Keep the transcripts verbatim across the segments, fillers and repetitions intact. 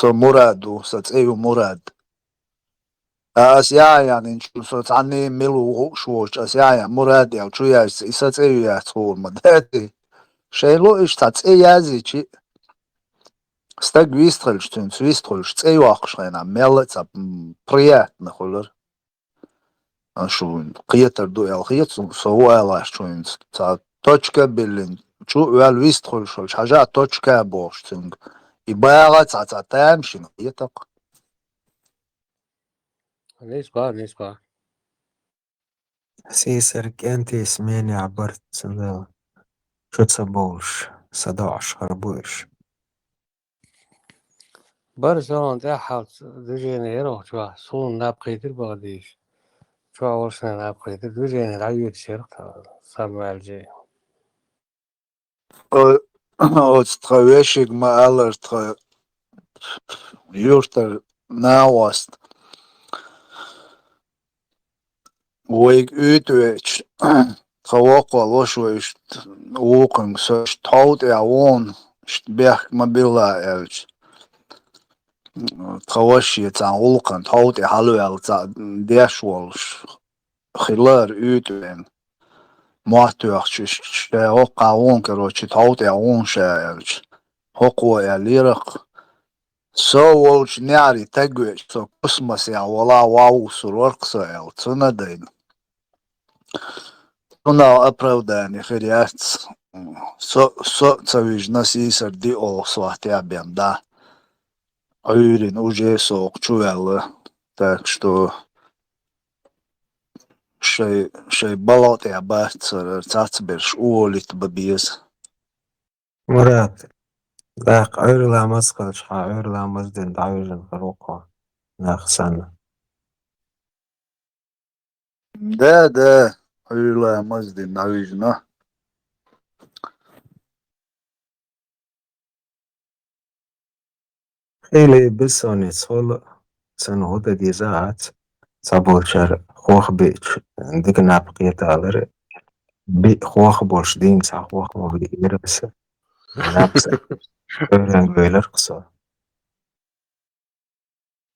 Со Мурад ву, сан цӀе ю Мурад. Ас яьян инчу со цхьанне мила ву хууш воцуш, ас яьян Мурад аьлла чу яьжча, и сан цӀе ю яц хуур ма дац. Шайн ло иштта цхьа цӀе язйичи, стаг вистхуьлуш, цуьнца вистхуьлуш, цӀе йоккхуш хенахь, мелла а цхьа, м, приятно хуьлура. Шу кхетар ду аьлла хета суна, со ву алаш чуьнца. Цхьа точка а биллина, чу а ваьлла вистхуьлуш волчу хьажа точка а бохуш цуьнга. И багӀа цхьа, цхьа тамашийна хетакх. Нийса боху, нийса боху. Сийсара кӀентий сменехь барт ца дала, чу ца бовлуш, са доӀуш хир бу уьш. Бара салон тӀаьххьалц движение яра оха чохь, суна наб кхийтира баха дийша. Чохь волушна наб кхийтира, движение дӀайоьдуш яра тхан, сан ваьлча. О-, оцу тхан вешиг ма-аллара, тхан юьртара нахост. Вайга уьйту веача, тхан воккхал ваша вай иштта вукхунга со иштта хьов тӀехь вон, иштта бехк ма билла аьлча. Тхан ваша шен цхьана гӀуллакхана хьов тӀе хьалаваьлла цхьа деш волуш хилара уьйту веана. Мотт тоьхча, ша хӀокххьа вон, короче, тхов тӀехь вон ша аьлча, хӀокхо аьллера-кх: «Со волчу неӀаре таг веача, со космосехь вала вовсур вара-кх со», — аьлла, цунна а дайна. Цунах оправдание хир яц. Со, со а ца вижна, сийсара диъ олу сохьтехь бен дӀа. Ӏуьйрина уже со хӀокху чу ваьлла. Так что шай, шай балха тӀехь бац цара, цхьацберш уволить бан беза. Мурат, тӀаккха Ӏуьйра ламаз хилча, хьан Ӏуьйра ламаз дина дӀавижина хир ву-кх хьо, нах санна? Да, да, Ӏуьйра ламаз дина дӀавижина. Хили бессонница хуьлу, цунна хӀун дан деза аьлча, цхьаболчара хох биъча дика наб кхета алара, биъ хох болуш дийнга цхьа хох ма биъира аса. Наб ца, Ӏуьйранга вейлира-кх со.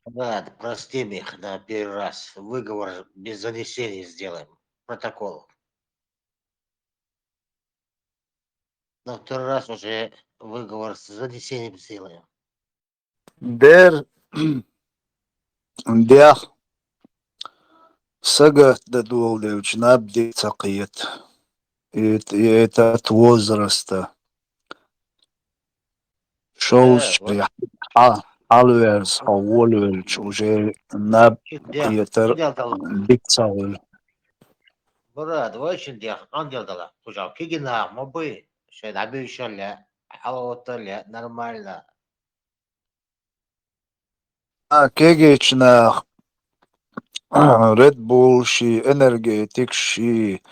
Ладно, простим их на первый раз. Выговор без занесений сделаем. Протокол. На второй раз уже выговор с занесением сделаем. Дер, дехьа сагатдан доладелча наб дика ца кхета. И, и этот возраста. Шовзткъе хьа-, хьалаверза хьо волавелча, уже наб кхетар дика ца хуьлу. Мурат, вайшин дехьа къандел дала, кхузахь кегий нах ма буй, шайн дӀабуьйшалле, хьалавотталле, нормально. А, кегийчу наха Red Bull ший, энергетик ший,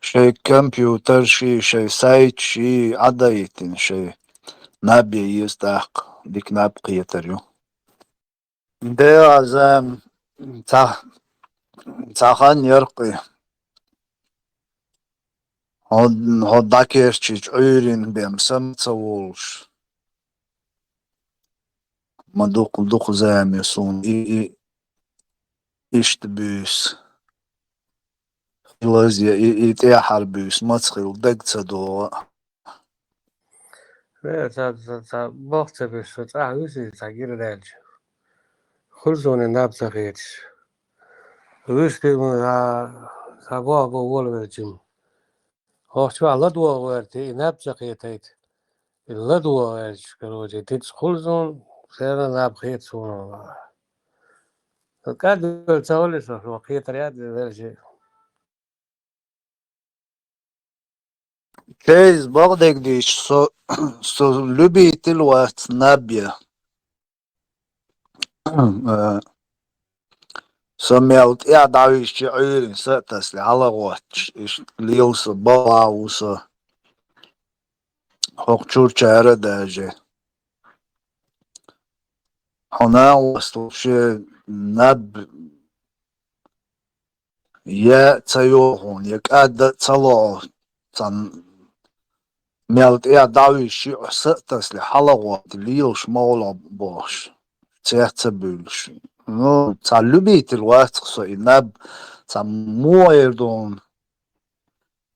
шайн компьютер ший, шайн сайт ший, Ӏадайтина шайн наб ян еза тӀаккха, дика наб кхетар ю. Де, аза, ца, ца хан яркъи. Хьо, хьо дӀакерчийча Ӏуьйрина бен сама ца волуш. Ма дукха, дукха зама суна и, и, иштта буьйса. Хилаза и, и тӀаьхьара буьйса маца хила дага ца догӀу. Э, ца, ца, ца, боху ца беш, со цӀахь вуьсий, ца гира даьлча. Хуьлу суна и наб ца хеташ. Вуьсти ма, ца, ца боху бо волавелчим. Охча вахь ладогӀа гӀерти, и наб ца кхетайта. И ладогӀа гӀерча, короче, диц хуьлу суна, сера наб хета суна. КӀадвелла ца хуьлу со, со кхетар яц, вежарий. Чейз бакъдерг дийцича, со, со любитель вац наб ян. Э, со мел тӀаьхьа дӀависча Ӏуьйрина са а тасле, хьалагӀотташ, иштта лела со, бала а ву со. ХӀокху чуьрчара а даже. Хьо нахост вообще наб я ца йохуна, я кӀадда а ца лохьу, цхьана мел тӀе а дӀависча, юьхь са а тасле, хьалагӀотта лелаш ма гӀо ло бохуш. цец ца буьйлуш. Ну, цхьа любитель вац-кх со и наб, цхьа муха эр ду хьуна.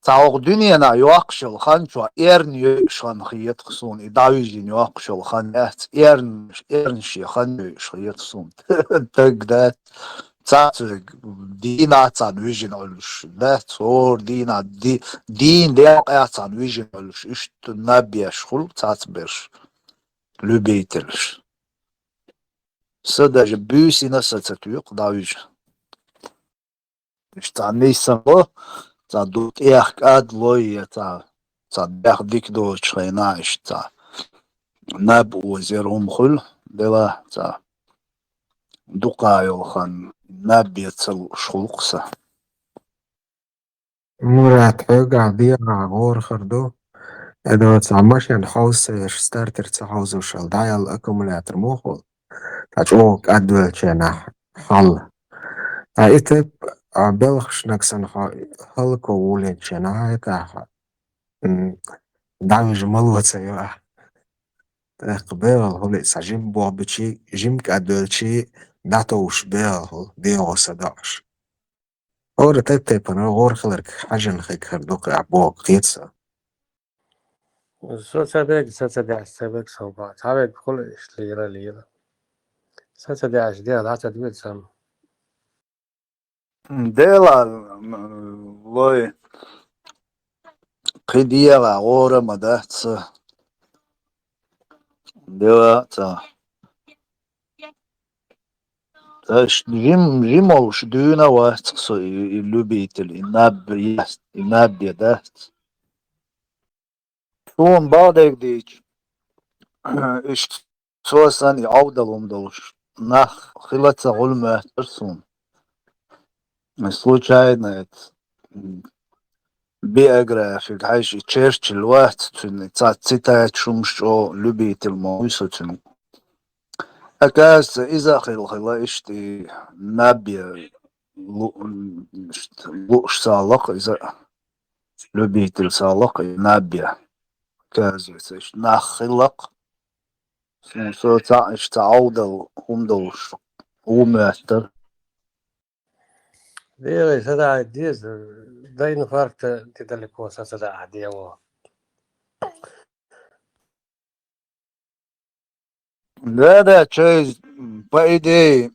Цхьа хӀокху дуьненахь йоккхуш йолу хан чохь эрна йойуш хан хета-кх суна, и дӀавижина йоккхуш йолу хан яц, эрна, эрна шен хан йойуш хета суна. Таг дац. Цхьацца дийнахь царна вижина Ӏуьллуш дац, хӀора дийнахь ди-, дийна делкъехь царна вижина Ӏуьллуш, иштта наб еш хуьлу цхьацца берш, любительш. Со даже буьйсина а са ца туьйху дӀавижа. Иштта цхьа нисса ло, цхьа ду тӀех кӀад ло, я цхьа, цхьа дегӀ дика доцучу хенахь, иштта цхьа наб оза яра хӀума хуьлу, дела цхьа дукха йолу хан наб я ца лууш хуьлу-кх сан. Мурат, хьоьгахь дегӀахь гӀора хир ду. Эдо цхьа машен хьовса ца еш, стартер ца хьовзош аьлла, дӀаяьлла аккумулятор муха волу? Ткъа чӀогӀа кӀадвеллачу хенахь хьал. Ткъа и тайпа, а, белхашнаг санна хьо хӀаллакволийначу хенахь, хьайкахь, м, дӀавижа мало ца йо ахь. ТӀаккха бегӀал хуьлу и цхьа жима бохбичий, жима кӀадвелчий, дӀатовш бегӀал хуьлу, дегӀо са доӀуш. ХӀора тайп-тайпана гӀора хиларг хьажан хиг хир ду кху боху кхета сан. Со ца бега, ца ца деш, ца бега со боху. Цхьа вега хуьлу иштта лела, лела. Ца ца деш, дегӀ дӀа ца дуьйцу сан. Дела, м, лой, кхин дегӀа гӀора ма дац ца. Дела ца. Аш жим-, жимовш дуьйна вац со и, и любитель, и наб, и наб я дац. Суна бакъдерг дийча, иштта цо санна и Ӏовдал хӀума долуш нах хила ца гӀур моьттура суна. Случайно это, м, биографиг хьаьжча, и Черчилль вац, цуьнан цхьа цитаташ хӀумаш чӀогӀа любитель ма вуй со цуьнан. Оказывается, иза а хила хила, иштта и наб я лу-, иштта лууш ца лакха иза а. Любитель ца лакха и наб я. Оказывается, иштта нах хила лакха. Суна со цхьаъ иштта цхьа Ӏовдал хӀума долуш ву моьттура. ДегӀе са даьхьа деза, до инфаркта недалеко са ца даьхьа дегӀо. Да, да, чай, по идее,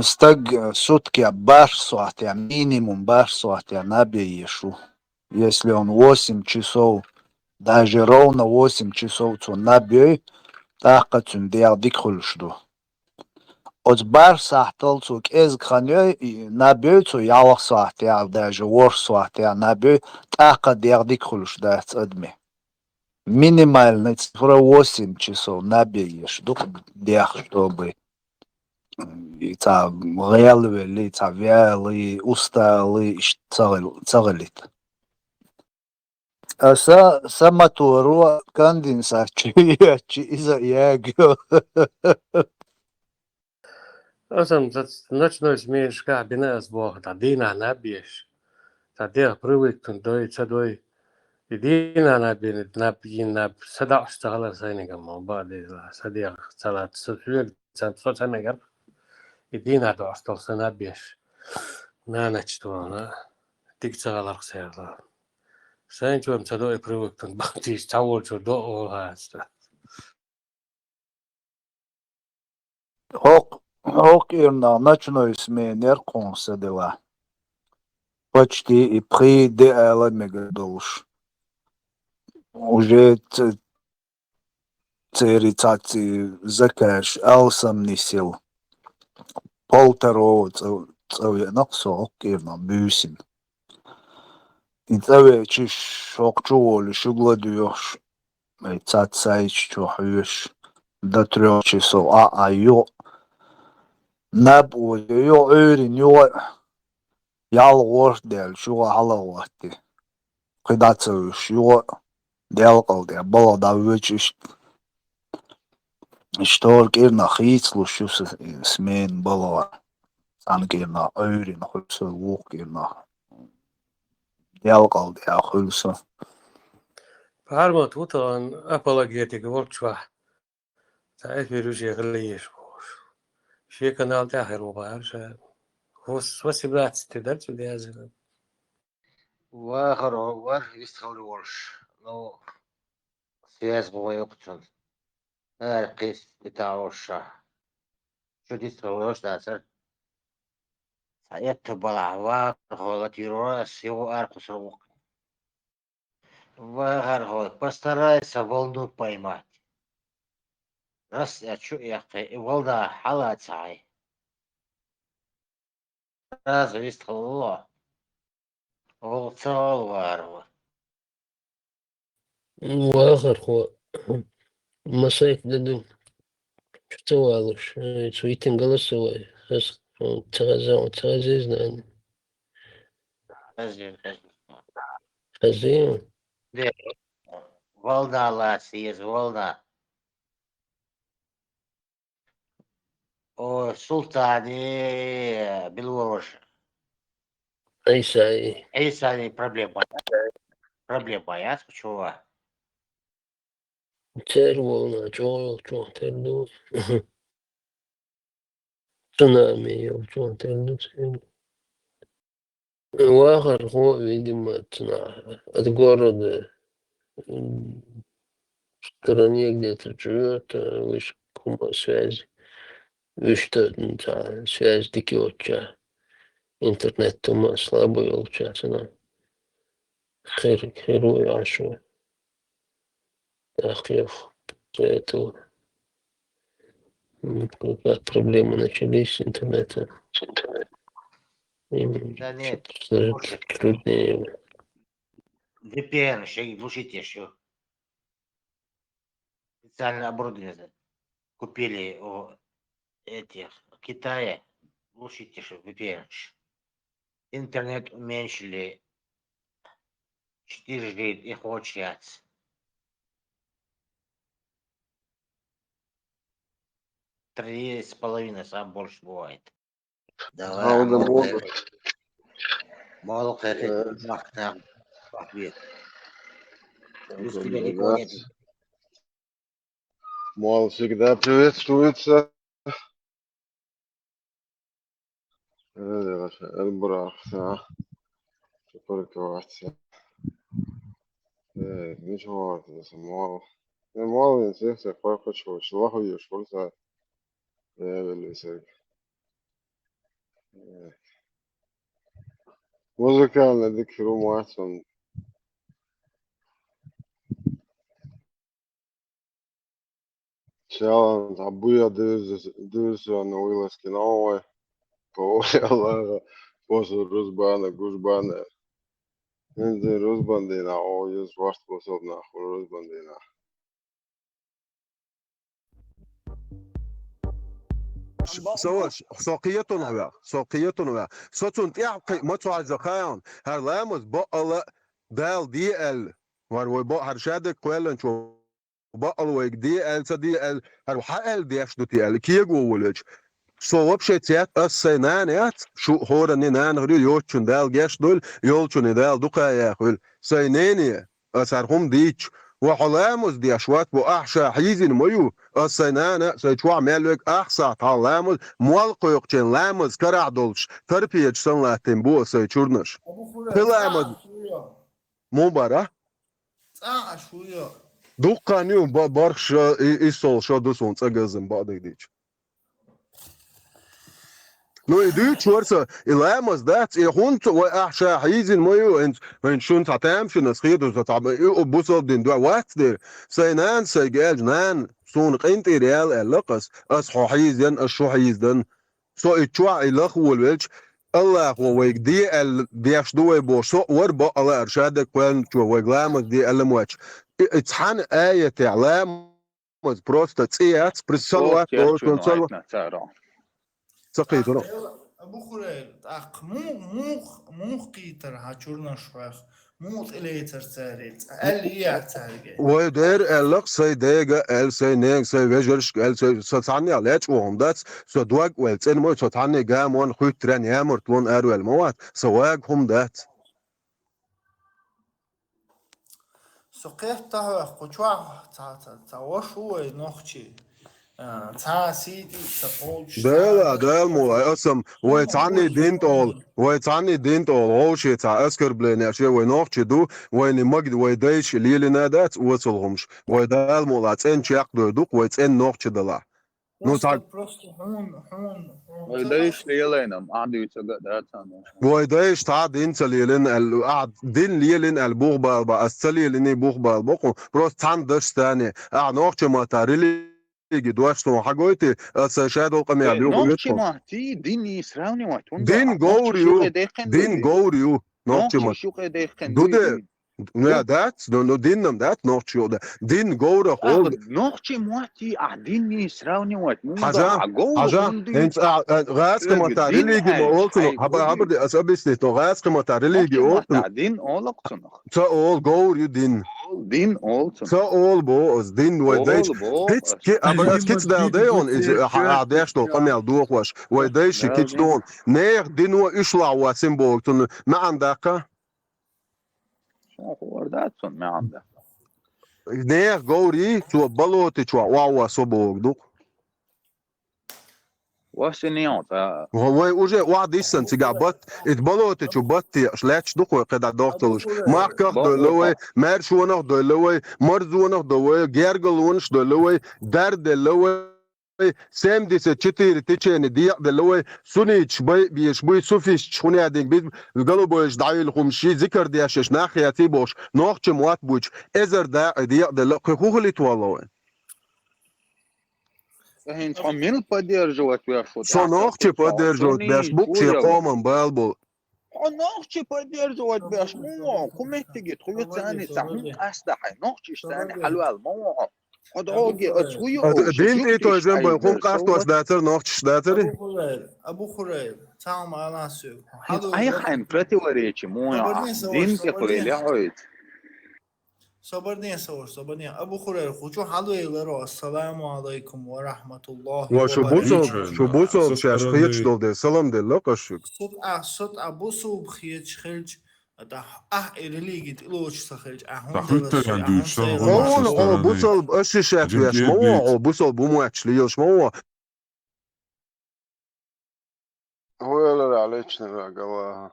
стаг суткех бархӀ сохьт я, минимум бархӀ сохьт я наб еш ву. Если он восемь часов, даже ровно восемь часов цо наб йой, тӀаккха цуьнан дегӀ дика хуьлуш ду. Оцу бархӀ сахьтал цо кӀезиг хан йой, и наб йой цо ялх сахьтехь, даже ворхӀ сахьтехь наб йой, тӀаккха дегӀ дика хуьлуш дац адаме. Минимальный цифра восемь часов наб еш ду-кх дегӀ, чтобы и цхьа гӀелвелли, цхьа вяли, устали, иштта ца гӀел-, ца гӀелита. Аса, са моторо конденсат чу еччи, иза ягайо. Аса м-, ца-, ночной сменашкахь бина ас боху, тӀаккха дийнахь наб еш. Цхьа дегӀ привыкнуть дой, ца дой. И дийнахь наб йина, наб йина наб, са доӀуш ца хилар сайнигал ма бан деза, са дегӀ ца лаца, со соьга ца, со ца мегар. И дийнахь доӀуш долу са наб еш. Наночтона. Дика ца гӀаларх серло. Сайн чуьра ца до и привыкнуть, бахтийча цхьа волчуьра до а волу хьаста. ХӀокху, хӀокху кӀирнах ночной смена яра кхунах са дела. Почти и пхи де ала мегар долуш. Уже ц-, церан цхьацца закаш алсам нисъелла. Полтора цӀа-, цӀа веана-кх со хӀокху кӀирнах буьйсина. И цӀа веача, шоккха чу волуш, шуьга ладоьгӀуш, и цхьацца сайчу чу хьоьжуш, до трёх часов а, а юха наб оза, юха Ӏуьйрина, юха ялх ворхӀ даьлла, юха хьала гӀоттий. Кхин дӀа ца вуьсуш, юха делкъал тӀе балха дӀавоьдуш иштта. Иштта хӀора кӀирнах хийцалуш ю сан смена балха. Цхьана кӀирнах Ӏуьйрина хуьлу со, вукху кӀирнах делкъал тӀехь хуьлу со. Пармат ву тахана апологетик волчохь. Цхьа эфир уже хила езаш ву. Шен канал тӀехь хир ву бахьара ша. Хус восемнадцать дар цу деза. Вахар вар вистхалли волуш. Ну, связь бу вай окхуцун. Ара кхис и таӀош ша. Шу дистхаллош дацар. Цхьа этта балахь вахар хо латийро ас, йогӀу ара кхусур ву. Вахар хо, постарайся волну поймать. Рас я чу яхкхи, и волда хьала цхьай. Сразу вистхалло. Ол ца гӀалвар ву. Вахар хо, масайт даду. Чу ца валуш, э, цу итин голосовой. Ас, э, ца хаза, ца хаза знаю. Хаза, хаза. Хаза? Де. Волна лас, из волна. О, Султани, Белоруш. Исай. Исай проблема. Проблема, я скучала. Тер волна, чо, чо, тер ду. Цунами йолчун тер ду церг. Вахар хо, видимо, цунах от города, м, в стороне где-то живёт, э, виш кума связи. Вишта, м, ца связь дика йоцча. Интернет тума слабый йолча цунах. Хир, хир ву яшо. Ах, ё, поэтому, м, как проблемы начались с интернетом. С интернетом. М, Да нет, чё-то слушай, труднее. V P N ещё и глушите ещё. Специальное оборудование за-, купили у этих Китая. Глушите ещё V P N. Интернет уменьшили. Четыре G и хочет. Три с половиной, сам больше бывает. Давай, Гауна молодец. Молодец. Молодец, Э. Мах, там, ответ. Плюс Гауна, тебя никого да. Нет. Мол всегда приветствуется. Э, Эльбрах, да. Супер квартира. Э, ничего, это мол. Э, мол, я всех, всех хочу, очень лоху ешь, просто. Э, велисек. Э. Музыкальный дик руматон. Чалан, а буя дывз-, дывзон уйласки новой. По воле Аллаха, после рузбана, гужбана. Инзи рузбандина, о, из варт пособна, рузбандина. Ш-, со, со кхетун вех, со кхетун вех. Со цун тӀехь кхи-, ма цу хьажа кхайон. ХӀара ламаз баъала Дала де аьлла. Вар вай баъ хӀара шадерг кхоьлланчо баъал вайга де аьлла, ца де аьлла, хӀара хьан аьлла деш ду те аьлла, кего волчу. Со вообще цец, ас сайн нана яц, шу хӀоранне нана хир ю, йоцчун Дала геш дойла, йолчунна Дала дукха яхийла. Сайн нене, ас хӀара хӀума дийцча, ва хьо ламаз деш вац, бо ахь ша хьийзина ма ю, ас сайн нана, сайн чохь мел вега ахь сахьт хьан ламаз, молла кхойкхучийн ламаз карахь долуш, тарпеча санна латтийна бу ас сайн чурнаш. Кхин ламаз. Мун бара? ЦӀа аш ву йо. Дуккха ю, ба-, барх шо, и, и сол шо ду суна цӀа газан бакъдерг дийча. Ну, и дуьйцуш вара со, и ламаз дац, и хӀунца вай ахь ша хьийзина ма ю, хӀинца, хӀинца шуна цхьа тамашийна ас хеташ, со цхьа бу-, и, бусалба дин дуьхьа вац дера. Сайн нана сайга аьлча, нана, суна къинтӀера яла аьлла ас, ас хьо хьийзаян, ас шу хьийзадан. Со и чохь и лаха волавелча, Аллахо вайга де аьлла деш ду вай бохуш, со а вара бакъала ара шадерг кхоьллинчо вайга ламаз де аьлла моьттуш. И, и цхьана аятехь ламаз просто цӀе яц, при салават Ох, долчун керчун салават. Вайтна цара. Ца кхийдара. ТӀаккха, Абу Хурайра, тӀаккха му-, мух-, мух кхийтар хьан чурнаш хьох? Муха тӀелецар цара, цкъа аьлла яц цаьрга? Вай дера аьлла-кх, сайн дега аьлла, сайн нега, сайн вежаршка аьлла, сайн, со цхьаннех лечкъо хӀума дац, со дог а ваьлла цӀена ма ву, со цхьанне гамонна, хуьттаренна, ямартлонна араваьлла ма вац, со вага хӀума дац. Со кхетта хьох, кху чохь цхьа, цхьа, цхьа ваша ву вай нохчий. А, цхьа сийти ца кхочуш, Дела, цхьа дела, мулай, асам, вай цхьанний дин тӀол, вай цхьанний дин тӀол, гӀовше цхьа оскорбление, ше вай нохчи ду, вайни маг, вай дайши лелина дац, оцал гӀумш, вай дела, мулай, цӀен чекхдой дукх, вай цӀен нохчи дала. Ну, Просто, так. Просто хьун, хьун, хьун. Вай дайш лелайнам, а дуьйца га да цана. Вай дайш цхьа дин ца лелин ал, а дин лелин ал бух бал ба, ас ца лелини бух бал бокъу, просто цхьан даш стане, а нохчи мата религи дош сон хьагойти, ас шадол къамя Э, билгу Нохчи веткон. мати дин Исравни ват. Дин говр ю, дин говр ю, нохчи мат. Шукъе дехкен. Ду де, ну, я дац, ну, ну, диннам дац, нохчи ю да. Дин говрах ол. Нохчи мати а дин Исравни ват. Хажа, хажа, хенц а, а, гӀаскамата религи ма олцуну, хаба, хаба де, ас объяснить, но гӀаскамата религи олцуну. Дин олакцунах. Ца ол, говр ю дин. Дин олцун. Ца ол бо, аз дин вай дайш. Киц, ки, аба аз киц дал дай он, из, а, а, деш дол къамял дохваш. Вай дайши киц дон. Нех дин ва ишла ва символ тун. Маан дакка. Шо хор да цун маан да. Нех говри, цо балоти чуа, ва ва со богдук. Васиньон, а. Вай уже ва диссан цига бат, ит балоти чу бат ти, шлеч духой, когда дохталуш. Махках дойловай, мершонах дойловай, марзонах дойловай, гергалонш дойловай, дар дойловай, семьдесят четыре течени диякъ дойловай, сунич бай, биш буй, суфисч, хунядинг, биз, голубойш, даил хумши, зикар дяшеш, нахяти бош, нохчи муат буч, эзер да, диякъ дойло, кхы хухлит валовай. Хин цо мил поддерживать вяшут. Со нохчи поддерживать бяш, букче коман бал бул. О нохчи поддерживать бяш, му, куметтиги, хуюцани, са хун каста хай, нохчи штани, халвал, му. О доги, о цую, дин и той жен бай, хун каста датер, нохчи датери. Абу Хурайр, Абу Хурайр, цаум аласу. Ай хайн противоречи, му, дин те хуйля хоит. Собарден савар, собарден. Абу Хурайр, хучу хьалвейларо, ассаламу алайкум ва рахматуллахи Ва ва шу баракатух. бусал, шу бусал чаш хыч долде, салам делла къашук. Сут а, сут а бусал бхеч хилч, ата а религит илоч са хилч, а хун Та хуттаран а дүүч, сан хун хун Оон, сестарани. о бусал, аши шат Дин вяш, мо, кедит. о бусал бумач лиеш, мо. Хуэлэр алечнэр агала.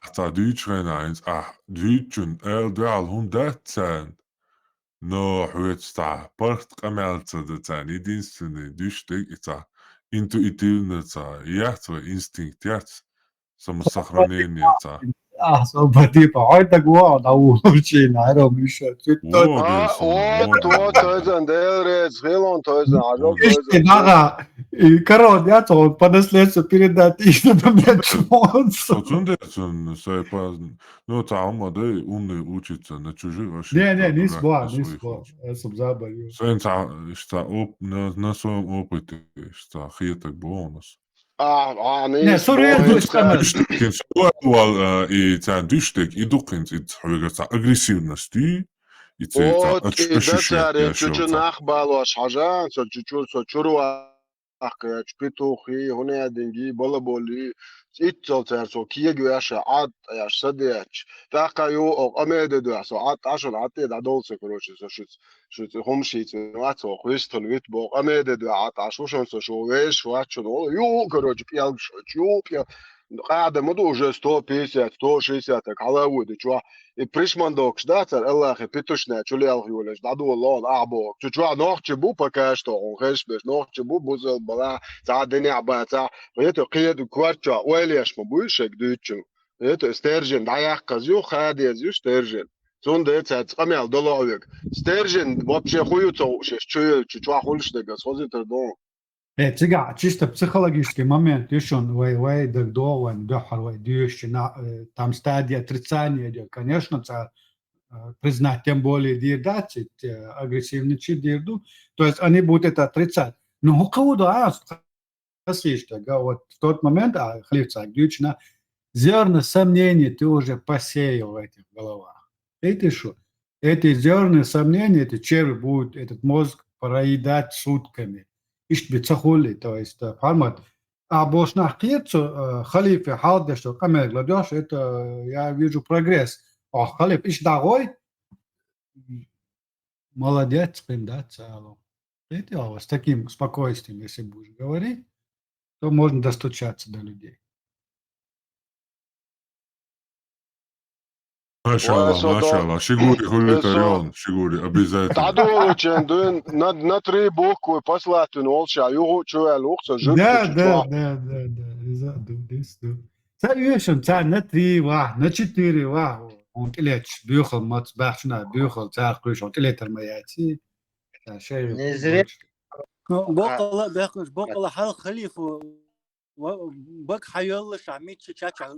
Ата дүүч гэнэ айнц, а, дүүчүн, эл дал хун датсан. Но хуэц та, парт камялца датсан, единственный дүүч дэг ица. Интуитивно ца, яц ва инстинкт яц, самосохранение ца. А, со бади па, ой, так во, да, у, вообще, на, ром, ещё. Ты Во, тот, А, бесу, о, во, то, во. то, Зандел, Рец, Хилон, то, Зажо, Вот. Иште, нага, и король, я то, он по наследству передать, и что там, блядь, он. Соцун дерцун, сай па, ну, та, ма, да, умный учится на чужих ошибках. Не, не, не дурак сбо, на не своих сбо. учится. Я сам заболел. Сэн та, та, оп, на, на своем опыте, та, хиетак бонус. А, а, Не, сурьёзно, бой, что она та- Кин суал, а, и цан дюштек, и дукинц, и хуйга ца агрессивность, и, и ца, Вот, и да, царин, чучу нах балош хажан, со чучу, со чуруа, ахкач, петухи, хунядинги, балаболи, иццал цар со киегвяша, ад, яш садяч. Така ю, о, амеде дуа, со ад, ашон ад, да долса, короче, со шиц, шиц, хумшиц, вацо, хуистон, вит бо, амеде дуа, ад, ашушон, со шо веш, вачун, о, ю, короче, пьялг шо, чу, пья. Къадаму ду уже сто пятьдесят, сто шестьдесят, так, халавуды, чуа. И пришмандокш, да, цар Аллахи питушна, чулялх юлеш, да, ду лон, а, бо. Чу, чуа, нохчи бу, пока что, он хешбеш, нохчи бу, бузел бала, ца, деня ба, ца. Это киеду кварча, уэлеш ма буй, шек дючу. Это стержень, да, я казю, хадез ю, стержень. Цунде ца, цкамял, доловик. Стержень, вообще, хую цо, шеш, чуе, чу, чуа, хульш, да, гас, хозитер, дон. Э, цыга, чисто психологический момент, ишон, вай, вай, даг до, вай, дохар, вай, дюшчи, на, э, там стадия отрицания идёт, конечно, ца, э, признать, тем более, дир, да, цит, э, агрессивный чи дир, ду. То есть они будут это отрицать. Ну, у кого, да, а, хасиш, да, вот в тот момент, а, халиф ца, дючна, зерна сомнений ты уже посеял в этих головах. Это что? Эти зерна сомнений, эти черви будут этот мозг проедать сутками. Ишт бицахули, то есть, э, формат. А бошнах кецу, э, халифе халдеш, что камер гладёш, это, э, я вижу прогресс. А халиф иш дагой, молодец, кин, да, цало. Видите, а с таким спокойствием, если будешь говорить, то можно достучаться до людей. Машалла, Ой, со до- машалла. Ши гури хуьлуьйтар со- йоӀна, ши гури, обязательно. Дадолчен дуй, на, на три буквы послать вин олша, юху чу вел ухса, жук Да, чу да, чу. Да, да, да. Из а ду, дис ду. Ца уьшан, ца на три ва, на четыре ва. Он тилеч, бюхал, мац, бахшна, бюхал, ца хуьш, он тилетар ма яци. Ца шей. Не зря. Ну, бокъала, бехкаш, бокъала хьал халифу, ва-, бак хьайолла ша, мичча чача,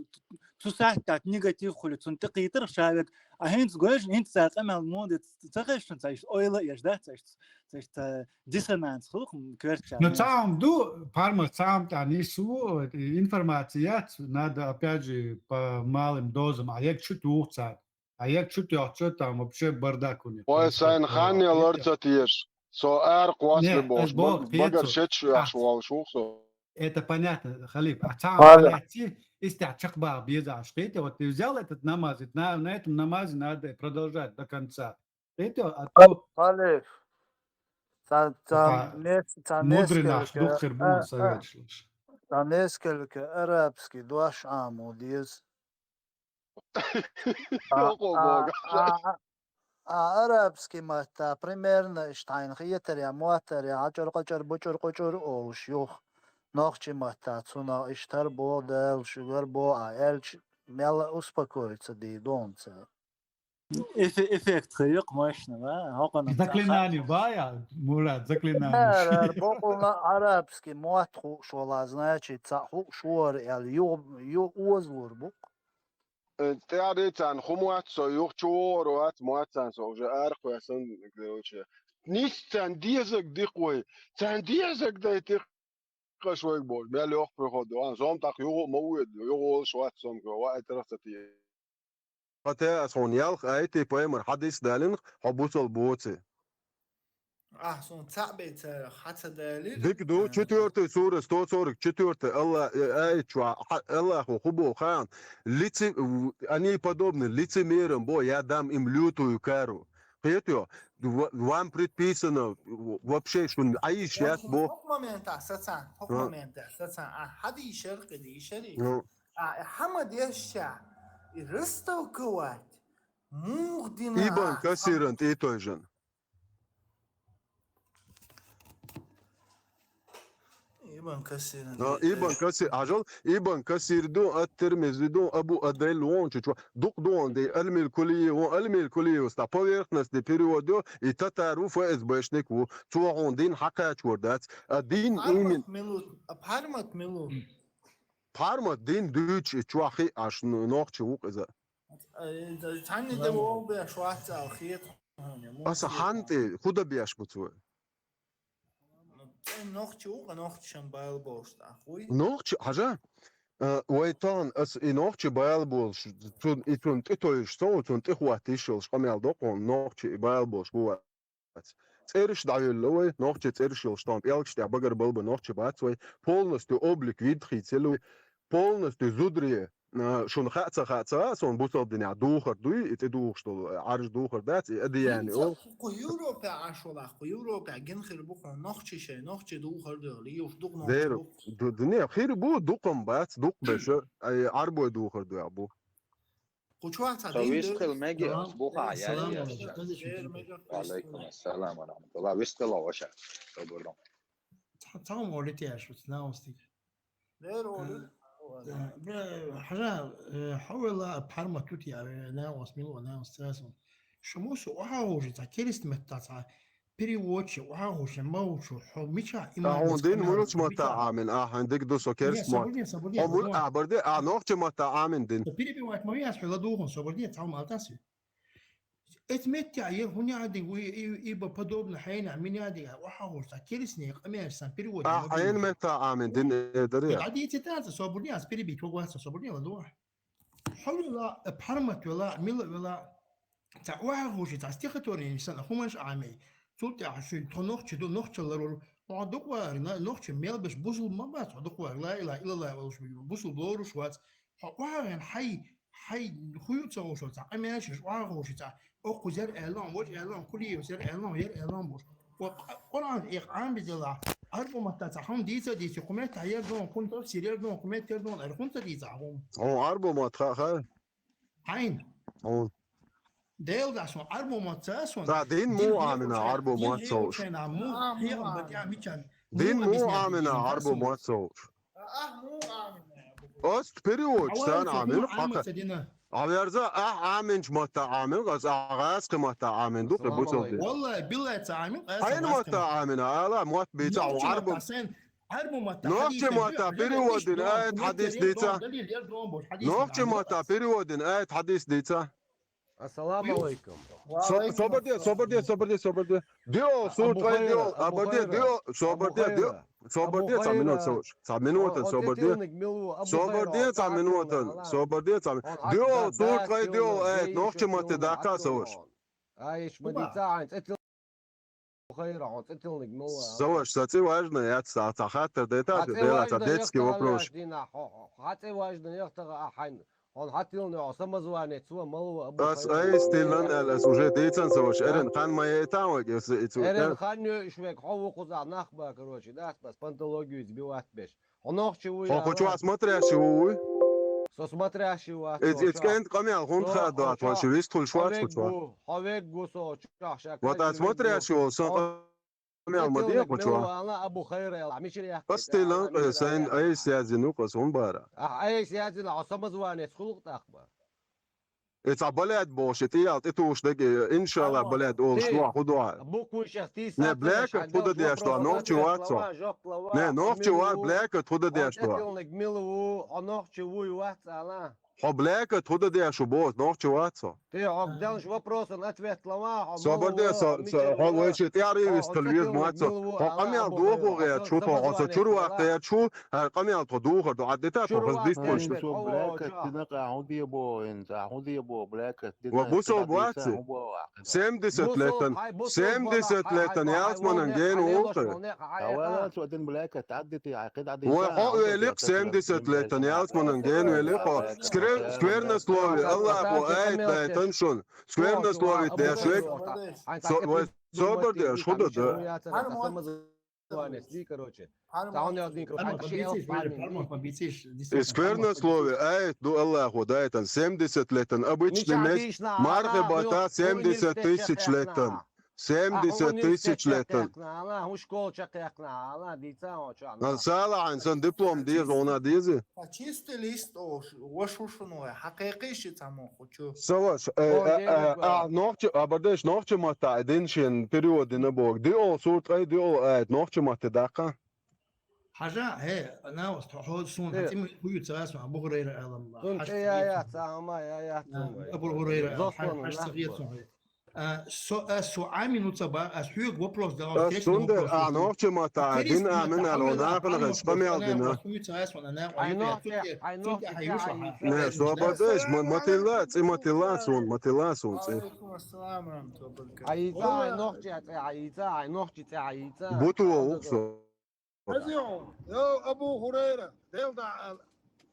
цу сахьтат негатив хули, цун тӀакхийтар шавек, а хӀинц гойш, хӀинц ца къамел мода, ца хешна, ца иш ойла еш, да, ца иш, ца иш, ца диссонанс хух, кверча. Ну, цаам ду, парма цаам та нису, информация яц, надо, опять же, по малым дозам, а як чу тух цад, а як чу тёхча, там вообще бардак у них Ой, происходит. сайн ханне ларца тиеш. Со ар квасли Нет, бош, это Бог, баг-, багар Петр. шеч шуяш А. Вал шухсо. Это понятно, халиф. А цаам Ладно. яци, истя чакба безаш хете, вот ты взял этот намаз, и на, на этом намазе надо продолжать до конца. Это, а то Халиф. Ца, ца, Ха, нес-, ца мудрый наш, несколько, дух хербун а, а, советшилш. ца несколько арабский дош аму диз. А, Охо а, бога. а, а, а арабский матта, примерно, иштайн хетаря, моттаря, ачур-къачур, бучур-къучур олш юх. Нохчи матта, цуна иштар бо, дел, шугар бо, а элч, мел успокоиться ди донца. Эфе-, эффект хьоькъу мощно, да? Хьокъана Заклинание, бая, Мурат, заклинание. Ар, ар, бокъуна арабский мот хуш вала, значит, ца хуш вар, эл ю, ю озлур бу. Э, тӀаьхьа царна хӀу моац со, юха чу вогӀур вац, моац царна со уже арахь весан, короче. Нийсса царна дезаг дикъ вай, царна дезаг дай тих кхаш вайг бохуш, мел йоху приходу, а, зом тӀаккха юха а ма вуьйду, юха волуш вац сомга, ваийтарах ца тие. Ма те ас хьуна ялх айти пайхамар хьадис далинах, хьо бусал боци. Ахь суна цхьаъ бен царах хьа ца далира. Дика ду, четвёртый сура, сто сорок четвёртый, Алла, э, аят чу, хьа-, Аллахо хӀу боху хаан, лице-, в-, они подобны лицемерам бо, я дам им лютую кару. Кхетайо, в-, вам предписано, в-, вообще, шун айиш яц бо. ХӀокху моментахь сацан, хӀокху Ну. Моментахь сацан, а, хьадийшар, кхидийшари. Ну, А, хьама дешча, и растолковать, мух дина. Ибн Касиран тӀе тойжан. Ибн Касиран. А, Ибн Касир, хьажал, Ибн Касир ду, ат-Тирмизи ду, Абу Адель вон чу чу, дукъ ду он де, Алмил Кулиев, вон Алмил Кулиев, ста поверхность де перевод ю, и татар ву, ФСБшник ву, цо хьуна дин хьакхачор дац, а дин имин. Пхьармат милу, а пхьармат милу. Пхьармат дин дуьйцу и чохь хи аш н-, нохчи ву иза. Э, цхьанна де вогӀу беш вац ала хета хьуна, муха Аса хета. хьан тӀе, худа беш бу цо? Э, нохчи ву, нохчи шан байла болуш тӀаккха, хуй? Нохчи, хьажа? Э, вай тахана ас и нохчи байла болуш, цун, и цун тӀе тойш со, цун тӀе хӀотта йиш йолуш къамел доккхун, нохчи и байла болуш бу вац. ЦӀераш дӀавелла вай, нохчи цӀераш йолуш тахана пӀелгаш тӀехь багар балба нохчи бац вай, полностью облик вид хийцелла вай, полностью зудре, а, шуна хаа ца хаа ца, сон бусалба динехь духар дуй, и тӀе духуш долу, а, Ӏарж духар дац, и адияни Хинца о. Кху Европе Ӏаш валахь, кху Европе гин хир бу кху нохчи шай, нохчи духар дуй, лиюш дукха нохчи Дера, бу. ду-, ду-, не, хир бу, дукхам бац, дукха беша, ай, Ӏарбой духар дуй бу. Кху чохь ца Со дин вистхила ду- мега, Салам. буха, Салам я, алейкум. я. Ва алейкум ассалам ва рахматуллах. Вистхила ваша. Добрый день. Цхьа-, цхьа хӀума олу тӀе аьлла шуьца, наустиг. Дера олу. Э, бе, хьажа, э, хьо вела пхьармат тут я, э, наус, мило наус, цаьсун. Шу муса охьа хӀожи, цхьа керст метта, цхьа переводчик, охьа хӀожи, ма хӀожу, хьо мича Ахьа дин муьлуш ма таӀамин, ахьа диг ду со керст ма. Хьо муьл а барде, а нохча ма таӀамин дин. Перебивать ма вяз, хьо ладугӀун, со барде, цхьа хӀума алтаси. Эт метте а, е хӀун яа диг, и, и, и ба подобно хьайна, мин яа диг, охьа хӀожи, цхьа керст не, къамеш сан перевод. А хьайна ма таӀамин дин, э, даре. Гьадийци тӀаьца, собарне, ас перебить вогваца, собарне, ладугӀ. Хьо вела, э, пхьармат вела, мила вела, цхьа охьа хӀожи, цхьа стихотворение сан, хӀуманаш Ӏамий. Цул тӀаьхьа шуьга тхо нохчи ду, нохчалла ларур. Хьо дукъвар, на-, нохчи мел беш бусул ма бац, хьо дукъвар, ла илаха иллаллах волуш, бусул лоруш вац. Хьо охьа вен хьай, хьай хую ца хӀушу, цхьа къамеш иш охьа хӀожи, цхьа окхуза яр аьллан, вож аьллан, кулиев яр аьллан, яр аьллан бош. Ва Къуръан, э, Ӏамбизела, Ӏарбу матта ца хьун дийца дийци, кхумет тайер дон, кхун тов сирер дон, кхумет тер дон, эр хун ца дийца хьун. Хьун Ӏарбу мат ха ха. Хьайн. Хьун. Дел да сон, Ӏарбу мат ца сон. Та дин му амина Ӏарбу мат сош. Му, хиям батя мичан. Дин му амина Ӏарбу мат сош. Ах, му амина. Ост перевод сан амин хака. Аверза ах амин матта амин, аз агас матта амин ду къибу соди. Валлай, билла ца амин, аз Хайн матта амин, ала мат бица Ӏарбу. Ӏарбу матта. Нохчи матта переводин аят хадис дица. Нохчи матта переводин аят хадис дица. Ассаламу алейкум. Собарде, собарде, собарде, собарде. Дио, сурт вай дио, абарде, дио, собарде, дио. Собарде, ца минут сош. Ца минут собарде. Собарде, ца минут. Собарде, ца минут. Дио, сурт вай дио, аят нохчи матта дака сош. Ай, иш мадица айн, цетил хайра, он цетилник мила. Сош, саци важно, я ца, ца хаттар дета, дела, ца детский вопрос. Хаци важно, я тага ахайн. Он хатилни, он самозванец, ва малва абу. Ас ай стилан ал ас уже дейцан сош. Эрен хан мае тан вак, ес ицу. Эрен хан нё ишвек, хо ву куза нахба, короче, да, бас пантологию избивать беш. Хонохчи ву. Хо хочу смотрящий ву. Со смотрящий ву. Эц эц кент камял хун ха да, то ши вис тул шват хочу. Ховек гу со чах шак. Вот а смотрящий ву, со камял ма де хочу. Ана абу хайра ял, амишир я. Кастилан, сайн ай сязину касон бара. А ай сязину, а самозванец хулук тахба. Эца баляд бош, эти ялт, эти уш деге, иншалла, баляд ол шуа худуа. Букву сейчас ты Не, блэк, худа деш дуа, нохчи ват со. Не, нохчи ват, блэк, худа деш дуа. Милу, а нохчи вуй ват ала. Хо блэк, худа деш у бос, нохчи ват со. Ты огдалш вопросан ответ лава. Собарде, со, со, хо войчи, ты ари вис тал вис мат со. Хо камял духу гэр чу, то, хо со чурвак гэр чу, хо камял то духу, то аддета, то хо дис пуш. Блэк, ты на ка, хо бе бо, ин, хо бе бо, блэк. Ва бусо буаци. Семьдесят леттан. Семьдесят леттан. Ялс манан ген улты. Ва хо велик семьдесят леттан. Ялс манан ген велик. Сквернословие. Аллах бу айт леттан шун. Сквернословие дешек. Собар деш худа да. Короче. Таун я дин круг. Сквернословие, ай, ду Аллаху дайтан семьдесят леттан, обычный мес, мархебата семьдесят тысяч леттан. Семьдесят тысяч леттан. Ана, у школ чакякна, ана, дица оча. Сала ан сан диплом диз, она дизи. Чистый лист, о, вашушуну, хакайкы ши цамо хочу. Саваш, а, нохчи, абардеш нохчи мата, дин шин периодина бог. Дио сурт ай, дио ай, нохчи мата дака. Хажа, хе, ана хо сун, хатим хую цас, Абу Хурайра алам. Сун я я, цама я я. Абу Хурайра, хаш сагият сун. Со а со амин уца ба, а хюг вопрос да. Сунда а нохчи мата, дин амин ало нахна, спамял дина. Ай нохчи, ай нохчи. Не, собадеш, матила, ци матила сун, матила сун, ци. Алейкум ассалам, рамту баркат. Айца, ай нохчи, айца, ай нохчи, айца. Буту уксо. Азио, йо Абу Хурайра, делда ал.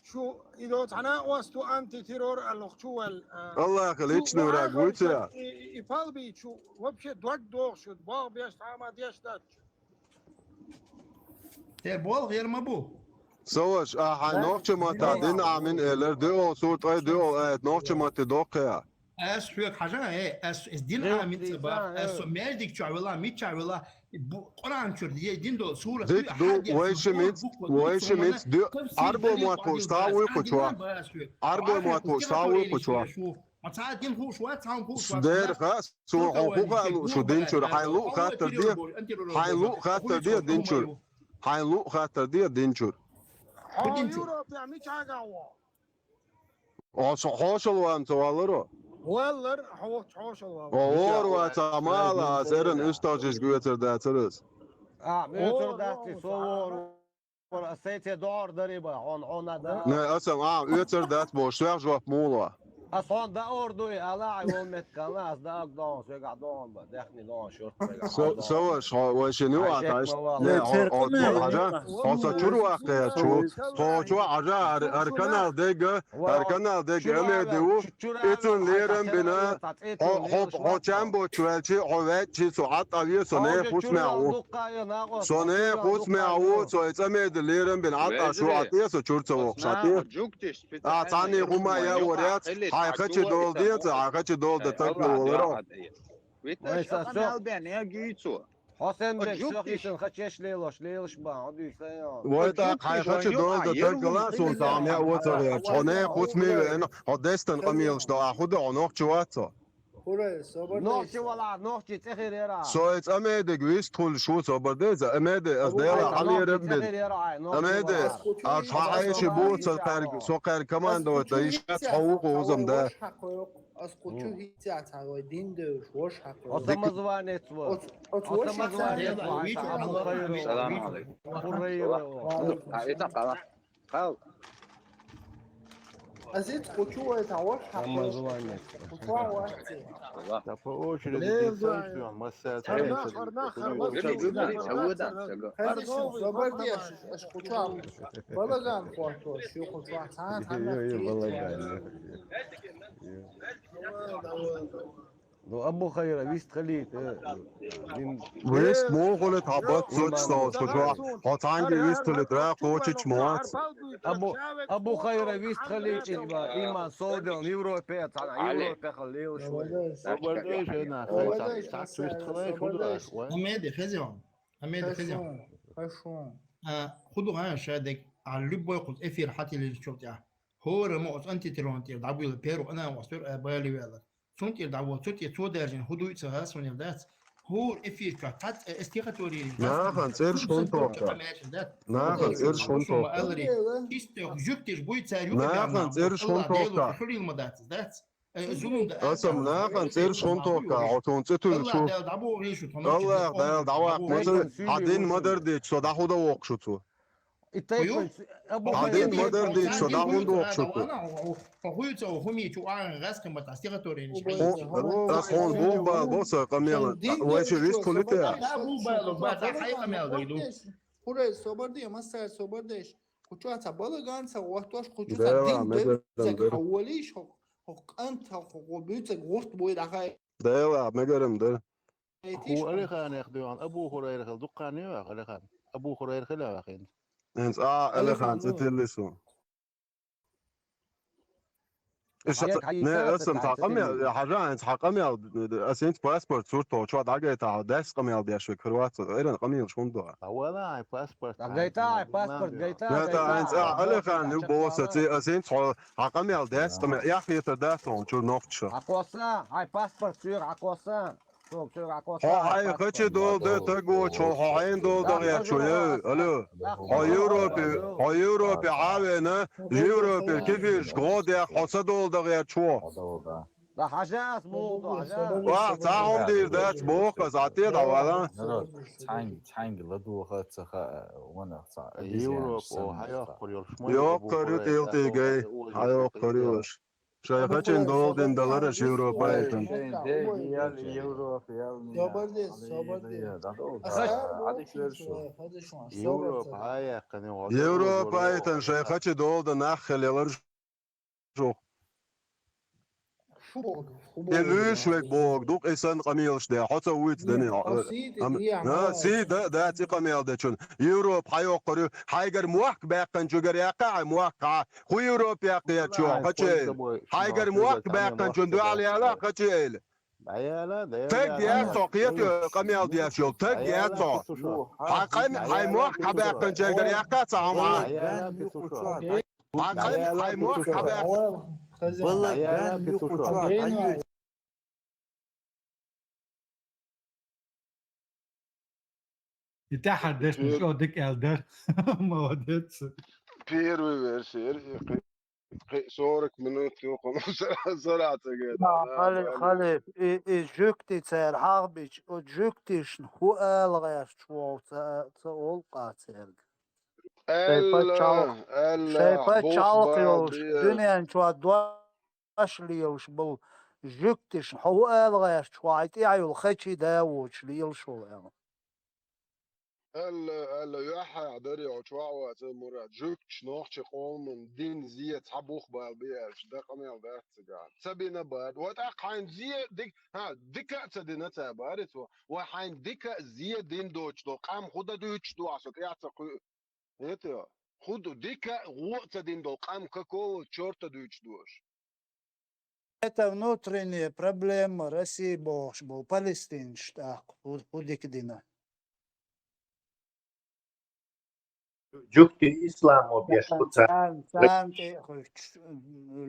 Шу идо цана уасту антитеррор алохчу вал. Аллах личный враг вуйца. И палби чу вообще дог дохшут, бог беш тама деш дач. Те бол герма бу. Саваш, а хай нохчи мата дин амин элер, дио сурт ай, дио ай нохчи мата докя. Ас хюк хажа, э, ас дин амин цаба, ас мердик чавела, мичавела, Къуран чур, е дин до сура. Дик ду, вайши миц, вайши миц, ди, арбо муат по ставу кучуа. Арбо муат по ставу кучуа. Маца дин хушуа, цаун хушуа. Сдер ха, су ху ха лу шу дин чур, хай лу хатар ди, хай лу хатар ди дин чур. Хай лу хатар ди дин чур. Хо Европа мичага во. О, со хошал ван цо валаро. Валлар хо хошал ван. О, ор ва цамала, аз эрен усталжиш гуэцер да церес. А, мюцер да ти со вор. Вор асете дор дариба, он, он ада. Не, асам, а, уэцер да бош, свях жоп мула. Ас хьона даа ор ду и, ала, хьай вол меттиг кхана, ас даа ог догӀун, соьгахь догӀун ба, даьхни догӀун, шорт соьгахь Со-, догӀун. Саваш, хьо вайшин ю Хьай а шек таш? ма вала. Не, Не, хьо, церкъа хьо, ма хьо, вала. Хьажа, хьо со чур ваккха чу. Хьо чу хьажа, ар, ар канал дега, ар канал дега, амеди ву. Ицун лерам бина, хьо, хьо, хьо чам боч велчи, хьо вечи, со атта ве, со не хуц мя ву. Со не хуц мя ву, со и цамеди лерам бина, атта шу атта, со чур ца вохш атта. А, цани гума я воряц, хьай хачи дол дец, хьай хачи дол да так валаро. Вай, са, со. Хьо сен бек, со хишан хачеш лелош, лелош ба, хьо дуй са, я. Вай, та хьай хачи дол да так гала, сун там я оцар я. Хьо не хуц ми вен, хьо дестан къамийлш да, а худа хьо нохчи вацо. Хурай, собар Нохчи вала, нохчи цехир яра. Со и цамедиг вист хул шу собар де, за амеди, аз дела хьали раббин. Амеди, аз хьайши бу, со кар, со кар командовать да, иш хьо ву узам да. Ас кучу хӀинца цхьа вай дин девш, вош хьакъ. Оцу самозванец ва. Оцу, оцу Оцу вош самозванец хьакъ. ва, Абу Хайра. Салам алейкум. Хурайра ва. А, это кала. Кал. Азиз кучу вай та вош хьакъ. Самозванец. Кучу вай. Да по очереди Лезай. Десант, массаж. Харна, харна, харна. Торговый, торговый. Хазиш, собар деш, аш кучу. Балаган фото, шу кучу. Цан, цан, Ё, ё, балаган. Ну, Абу Хайра, вист хилийта, э, вин Вист мохулет хабат соч со, со жо. Хотанги вист хилет ра, кочич моац. Абу, Абу Хайра, вист хилийта, има, има содел, Европе, цана, Али. Европе халил шуй. Собардеш, э, на, Молодец, хай, так, так, вист хилей, Молодец. Шуду, ой. Амеди, хезион. Амеди, хезион. Хорошо, хорошо. А, худу, а, шадек, а, любой кус эфир хатили чётя. Хора мо оц антитеррорный тир, дабуила перу, ана, ос пер, э, бали вела. Цунтир дӀавола, цунтир цо даьржина, хӀу дуй ца гӀа сунел дац. ХӀур эфир чохь цхьацца, э, эс техатори. Нахан цӀерш хӀун тоха? Нахан цӀерш хӀун тоха? Алари, чистых жуьгтиш буй цар юкъа. Нахан цӀерш хӀун тоха? Хулил ма дац, дац. Э, зулум да. Асам нахан цӀерш хӀун тоха? Хьо тун цӀе туьлу шу. Алла Дала дӀабогӀий шу, тхо Алла Дала дӀаваккха ма ца, хьан дин ма дар дечу, со дӀахуда воккхушу цу. И тайпа, Абу Хьан дин Хайра, ма дар дечу, со дӀахун дохушу цу. Хьо хуьйцу, хьо хӀумий чу агӀан гӀаскхин бата, стихотворение. Хьо, ас хьуна бухбал бо сан къамел, вай чу вист хулите. Бухбал, бата, хьай къамел дайду. Хурай, собар де, массар, собар деш. Кучу ца балаган ца, вахтош кучу ца дин бер, ца хаволиш, хо, хо къант, хо, хо буьйцаг гӀурт буй дахай. Дела, мегарам да. Ху Алиханех дуьгӀан Абу Хурайрахал дуккхане ваха Алихан. Абу Хурайрахал вахин. ХӀинца а Алихан цӀе тиллису. Иша, не, асам цхьа къамел, хьажа, хӀинца хьа къамел, ас хӀинца паспорт сурто, чо дӀагайта, дас къамел деш век хир вац, эран къамелаш хӀун дуа? А вала ай паспорт. ДӀагайта, ай паспорт гайта, гайта. ХӀинца а Алихан ю боса, ци, ас хӀинца хьо, хьа къамел дас къамел, яхъета да тон, чу нохча. Хьакхоса, ай паспорт суьйра хьакхоса. Хьо хьайн хачи дола де таг воч, хьо хьо хьайн дола дагӀерчо, е, алло. Хьо Европе, хьо Европе хьавена, Европе кефирш гӀо дехь, хьо са дола дагӀерчо. Да хьажас, муха, хьажас. Ва, цхьа хӀума дийр дац, боху аса, а те дӀавала. Народ, цхьаьнга, цхьаьнга ладугӀа ца хаьа, ванах цхьа. Европа, хьайоккхур йолуш ма ю. Йоккхур ю тӀелтӀигай, хьайоккхур ю аша. Шайн хачийн дола дина далараш Европайтан. Европайтан шайн хачи дола дан нах хилелар жо. Э, луьйш век боху, дукха и санна къамелаш де, хьо ца вуьйцу дани. Ам-, а, си да, да, ци къамел дечун. Европа хьайоккхур ю, хьайгара мохк баьккханчугара яккха, хьай мохк хьа. Ху Европа яккхиячо, хачи эйла. Хьайгара мохк баьккханчун дуьхьал яла, хачи эйла. Таг яц со, кхета къамел деш йолу, таг яц со. Хьан къам-, хьай мохк хьабаьккханчугара яккха ца хьама. Хьан къам-, хьай мохк хьабаьккханчугара. И тӀаьхьара дешна чӀогӀа дика аьлла дара. Молодец. Первый версия. Кхин сорок минут ю, кхуьнан сара, сара ца гайта. Да, хали-, халип, и, и жуьгти цара хьагӀбича, оцу жуьгтишна хӀун ала гӀерташ ву ца, ца олу къа цаьрга? Шайн пачхьалкх, шайн пачхьалкх йолуш, дуьнен чохь до- аш лелаш болу жуьгташна хьо ву ала гӀерташ, хьо хьайн тӀехь йолу хачий да воцуш лелаш волу аьлла. Аьлла, аьлла, юьххьехь дарий хьо чохь ваца, Мурад, жуьгташ нохчийн къоман дина зе цхьа бух бала бе аьлча, дан къамел дац цигахь. Ца бина бара. Ва тӀаккха хьайна зе дика, хьан дика а ца дина ца бара цо. Ва хьайна дика а зе дина доцуш долу къам хӀун дан дуьйцуш ду ахь со тӀехь ца кхуьу? Эта, хӀун ду, дика а, гӀо а ца дина долу къам какого чёрта дуьйцуш ду аша? Это внутренняя проблема России бохуш болу палестинцаш тӀаккха хӀу-, хӀун дика дина? Жуьгти исламо беш бу ца. Царна, царна тӀе а хуьттуш,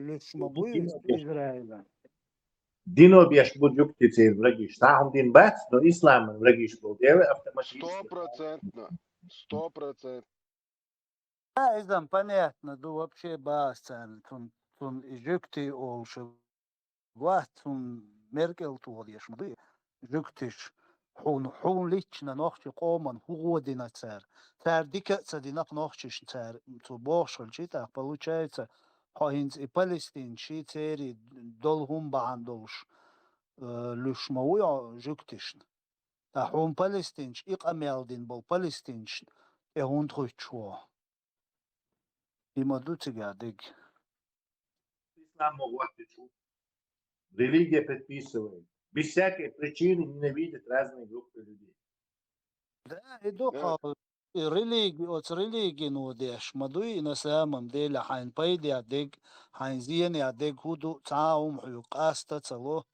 луьш ма бу иза Израилан. Дино беш бу жуьгти церан врагиш. Цхьа хӀума дина бац, но исламан врагиш болу дела автоматически. Сто процентно. Сто процентно. Да, иза-м понятно ду, вообще бац царна, цунна, цунна и жуьгти олуш вац, цунна меркӀал тохадеш ма ду и жуьгтиш. Хьуна, хьуна лична нохчийн къоман хӀун гӀо дина цара? Цара дика а ца дина-кх нохчашна цара, цо бохуш хилча, тӀаккха получается, хьо хӀинца и палестинций церий долу хӀума бахьана долуш, э, луьш ма вуй хьо жуьгтишна. Ткъа хьуна палестинцаш, и къамел дина болу палестинцашна тӀе хӀунда хуьттуш ву хьо? И ма ду цигахь дерг. Ислам ма гӀоттичу. Религия предписывает. Без всякой причины ненавидят разные группы людей. Да, и ду хьо, и религи-, оцу религино деш ма дуй, и на самом деле хьайна пайдехь дерг, хьайна зенехь дерг хӀун ду, цхьа а хӀума хьоьга къаста а ца ло.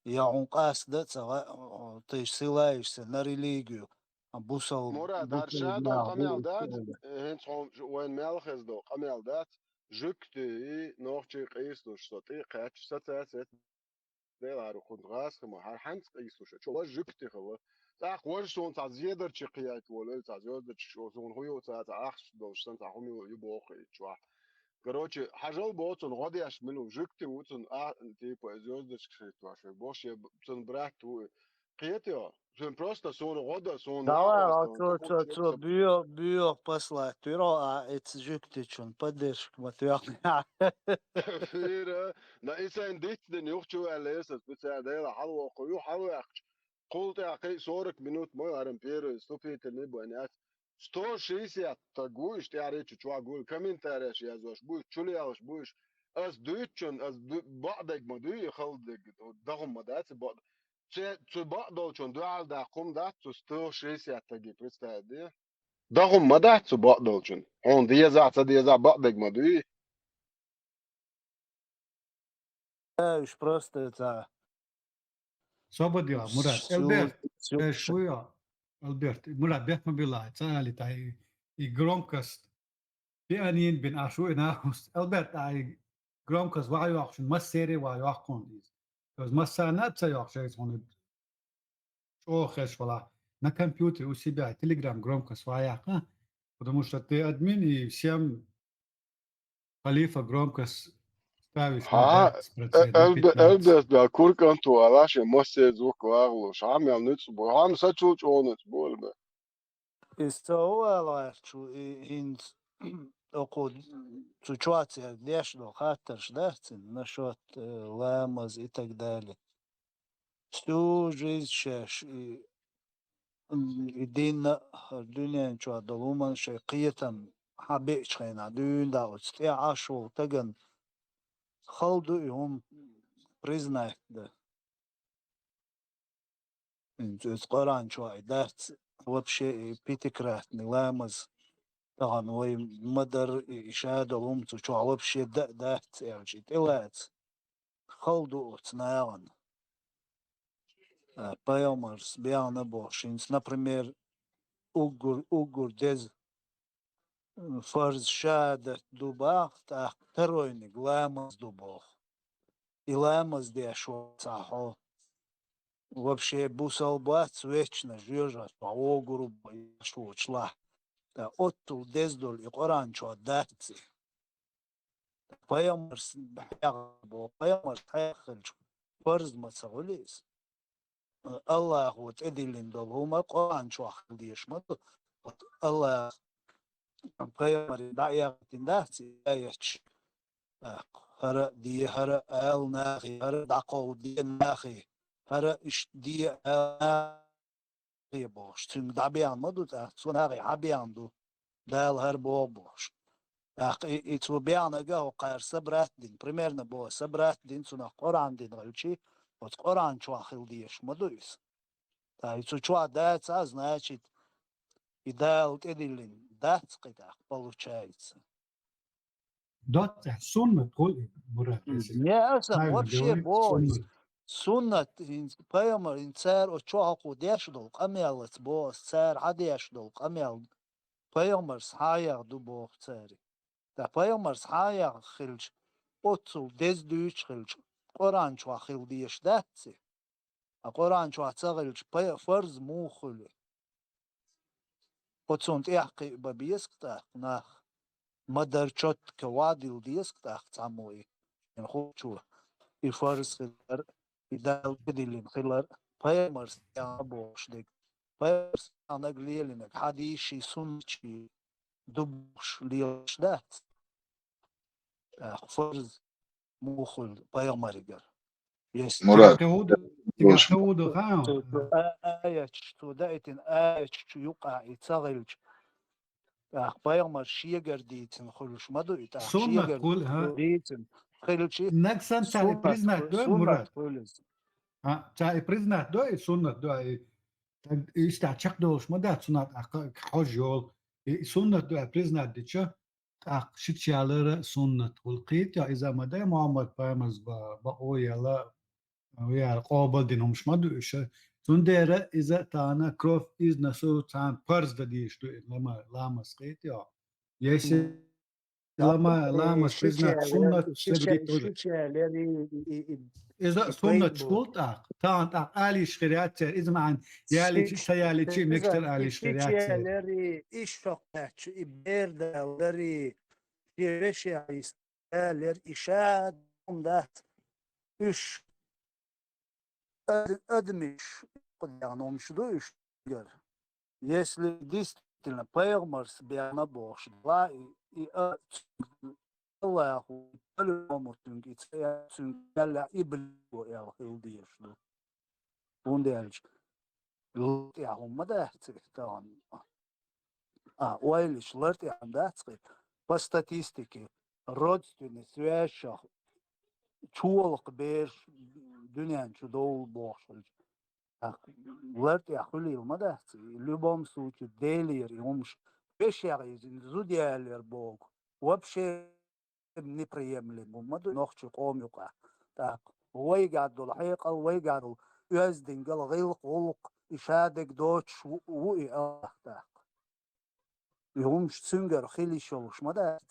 Я хьуна къаста а ца гӀа-, тайш силаешца на религию, бусал-, Мурад, дар бусал ша долу нах къамел дац, хӀинца хьуна вайн мел хеза долу къамел дац, жуьгти, нохчий къийсалуш со тӀе а кхаьчча, саца сет, Дела хӀара хӀунда гӀазкхи ма, хӀара хьанца къийсалуш, чо важа жуьгти хила. ТӀаккха важа суна цхьа зедарчий кхиайта волу, цхьа звёздочка, суна хӀун ю цхьа, цхьа ахча долуш сан, цхьа хӀума ю, ю боху и чохь. Короче, хьажал боху цунна, гӀо деш мила ву, жуьгти ву цунна, а, типа, звёздочка хиттош ву, боху, шен б-, цунна брат ву и. Кхетий хьо? Цуьнан просто суна гӀо дан, суна Давай, а, цо, цо, цо, буьйо-, буьйо послать туьро, а, эца жуьгтичун поддержка ма тоьхна. Фира, на и сайн диц дина юхачу аьлла, эса специально дела хьалвоккху, ю хьалваьккхача. Кхул тӀехь кхин сорок минут ма варам первый вступительный бу аьнна яц. Сто шестьдесят стаг ву, иштта тӀаьхьарчу чохь гуйла, комментареш яздеш бу, чулелаш бу. Ас дуьйцучун, ас ду-, бакъдерг ма дуй, и хала дерг, дахун ма дац, и бакъ-, цу, цу бакъдолчун дуьхьал даккха хӀума дац, цу сто шестьдесят стаге, представь, де? Дахун ма дац цу бакъдолчун. Хьуна дезахь, ца дезахь, бакъдерг ма дуй. Э, уьш просто это. Собадила, Мурат. Всё, Элберт, всё, э, всё. Шуя, Элберт, Мурат, бехма била, цали тай, и громкость. Пианин бин ашу и нахус. Элберт, ай, громкость ва йохшин, массери ва йохкун из. То есть массана ца йохшин, он чо хеш вала. На компьютере у себя Telegram громкость ва яха, потому что ты админ, и всем Халифа громкость ставишь на Ха, двадцать процентов, на Элбе-, пятнадцать. Элбес бя курканту алаш, массе звук вагълуш. Хьа мел нуц бу. Хьа ма сачул чӀонуц бу, Элбе. Иза ца валарчу, и хӀинца окху цу чоцерг деш долу хаттарш дац цуьнан, насчёт, э, ламаз и так далее. Всю жизнь шаьш и, м, и динна а, дуьнен чохь долу хӀуманна шайн кхетам хьан беачу хенахь дуьйна да оцу тӀе Ӏаш волу тагана хала ду и хӀума признать дан. Иза Къуръан чохь и дац, вообще и пятикратный ламаз, тахана вай ма-дарра и, и ша долу хӀума цу чохь вообще да а дац, аьлча, и тӀелаца. Хала ду оцу нахана. А, пайхамарс бехна бохуш, хӀинца, например, уггар, уггар деза, м, фарз шахӀадат ду баха, тӀаккха второйниг ламаз ду боху. И ламаз деш вацахь хьо, вообще бусал бац, вечно жоьжахати чохь вогур ву боху, еш воцуш лахь. Ткъа оццул деза долу и Къуръан чохь дац и. Пайхамарс хьехна боху, пайхамарс хьехна хилча, фарз ма ца хуьлу иза. Аллахо тӀедиллина долу хӀума Къуръан чохь хила дезаш ма ду. Вот Аллах пайхамаре дӀаэхийтина дац и аяташ? ТӀаккха хӀара а де, хӀара а ала нахе, хӀара а дӀакховда де нахе, хӀара а иштта де ала нахе бохуш, цуьнга дӀабеана ма ду тӀаккха, цо нахе хьабеана ду, Дала хӀара боху бохуш. ТӀаккха и, и цо беанарг а хӀокхара собрать дина, примерно боху, собрать дина, цунах Къуръан дина хилчи, оцу Къуръан чохь хила дезаш ма ду иза. Ткъа и цу чохь дацахь, значит, и Дала тӀедиллина дац кхин тӀаккха, получается. Доццехь суннат хуьлу и, Мурад, весиг. Не, аса, Хьайна вообще, говорит, бо, суннат. Суннат, хӀинца пайхамар, хӀинца цара оцу чохь хӀокхо деш долу къамелаца, бо, аса цара хьан деш долу къамел, пайхамарс хьан яха ду боху цара. Ткъа пайхамарс хьан яха хилча, оццул деза дуьйцуш хилча, Къуръан чохь хила дезаш дац и? Ткъа Къуръан чохь ца хилча, пай-, фарз муха хуьлу? Оцунна тӀехь кхиа бан беза-кх тӀаккха нах, ма-дарра чотка вадийла деза-кх тӀаккха цхьаммо и, хӀинца хӀокхо чу, и фарз хилар, и Дала тӀедиллина хилар, пайхамарс яхна бохуш дерг, пайхамарс яхнарг лелийнарг, хьадисаший, суннаташий ду бохуш лелаш дац. ТӀаккха фарз муха хуьлу пайхамарегара? Если Мурад, Цигахь кхин хӀун ду, цигахь кхин хӀун ду хаьий? Цо, цо а-, аяташ, цо даийтина аяташ юкъахь и ца хилча, тӀаккха пайхамар шегара дийцина хуьлуш ма ду и, тӀаккха Суннат шегара хуьлу, хӀа? Дийцина хилчи, Нагахь санна цара и суннат признать ху-, дой, суннат Мурад? Хуьлу иза. А, цара и признать дой, и суннат дой, и, так, и иштта чекхдолуш ма дац, суннат а кха-, хьожа йолу. И суннат дой признать дича, тӀаккха шича ялар а суннат хуьлу. Кхетий, иза ма дай Мухьаммад пайхамарс ба-, бакъо яла, яра къобал дина хӀумаш ма ду уьш. Цундела иза тахана кровь из носу царна парз дан дийш ду и лама-, ламаз, кхетий. Если М. лама-, ламаз признать суннат, шича-, сергит уже. Шича ялар и, и, и, и, Иза и суннат пайда хуьлу тӀаккха. Тахана тӀаккха алийш хир яц церан. Иза маьӀна ялийчи, ца ялийчи, мегаш тара алийш хир яц церан. Шича ялар и, и шок кхаьчча, и бер далар и, шен вешех ялар и ша хӀума дац. Уьш ад-, адамаш, кху дегӀан хӀумаш ду уьш гар. Если действительно пайхамарс беана бохуш, ла и, и а, Аллаху, по-любому цуьнга и ца яц, цуьнга мелла а иблис ву аьлла хила дезаш ду. ХӀунда аьлча, лар тӀехь хӀума ма дац и тахана. А, ойла йича, лар тӀехь хӀума дац кхин. По статистике, родственный связь чохь чолакх бераш дуьнен чу довла бохуш хилча, тӀаккха лар тӀехь хуьлийла ма дац и. В любом случае, Делера и хӀумаш вешех изина зуда ялар боху. Вообще неприемлемо ма ду нохчийн къоман юкъахь. ТӀаккха вайгахь долу хьекъал, вайгахь долу оьздангалла, гӀиллакх, гӀуллакх, и шадерг доцуш ву, ву и Аллах тӀаккха. И хӀумаш цуьнгара хила йиш йолуш ма дац.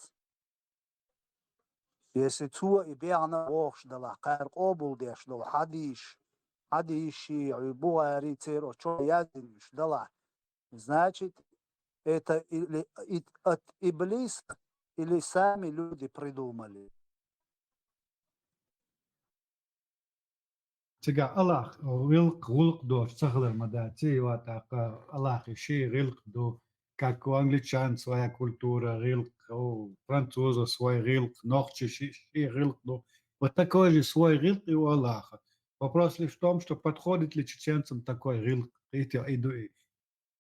Если цо и беана бохуш далахь, кхара къобалдеш долу хьадисаш, хьадисаший, Бухари, церан чохь яздина уьш далахь, значит, это или ит-, от иблиса, или сами люди придумали. Цигахь Аллах гӀиллакх, гӀуллакх доцуш ца хилар ма дац, и ва тӀаккха Аллахи шен гӀиллакх ду, как у англичан своя культура, гӀиллакх, у француза свой гӀиллакх, нохчи ши-, шен гӀиллакх ду. Вот такой же свой гӀиллакх и у Аллаха. Вопрос лишь в том, что подходит ли чеченцам такой гӀиллакх, и те, и ду и.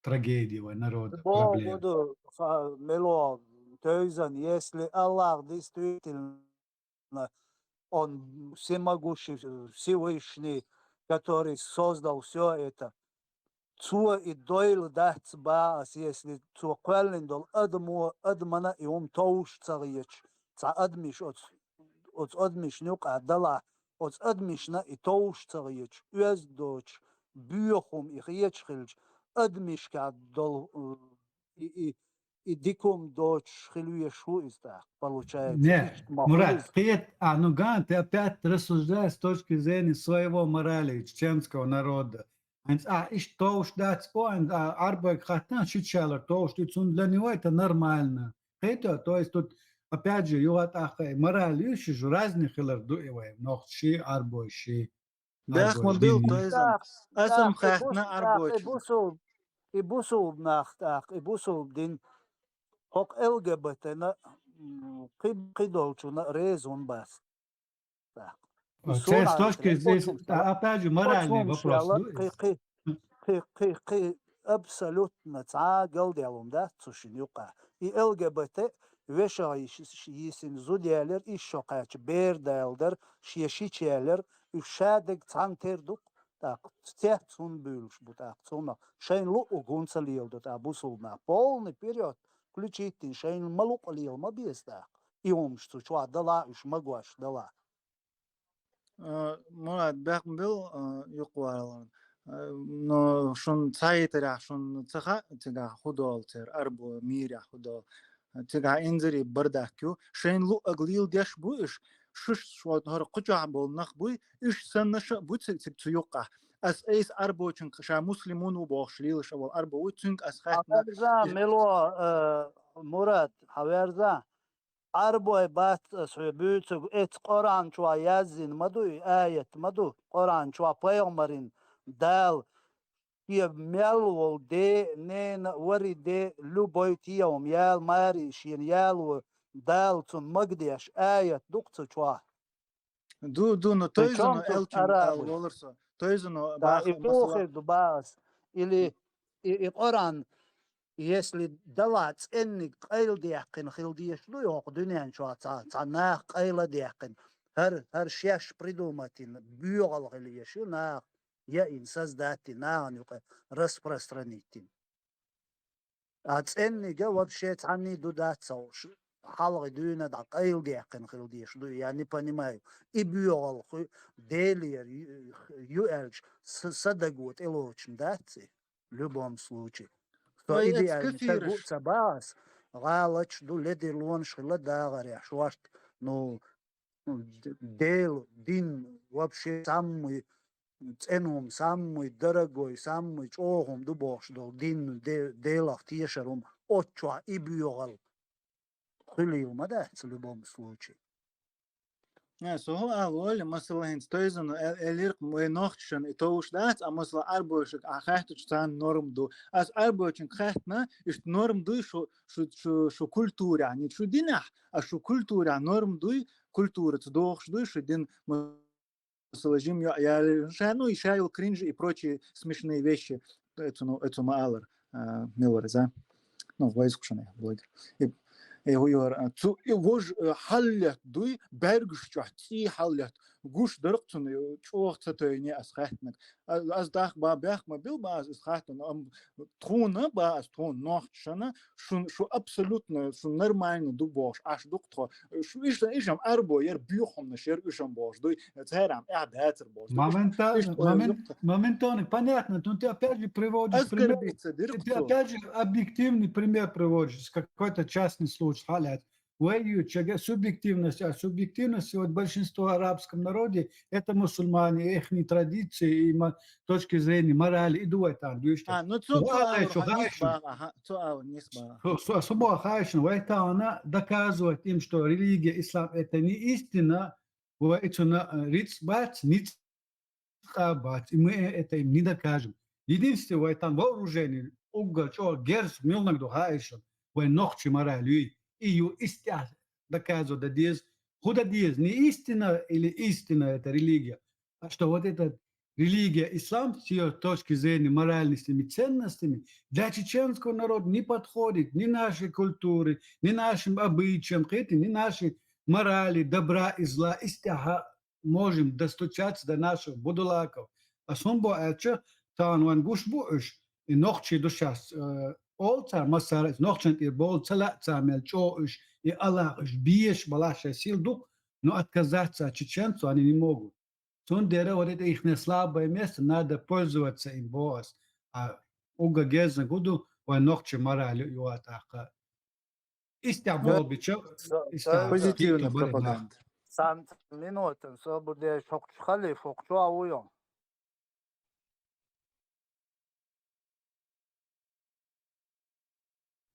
Трагедия вай народа, бо-, проблема. Буду, ха-, мело, тевзан, если Аллах действительно, Он всемогущий, Всевышний, который создал всё это, Цо и дойла дац боху ас, если Цо кхоьллина долу адамо, адамана и хӀума товш ца хеташ, цхьа адамаш оцу, оцу адамашна юкъа далахь, оцу адамашна и товш ца хеташ, оьзда доцуш, боьха хӀума и хеташ хилча, адамашкахь долу, э, и, и, и дика хӀума доцуш хила везаш ву иза тӀаккха, получается. Не, иштта ма хуьлу Мурат, иза. Кхета, а, ну, ган, ты опять рассуждаешь с точки зрения своего морали чеченского народа. ХӀинца ахь иштта товш дац бо, ахь, а, Ӏарбойга хаттахь, шича ялар товш ду, цунна для него это нормально. Кхетий, то есть тут, опять же, юха тӀаккха и мораль ю, шуьша разный хилар ду и вай, нохчий, Ӏарбойший. Бехк ма бил, то есть, аса-м хаьттина Ӏарбойчу. И бусулба, и бусулба нах тӀаккха, и бусулба дин, хӀокху Л Г Б Т-на, м, кхи-, кхидолчунна реза хӀунда бац. тӀаккха. Цаьрца точка здесь, а, опять же, моральный вопрос. Кхы, кхы, кхы, кхы, кхы абсолютно цхьа галдаьлла дац цу шин юкъа. И Л Г Б Т вешагӀа йиш-, йисина зуда ялар, ишшо кхаьча бер дала дар, шен шича ялар, уьш шадерг цхьана тера ду-кх, тӀаккха цец хӀунда буьйлуш бу тӀаккха цунах? Шайна луъург хӀунда ца леладо тӀаккха бусулба нах? Полный вперёд, включительно, шайна ма луъа лела ма беза тӀаккха. И хӀумаш цу чохь дала, уьш магош дала. А, Мурад, бехк ма бил, а, юкъаваларна. А, но шун цхьайттарехь шун ца хаьа цигахь хӀун долу церан арбо мирехь хӀун долу. Цигахь инзаре бардак ю. Шайна луъург леладеш бу уьш. Шуьш, шо хӀара кху чохь болу нах буй, уьш санна ша а бу цига, цига цу юккъахь. Ас айса арбочунга ша муслимун ву бохуш лелаш а волу арбо вуй, цуьнга ас хаьттина. Хьаверза, мело, а, Мурад, хьаверза. Арбой бац ас хьоьга буьйцург, эцу Къуръан чохь яздина ма ду и, аят ма ду. Къуръан чохь пайхамаран Дала шен мел волу де, нена а, вари де, любой тӀехьа ял, маре шена ял ву, Дала цунна магадеш аят ду-кх цу чохь. Ду, ду, но тойзано аьллачунна ала волура со. Тойзано баха, и масала, хир ду баха ас. Или и, и Къуръан, если дала цӀенниг къайладаьккхина хила дезаш ду, и хӀокху дуьнен чохь цхьа, цхьа нах къайладаьккхина, хӀара, хӀара шаьш придумать йина боьхалла хила езаш ю нах, яйина, создать йина, нахана юкъа распространить йина. А цӀеннига вообще цхьанний ду дац ца хууш, хьалхе дуьйна дӀа къайладаьккхина хила дезаш ду, я не понимаю. И боьхалла ху-, Делера ю, ю аьлча, са, са даго тӀелоцун дац и, в любом случае. Со идеальный са гу ца бац, гӀалаташ ду, ледарлонаш хила дагӀарехь, шорта, ну, д-, Дела, дин вообще самый цӀена хӀума, самый дорогой, самый чӀогӀа хӀума ду бохуш долу дин, де-, Делах тешар хӀума, оцу чохь и боьхалла хуьлийла ма дац в любом случае. Не, со хӀун ала воллу, масала, хӀинца тойзано эл-, элира-кх, вай нохчашна и товш дац, а масала, арбойшка ахь хаьттича царна норм ду. Ас арбойчунга хаьттина, иштта норм дуй шу, шу, шу, шу культурехь, не шу динехь, а шу культурехь норм дуй, культураца догӀуш дуй шу дин, масала, жима йоӀ ялийна, ша, ну, и ша йолу кринжи и прочие смешные вещи, оцу, ну, оцу ма алара, а, мила вара иза. Ну, вайза кхушана блогер. И, и хӀу йора, а, цу, и вож, э, хьаллет дуй, бӀаьргаш чохь цӀий хьаллет. Гуш дара-кх цунна, э, чӀогӀа ца тойне ас хаьттинарг. А, ас даха ба-, бехк ма бил ба ас иза хаьттина, ам тхуна ба ас, тхуна нохчашна, шун, шу абсолютно, шу нормально ду бохуш, Ӏаш ду-кх тхо. Шу иш, ишам арбо яра, боьха хӀуманаш яра ишам бохуш дуй, церам эхь дацар бохуш дуй. Момента-, иштта момент-, моментально, понятно, но ты опять же приводишь пример, оскорбиться дира-кх ты цо. Опять же объективный пример приводишь, какой-то частный случай, хьалаьцна. Вай ю чага субъективность, а субъективность, вот большинство в арабском народе, это мусульмане, ихние традиции и мо-, точки зрения, морали, и ду вай тахана дуьйш. А, ну, цо, цо алар нисбаха, аха, цо алар нисбаха. Со, со, со боху хаьшна, вай тахана доказывать им, что религия ислам это не истина, вай цунна, э, рицкъ бац, ницкъ а бац, и мы это им не докажем. Единственное, вай тахана вооружение, уггар чӀогӀа герз муьлханиг ду хаьшна, вай нохчи мораль юй, и ю истя доказывать дан деза. ХӀун дан деза, не истина или истина это религия, а что вот эта религия ислам с её точки зрения моральностями, ценностями для чеченского народа не подходит, ни нашей культуры, ни нашим обычаям, кхетий, ни нашей морали, добра и зла, истяха можем достучаться до наших будулаков. Ас хӀун боху аьлча, тахана вайн гуш бу уьш, и нохчий ду шаьш, э, олу цара массара, нохчан тӀера бовла ца лаьа цара мел чӀогӀа уьш, и АллахӀ уьш беша балахь шайн сил ду-кх, но отказаться от чеченцев они не могут. Цундела вот это ихнее слабое место, надо пользоваться им, боху ас. А уггар герзниг хӀун ду, вайн нохчи мораль ю а тӀаккха. Истя болбича, со, истя со позитивная пропаганда. Цхьана минутан собар де, хӀокху халиф, хӀокху чохь ву ю.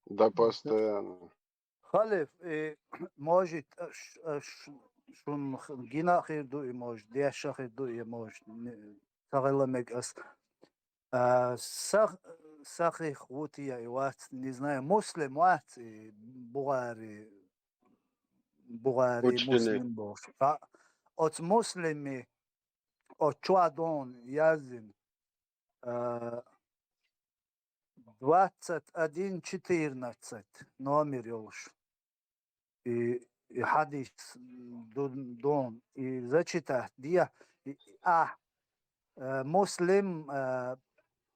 Да, постоянно. Халиф, и, может, ш-, ш-, шун х-, гина хир ду, и, может, деша хир ду, и, может, не, ца гӀелла мега ас. А, сах-, сахих ву те я и вац, не знаю, муслим вац и, Бухари, Бухари, Муслим бохуш. А, оцу Муслиме, оцу чоь дона яздина, а, двадцать один четырнадцать номер йолуш. И, и хьадис ду-, дона, и зачитать де, и, и, а, э, Муслим, э,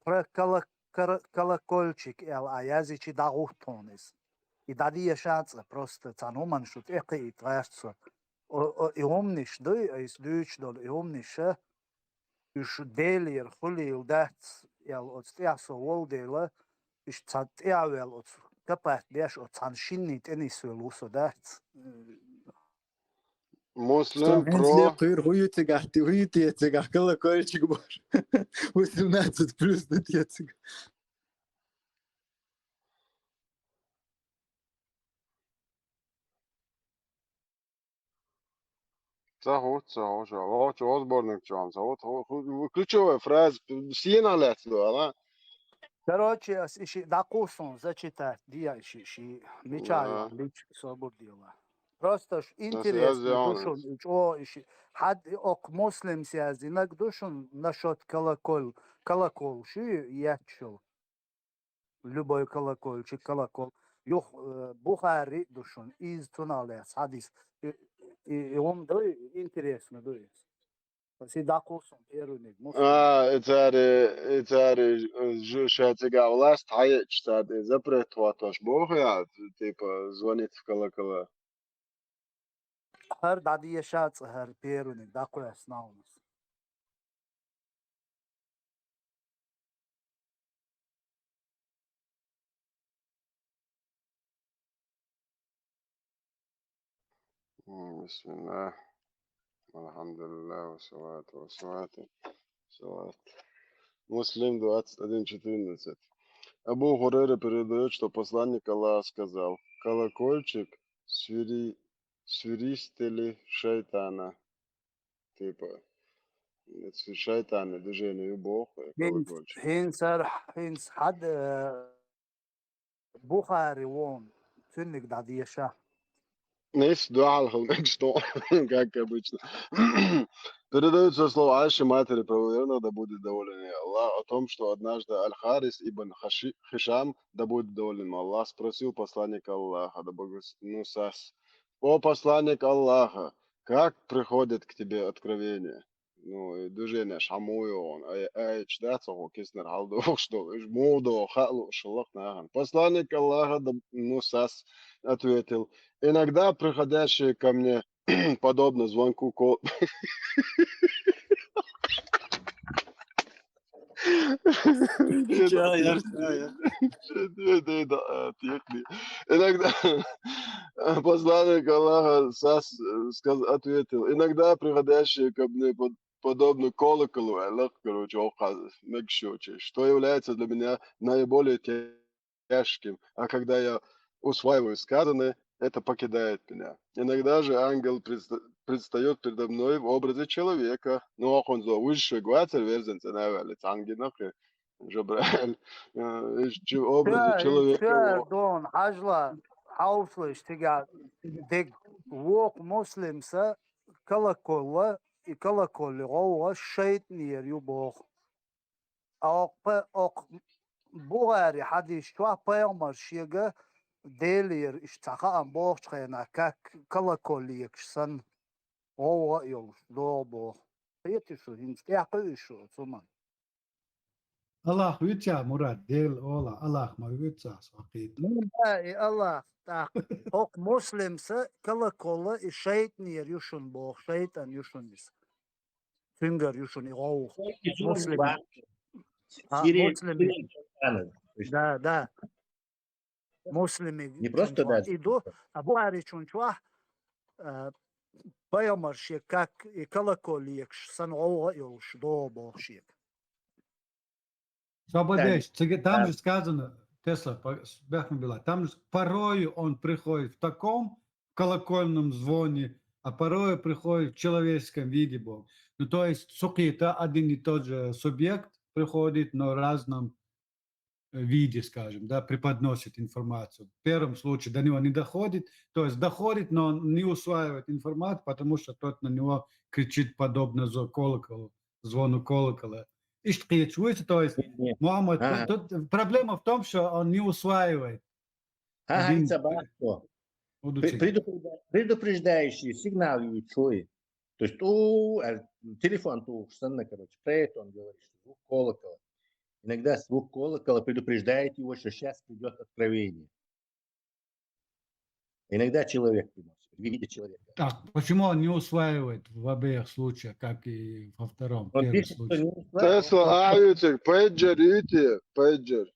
про кола-, кара-, колокольчик аьлла, а язичи дӀагӀутту хьуна иза. И дӀадеша цкъа, просто цхьана хӀуманна шу тӀекхиийта гӀерта со. О, о, и хӀуманаш дуй, айса дуьйцуш долу и хӀуманаш, а, уьш Делера хуьлийла дац, аьлла, оцу тӀехь со волу дела, уьш цхьана тӀехь а ваьлла оцу капат беш, оцу цхьана шинний тӀе нисвелла ву со дац. Муслим Стом, про. Хьуьнца лекхуьйра, хӀун ю цигахь, хӀун ю те цигахь колокольчик бохуш? Восемнадцать плюс ду те цигахь? Ца хӀутту, ца хӀутту, вахча сборник чохь ца хӀутту, хӀу-, хӀу-, ключевая фраза, сенах лаьцна ду, ала? Короче, ас и шиъ дӀакхуссун зачитать де, и шиъ, шиъ мича Да. Йолу личка собар дела. Просто ж интересно ду шуна, и чӀогӀа и шиъ. Хьад-, и окху Муслимс яздинарг ду шуна насчёт колокол-, колокол, шу ю етташ йолу? Любой колокольчик, колокол. Юха, э, Бухари а ду шуна, иза цунах лаьцна хьадис. И, и, и хӀума ду, интересно ду иза. Ас и дӀакхуссун первыйниг, Муслим. А, и цара, и цара, э, жу-, ша цигахь власть хьаеъча цара и запрет хӀоттош боху я, типа, звонить в колокола. ХӀара дӀадеша цкъа хӀара первыйниг дӀакхоьссина хьуна ас. М, бисмиллах. Алхамдулиллах, ва салату, ва салату, ва салату. Муслим двадцать один четырнадцать. Абу Хурайра передаёт, что посланник Аллаха сказал: «Колокольчик свири-, свиристели шайтана». Типа, это шайтанное движение ю боху, э, хӀинца, колокольчик. ХӀинца ар-, хӀинца хьад-, э, Бухари вон, цуьнниг дӀадеша. Нис дуьхьал хӀалмагаш тоху, как обычно. Передаются слова Айши, матери правоверного, да будет доволен ей Аллах, о том, что однажды Аль-Харис ибн Хаши-, Хишам, да будет доволен им Аллах, спросил посланника Аллаха, да благос-, ну, сас: «О посланник Аллаха, как приходит к тебе откровение?» Ну, и движение ж хьан муха йогӀу, ай-, айча дац хьо киснара хьаладохуш долу, уьш муха догӀу хаа лууш хилла нахана. Посланник Аллаха, да, ну, сас ответил: «Иногда приходящее ко мне подобно звонку ко-». Ча яр, ча яр. Иногда посланник Аллаха сас, э, сказ-, ответил: «Иногда приходящее ко мне под-, подобно колоколу», аьлла, короче, оха мегаш йоцуш, «что является для меня наиболее тяжким, а когда я усваиваю сказанное, это покидает меня. Иногда же ангел предста-, предстаёт передо мной в образе человека». Ну, оха хӀунда зо, уьш шуьга вацара верзан цӀена а ваьлла, цхьаьнгинах, Жабраил, э, чи-, образе человека. Чуьра дон, хьажла, хьовсалаш, тига дег вокху Муслимса колокола, и колоколе гӀовгӀа шайтӀанера ю боху. Окху па-, окху Бухари хьадис чохь пайхамар шега Делера иштта цхьа хаам бохучу хенахь, как колоколекаш санна, гӀовгӀа а йолуш, догӀу боху. Кхетий шу, хӀинца тӀаьхьакхуьуш шу оцу хӀуманна? Аллах вуьйцу ахь, Мурад, Дела олахь, Аллах ма вуьйцу ахь, со кхета. Ну да, и Аллах, тӀаккха хӀокху Муслимса колокола и шайтӀанера ю шуна боху, шайтӀан ю шуна иза. Цуьнгара ю шуна и гӀовгӀа. Муслим. А, Муслим. Да, да. Муслимиг. Не просто, да. И ду, а Бухаричун чохь, а, пайхамар шен как и колоколекаш санна гӀовгӀа а йолуш, догӀу боху шега. Свободеч, там же сказано, Тесла, по-, бехме была, там же порою он приходит в таком колокольном звоне, а порою приходит в человеческом виде Бог. Ну, то есть, сукхета один и тот же субъект приходит, но в разном виде, скажем, да, преподносит информацию. В первом случае до него не доходит, то есть доходит, но он не усваивает информацию, потому что тот на него кричит подобно зо-, колоколу, звону колокола. Иштта кхеташ вуйса, то есть, Мухаммад, тут проблема в том, что он не усваивает. Ага, один ца бахто. Предупреждающий сигнал ючуй. То есть, у, а, телефон тухуш санна, короче, про это он говорит, что звук колокола. Иногда звук колокола предупреждает его, что сейчас придет откровение. Иногда человек приносит, видит человека. Так, почему он не усваивает в обеих случаях, как и во втором, первом случае? Тесла, а, ютик, пейджер, ити, пейджер.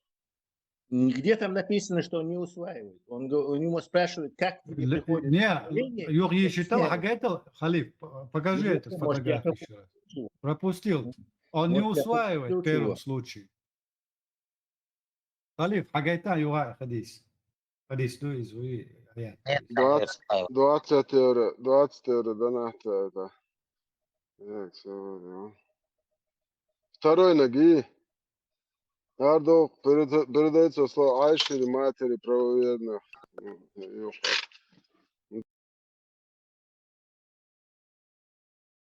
Нигде там написано, что он не усваивает. Он, у него спрашивают, как тебе приходит. Не, юх ешитал, хагайтал, Халиф, покажи эту фотографию еще раз. Пропустил. Он не усваивает в первом случае. Халиф, хагайта юха хадис. Хадис ду из уи аят. Двадцать, двадцать евро, двадцать евро донат это. Так, всё, да. Второй ноги. Ардо передается слово Айши или матери правоверных.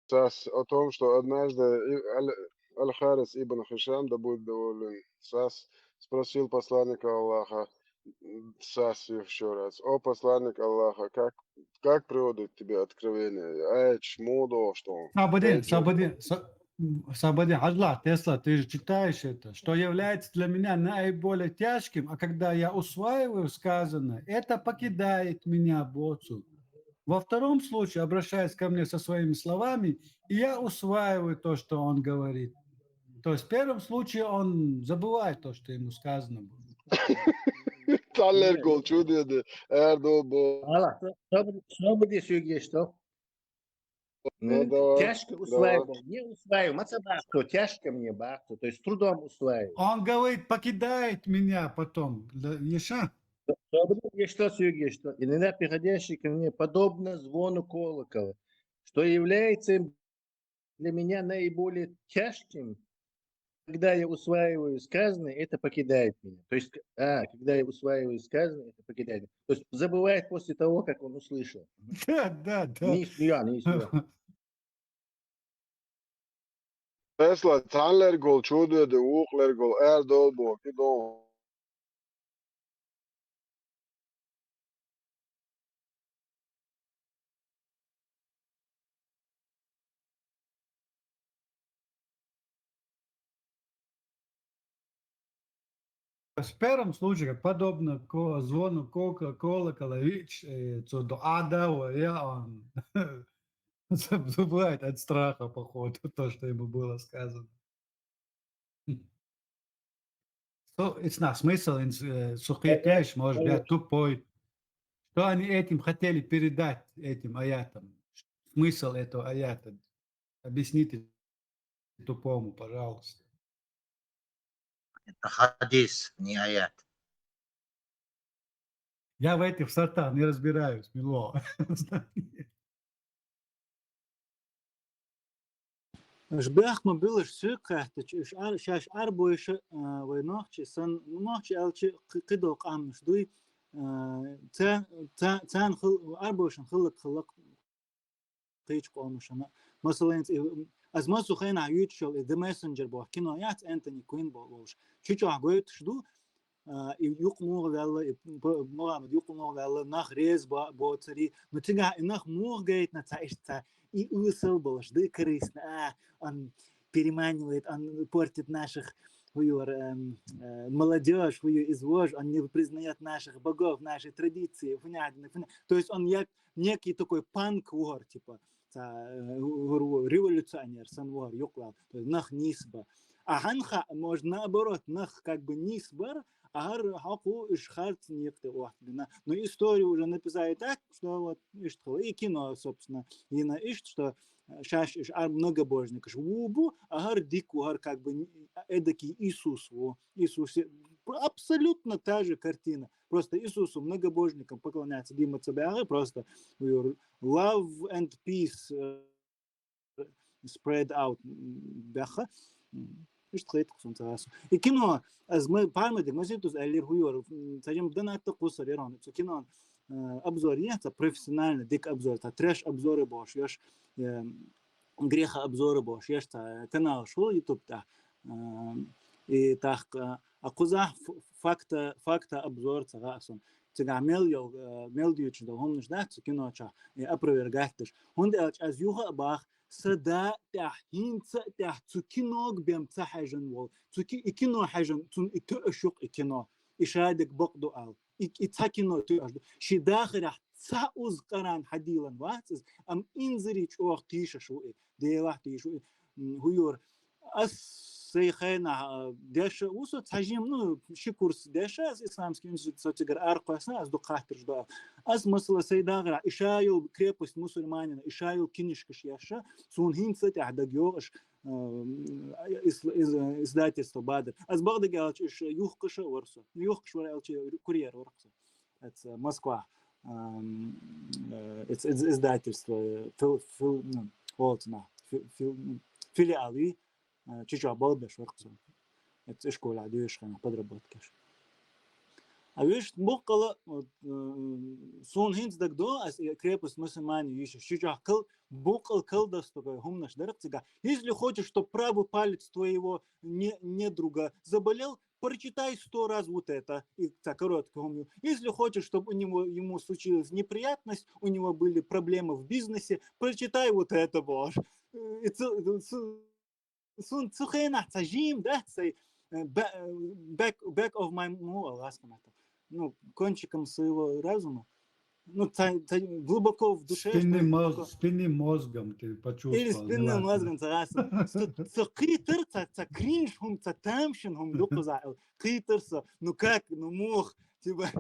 Сас о том, что однажды Аль-Харис ибн Хишам, да будет доволен Сас, спросил посланника Аллаха, Сас еще раз: «О посланник Аллаха, как, как приходит тебе откровение?» Ай, чмо, что он. Сабадин, сабадин, сабадин, Хазла, Тесла, ты же читаешь это, что является для меня наиболее тяжким, а когда я усваиваю сказанное, это покидает меня, Боцу. Во втором случае, обращаясь ко мне со своими словами, я усваиваю то, что он говорит. То есть в первом случае он забывает то, что ему сказано было. Таллер гол, чудо, Эрдо, бо. Ала, что бы, что бы здесь, Югеш, что? Тяжко усваивал, не усваивал, мацабахто, тяжко мне бахто, то есть с трудом усваивал. Он говорит, покидает меня потом. Ещё? Что бы, что, Югеш, что? Иногда приходящий ко мне подобно звону колокола, что является для меня наиболее тяжким, когда я усваиваю сказанное, это покидает меня. То есть, а, когда я усваиваю сказанное, это покидает меня. То есть забывает после того, как он услышал. Да, да, да. Не ишмия, не ишмия. Тесла, цхьан лергол чудеде, вукх лергол эр долбо, кидон. В первом случае, подобно ко-, звону кока-, колокола, ВИЧ, э, цо до ада, о, я, он забывает от страха, походу, то, что ему было сказано. Со, it's not смысл, ин-, э, сухетеш, может, я тупой. Что они этим хотели передать, этим аятом? Смысл этого аята? Объясните тупому, пожалуйста. Это хадис, не аят. Я в этих сортах не разбираюсь, мило. Уж бехк ма билаш суьйг кхаьттача, уж ар-, шаьш арбойша, а, вай нохчи сан, нохчи аьлча кхы-, кхыдола къамнаш дуй, а, ца-, ца-, царна хил-, арбойшан хилларг хилла кхыча къомашна. Масала, из, аз массо хенахь юьйцуш йолу и The Messenger боху кино яц, Энтони Куинн бо-, волуш. Чу чохь гойтуш ду, а, и юкъа муха ваьлла, и п-, Мухаммад юкъа муха ваьлла, нах реза бо-, боцурий. Ну, цигахь и нах муха гайтина ца иштта ца, и уьсал болуш, ду и карийсна, а, он переманивает, он портит наших, хӀу ю, эм, э, молодёжь, хӀу ю, из вож, он не признаёт наших богов, наши традиции, фу нядина, фу ня-, то есть он як некий такой панк вор, типа, ца, э, вор, вор, революционер сан вор, юкъа ваьлла, то есть нах нийса бан. А хьанна хаьа, может, наоборот, нах как бы нийса бара, а хӀара хьокху уьш харц некъа тӀе оттабина. Но историю уже написали так, что вот иштта хилла. И кино, собственно, йина иштта, что, э, шаьш уьш ар-, многобожникаш ву бу, а хӀара дика ву, хӀара как бы н-, эдакий Иисус ву. Иисус, абсолютно та же картина. Просто Иисусу многобожникам поклоняться дийма ца баьхна, просто, ю, love and peace, э, spread out, м, баьхна. Иштта хеташ сона цхьа. И кино, аз ма пармадик, ма зитус аллер хуйор, м, цхьа жим дан атта кхуссар яр хьона. Цу кино, э, обзор е, цхьа профессиональный, дик обзор, цхьа трэш обзоры бош, еш, э, греха обзоры бош, еш, цхьа канал шу YouTube та. Э, и тахк, э, а кхузахь ф-, факта, факта обзор цхьа гӀа сона. Цигахь мел йол, э, мел дуьйцуш дол хӀуманаш дац цу кино чохь, и опровергать деш. ХӀунда аьлча аз юха а бах, са да тӀехь, хӀинца а тӀехь цу кинога бен ца хьаьжна волу. Цу ки-, и кино хьаьжна, цунна и тоьаш ю-кх и кино. И шадерг бакъ ду аьлла. И, и цхьа кино тоьаш ду. Шен дахарехь цхьа уз къаран хьадийлан вац иза, амма инзаре чӀогӀа тийшаш ву и. Делахь тийша ву и. М, хӀу юра. Ас сайн хенахь, а, деш а ву со цхьа жим, ну, ши курс деш а, ас исламский институт, со цигара аракхоьссина, ас дукха хаттарш до. Ас, масала, сайн дагӀарахь, и ша йолу крепость мусульманина, и ша йолу кинишкаш еш а, суна хӀинца а тӀехь дага йогӀуш, а, ис-, ис-, издательство Бадар. Ас бакъдерг аьлча, уьш юхкуш а вара со. Юхкуш вара аьлча, курьер вара со. Эца Москва, ам, э, эц-, эц-, издательство, э, фил-, фил-, ну, олцу нах, фи-, фил-, ну, филиал и, э, чичо балбеш вара со. Эца школа дуьйш хенахь подработкаш. А виш буккъала, вот, э, суна хӀинца дага до, ас и крепость мусульмане йиш, чичо кал, буккъала калдасту хӀуманаш дара цигахь. Если хочешь, чтоб правый палец твоего не-, недруга заболел, прочитай сто раз вот это. И так короткий хӀума ю. Если хочешь, чтобы у него, ему случилась неприятность, у него были проблемы в бизнесе, прочитай вот это, боже. Э, и цу-, цу-, цу-, цу хенахь цхьа жим дац, цхьа, э, ба-, э, back, back of my, ну, ласка мата. Ну, кончиком своего разума. Ну, цхьа, цхьа глубоко в душе, что ли, глубоко. Спинным моз-, спинным мозгом ты почувствовал, или спинным мозгом, цхьа, цхьа, цхьа кхитар, цхьа, цхьа кринж хӀума, цхьа тамашийна хӀума ду кхузахь. Кхитар со. Ну как, ну муха, типа,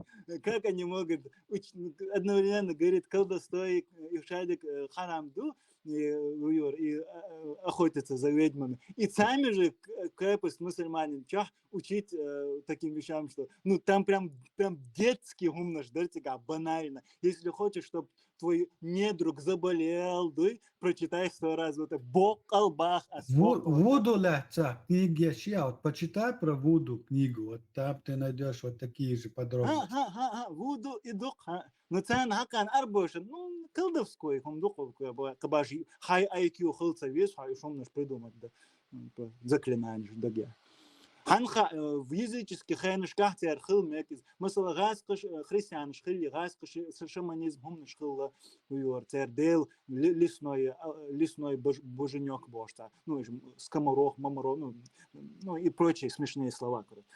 как они могут уч-, ну, одновременно говорит колдовство и, и шадерг, э, харам ду, и, э, и, э, охотиться за ведьмами. И сами же к-, крепость мусульманин чохь учить, э, таким вещам, что, ну, там прям, прям детский хӀуманаш дара цигахь, банально. Если хочешь, чтоб твой недруг заболел, дуй, прочитай сто раз вот это, боккъал бах ас, ву-, боккъал бах. Вуду лаьцна книги еш я, вот почитай про Вуду книгу, вот там ты найдёшь вот такие же подробности. Ха, ха, ха, ха, Вуду и ду-кх, ха. Ну, царна хьакхана арбоша, ну, колдовской хӀума ду-кх, кху баш, хьайн I Q хила ца веза, хьо и хӀуманаш придумать дан. М, п-, заклинанеш даге. Хьанха, э, в языческий хенашкахь церан хила мега иза. Масала, гӀазкхаш, э, христианаш хилли, гӀазкхаш, э, ш-, шаманизм хӀуманаш хилла, уйор, церан дела ли-, лесной, а, лесной бож-, боженёк бохуш цара. Ну, уьш скоморох, маморох, ну, ну, и прочие смешные слова, короче.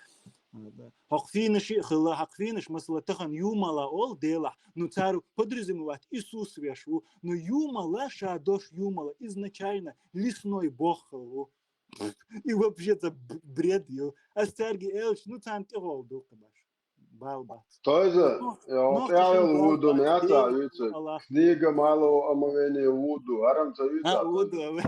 Э, да. Хьокху финаш а хилла, хьокху финаш, масала, тахана Юмала олу делахь, ну, цара подразумевать Иисус веш ву, ну, Юмала, ша дош Юмала, изначально лесной бог хилла ву. И вообще, это б-, бред ю. Ас цаьрга элча, ну, царна тӀехула ду кху баш. Бал бац. Что это? Ну, я, ну, вот я тӀехула Вуду, бал бац, я, да, Вуду, видите. Аллах. Книга малого омовения Вуду. Арам ца, а, видите, Вуду, а вы-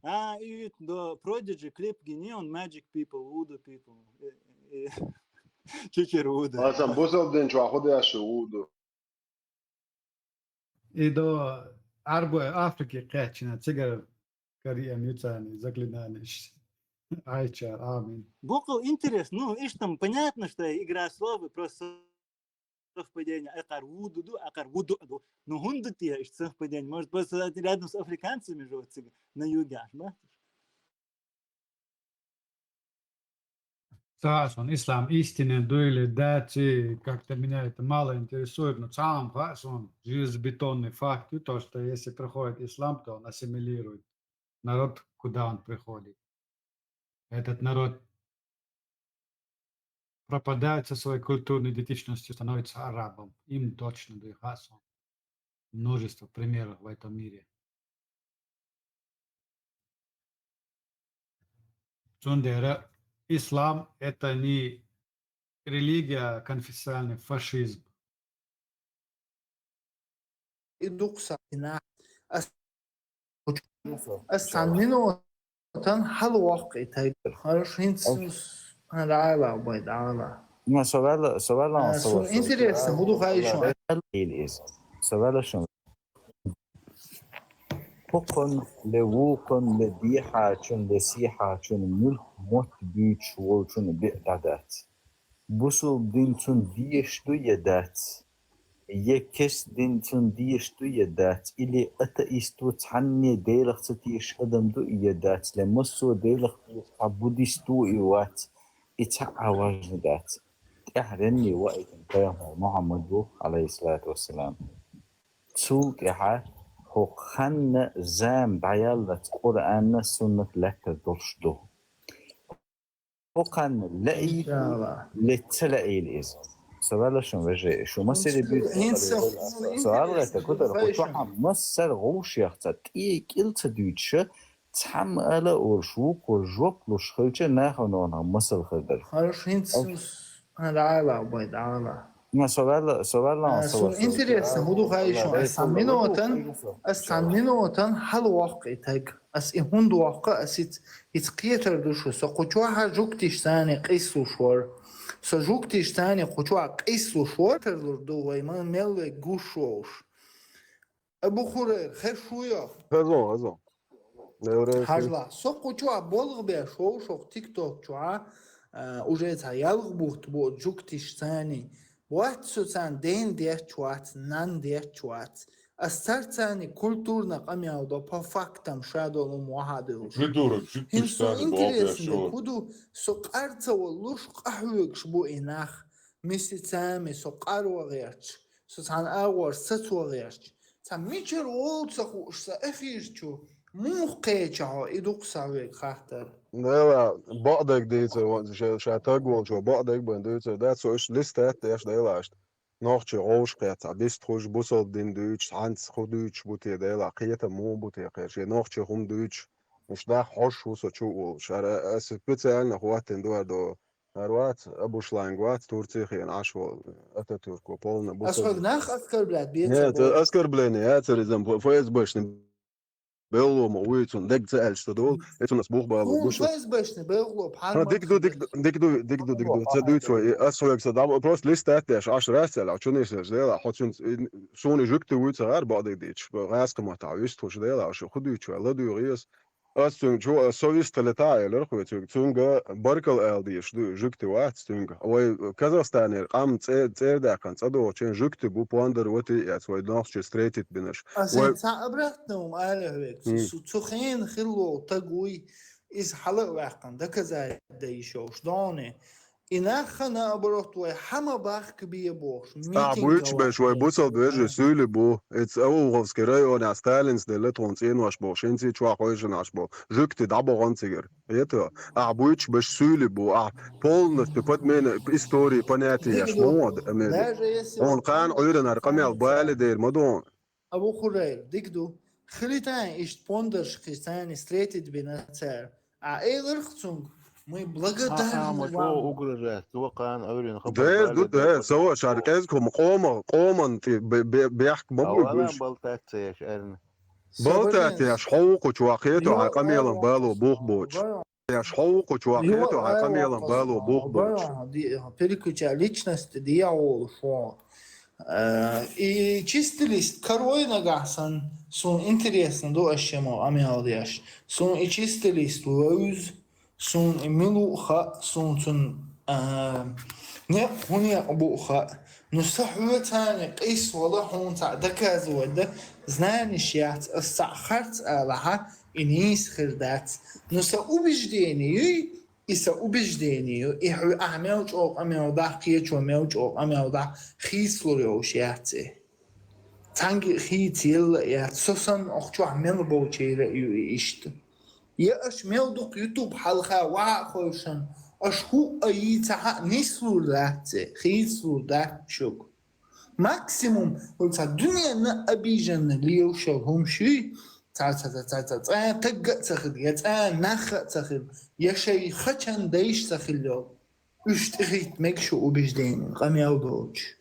А, и до Prodigy клип гини, он Magic People, Voodoo People. Э, э, чичир Вуду. Асан бусалдин чуа худаяш Вуду. И до Арбой Африки кхечина цигара карием юцани заклинаниш. Айча, амин. Боккъал интересно, ну, иштта понятно, что игра слов и просто совпадение. Акхар Вуду ду, акхар Вуду ду. Ну, хӀунда те иштта совпадение? Может, просто рядом с африканцами живут цыгане на юге, аж, да? Цхьа сон ислам истинный ду или да, ци как-то меня это мало интересует, но цхьа ам хаьа сон, железобетонный факт ю то, что если приходит ислам, то он ассимилирует народ, куда он приходит. Этот народ пропадает со своей культурной идентичностью, становится арабом. Им точно ду хаьа сон. Множество примеров в этом мире. Цундела ислам — это не религия, а конфессиональный фашизм. И дукха сахьтина. Ас, ас цхьана минутан хьалавоккху и тайпа. Хорошо, хӀинца ас хьан дӀаала, бай дӀаала. Ну, со ваьлла, со ваьлла, а, со суна интересно, хӀун ду хаьа шуна? Или из. Со ваьлла шуна. хӀокхунна, ле вукхунна, ле дехьачунна, ле сехьачунна муьлхха мотт буьйцуш волчунна биъ дӀадац. Бусалба дин цунна дезаш ду е дац? Е керста дин цунна дезаш ду е дац? Или атеист ву, цхьанне Делах ца тешаш адам ду е дац? Ле массо а Делах тешаш цхьа буддист ву и вац? И цхьа а важна дац. ТӀехьа ренне ваийтина пайхамар Мухьаммад ву, Ӏалайхиссалату вассалам. Цул тӀехьа хӀокху ханна зама дӀаяллалц Къуръанна суннат лаьттар долуш ду. ХӀокханна лаьийла, ле ца лаьийла иза. Со ваьлла шун вежарий, шу масире буьйцу. ХӀинца со алгӀайта кутара, хӀу чохьа массара гӀовшех ца тӀе кӀил ца дуьйцуша, цхьамма ала а олуш, вукхо жоп луш хилча, нахана нах масал хир дара. Хорошо, хӀинца ХӀара Ӏала бай, Ӏала. Ма, со ваьлла, со ваьлла, А, со сун ваьлла, интересно, со хӀун ду ваьлла, хьайшо? Ай, Ас цхьан со ваьлла, минотан, со ас цхьан ваьлла. Минотан хьалавоккху и таг. Ас и хӀунда воккху, ас иц-, ица кхетар ду шу. Со кху чохьа жугтиш цани къийсалуш вара. Со жугтиш цани кху чохьа къийсалуш вара. Тарлур ду вай, ма мел вай гуш вовш. Абу Хурайр, хеш шу йо? Хазон, хазон. Хьажла, со кху чохь болх беш вовшах TikTok чохь, а, уже цхьа ялх бутт бу жугтиш цани. Вац со царна ден детташ вац, нан детташ вац. Ас царцани культурна къамел до, по фактам ша долу ма вахьа девлуш. Придурок, жугтиш цани болх беш вовшах. ХӀинца интересно, хӀун ду, со къар ца воллуш, къахьоьгуш бу и нах. Миси цами со къар вагӀерча, со цхьана агӀор сацо гӀерча. Цхьа мичара волу ца хууш сан эфир чу, муха кхеча хьо, и ду-кх сан вега хаттар. Дела, бакъдерг дийцар ван, ша, ша таг волчо бакъдерг бан дуьйцар дац, со уьш листат деш делашта. Нохчий гӀовш кхетта, цхьа бист хуш, бусалба дин дуьйцуш, хьанца хӀун дуьйцуш бу те дела, кхетам муха бу те кхер, шен нохчий хӀума дуьйцуш, уьш даха хьош ву со чу а волуш. Ара аса специально хӀоттина дуьхьар до. ХӀара вац, Абушланг вац, Турци хиъна Ӏаш волу Ататюрко, полна бусалба. Ас хьоьга нах оскорблять бецар. Нет, оскорбление яцар иза, ФСБшный белло ма вуй, цунна дерг ца аьлча ца долу, и цунна ас бух бало гуш. ФСБшный белло, пхьарма. Дик ду, дик ду, дик ду, дик ду, дик ду. Ца дуьйцу вай, ас хьоьга ца дам, просто листат деш, Ӏаш рас цаьлла, чу нисаш дела, хьо цуьнца, суна жуьгти вуй ца гӀар бакъдерг дийцуш, гӀаскхи маттахь вистхуш дела, шу хӀун дуьйцу вай, ладуьйгӀе ас. Ас цуьнга чу, ас со вистхилийтахьа элира хьоьга цуьнга. Цуьнга баркалла ала дезаш ду, жуьгти вац цуьнга. Вай Казахстанера къам цӀе-, цӀердаьккхина цӀа догӀучу хенахь жуьгти бу, пондар вати а эц, вай нохчий встретить бинарш. Ас вай хӀинца цхьа обратно хӀума ала хьоьга. Цу, цу хенахь хилла волу таг вуй, иза хьала а ваьккхина, доказать дан йиш йолуш догӀу. И нах, наоборот, вай хьа ма бахка бе бохуш, митинг буьйцуш беш вай бусалба вежарий суьйлий бу. Эца Ауховский районехь Сталинца делла тхуна цӀенош бохуш, хӀинца чохь хойшина Ӏаш боху. Жуьгти дӀабохана цигара. Эта, ахь буьйцуш беш суьйлий бу, ахь полностью подмена истории понятия еш ма вон да, амели. Хьуна кхана Ӏуьйранара къамел бали дер ма ду. Абу Хурайр, дика ду. Хилийтайн иштта пондарш кхин царна встретить бина цара. А эларх цунга, мы благодарны вам. Угрожает, цо кхана Ӏуьйрина хабар. Дер ду, дер, сава шар кӀезиг хӀума къома, къоман тӀе бе-, бе-, бехк ма буй. Балтат ца еш, арна. Балтат еш, хьо ву кху чохь кхето хьайн къамелан бало бух боцуш. Еш хьо ву кху чохь кхето хьайн къамелан бало бух боцуш. Переключать личность дӀаволуш вон. Э, и чистый лист карой нагахь санна, суна интересно ду аш шема къамел деш. Суна и чистый лист вевза, суна и мила а хаьа, суна цунна, э, некъ хӀун некъ бу а хаьа. Ну, сан хьоьца цхьаьна къийса вала, хьуна цхьаъ доказывать дан знаниш яц, ас цхьаъ харц алахьа, и нийса хир дац. Ну, сан убеждение юй, и сан убеждение ю, и хьуй ахь мел чӀогӀа къамел дахь, кхечо мел чӀогӀа къамел дахь, хийцалур йолуш яц и. Цхьаьнгге а хийца елла а яц, со санна оху чохь мел болчеран а ю и иштта. Я аша мел дукха YouTube хьалха ваха а хойшан, аша хӀуъа йийцахьа а нислур дац и, хийцалур дац шуьга. Максимум, хӀума цхьа дуьненна обиженный лелаш йолу хӀума шуй, цхьа, цхьа, цхьа, цхьа, цхьа, цхьа тагга а ца хила, я цхьа нахха а ца хила, я шайн хачан дайша ца хила йолу. Уьш тӀехӀитта мега шу убеждение, къамел доцуш.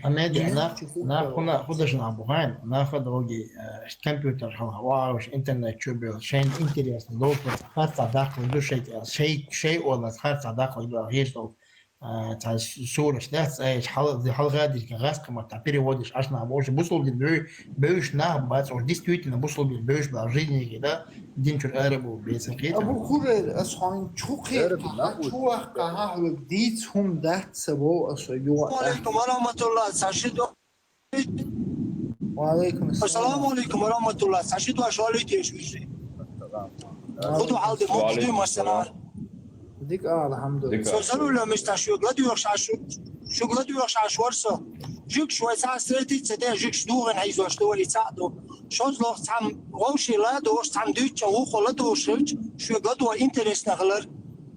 А медиа нах, нах хӀуна, хӀу дашна бу хьайн, нах а догий, э, компьютер хьалха вагӀуш, интернет чу бел, шайна интересно, лоцур, харцахь даккхалур ду шайга, шай, шай олаца харцахь даккхалур ду, гӀирс долу. а, цхьа сураш дац, цӀаеш хьал-, хьалха дийшка гӀаскхи маттахь переводаш Ӏаш нах бохуш, бусулба дин бев-, бевзаш нах бац, уж действительно бусулба дин бевзаш бац, жизнь да, дин чуьра ара бу бецан кхетам. Абу Хурайра, ас хьоьн чу кхетахь, чу ваккхахь, хьоьга дийца хӀума дац ца боху ас хьоьга юха. Алейкум ва рахматуллах, ца ши до- Ва алейкум ассалам. Ассаламу алейкум ва рахматуллах. Ца ши дуьш валуьйтеш вижи. Ва алейкум ассалам. Худа хьал де муки дуй масана. Дика, алхьамдулиллах. Со зарула миста шу гладуьйш шу, шу гладуьйш шу варсо. Жугш вай ца встретиться де, жугш дугӀан хьийзош ду, вай ца ду. Шозлох цхьам вовши ла дош, цхьам дуьйча вухо ла дош, шу гладуа интересно хилар.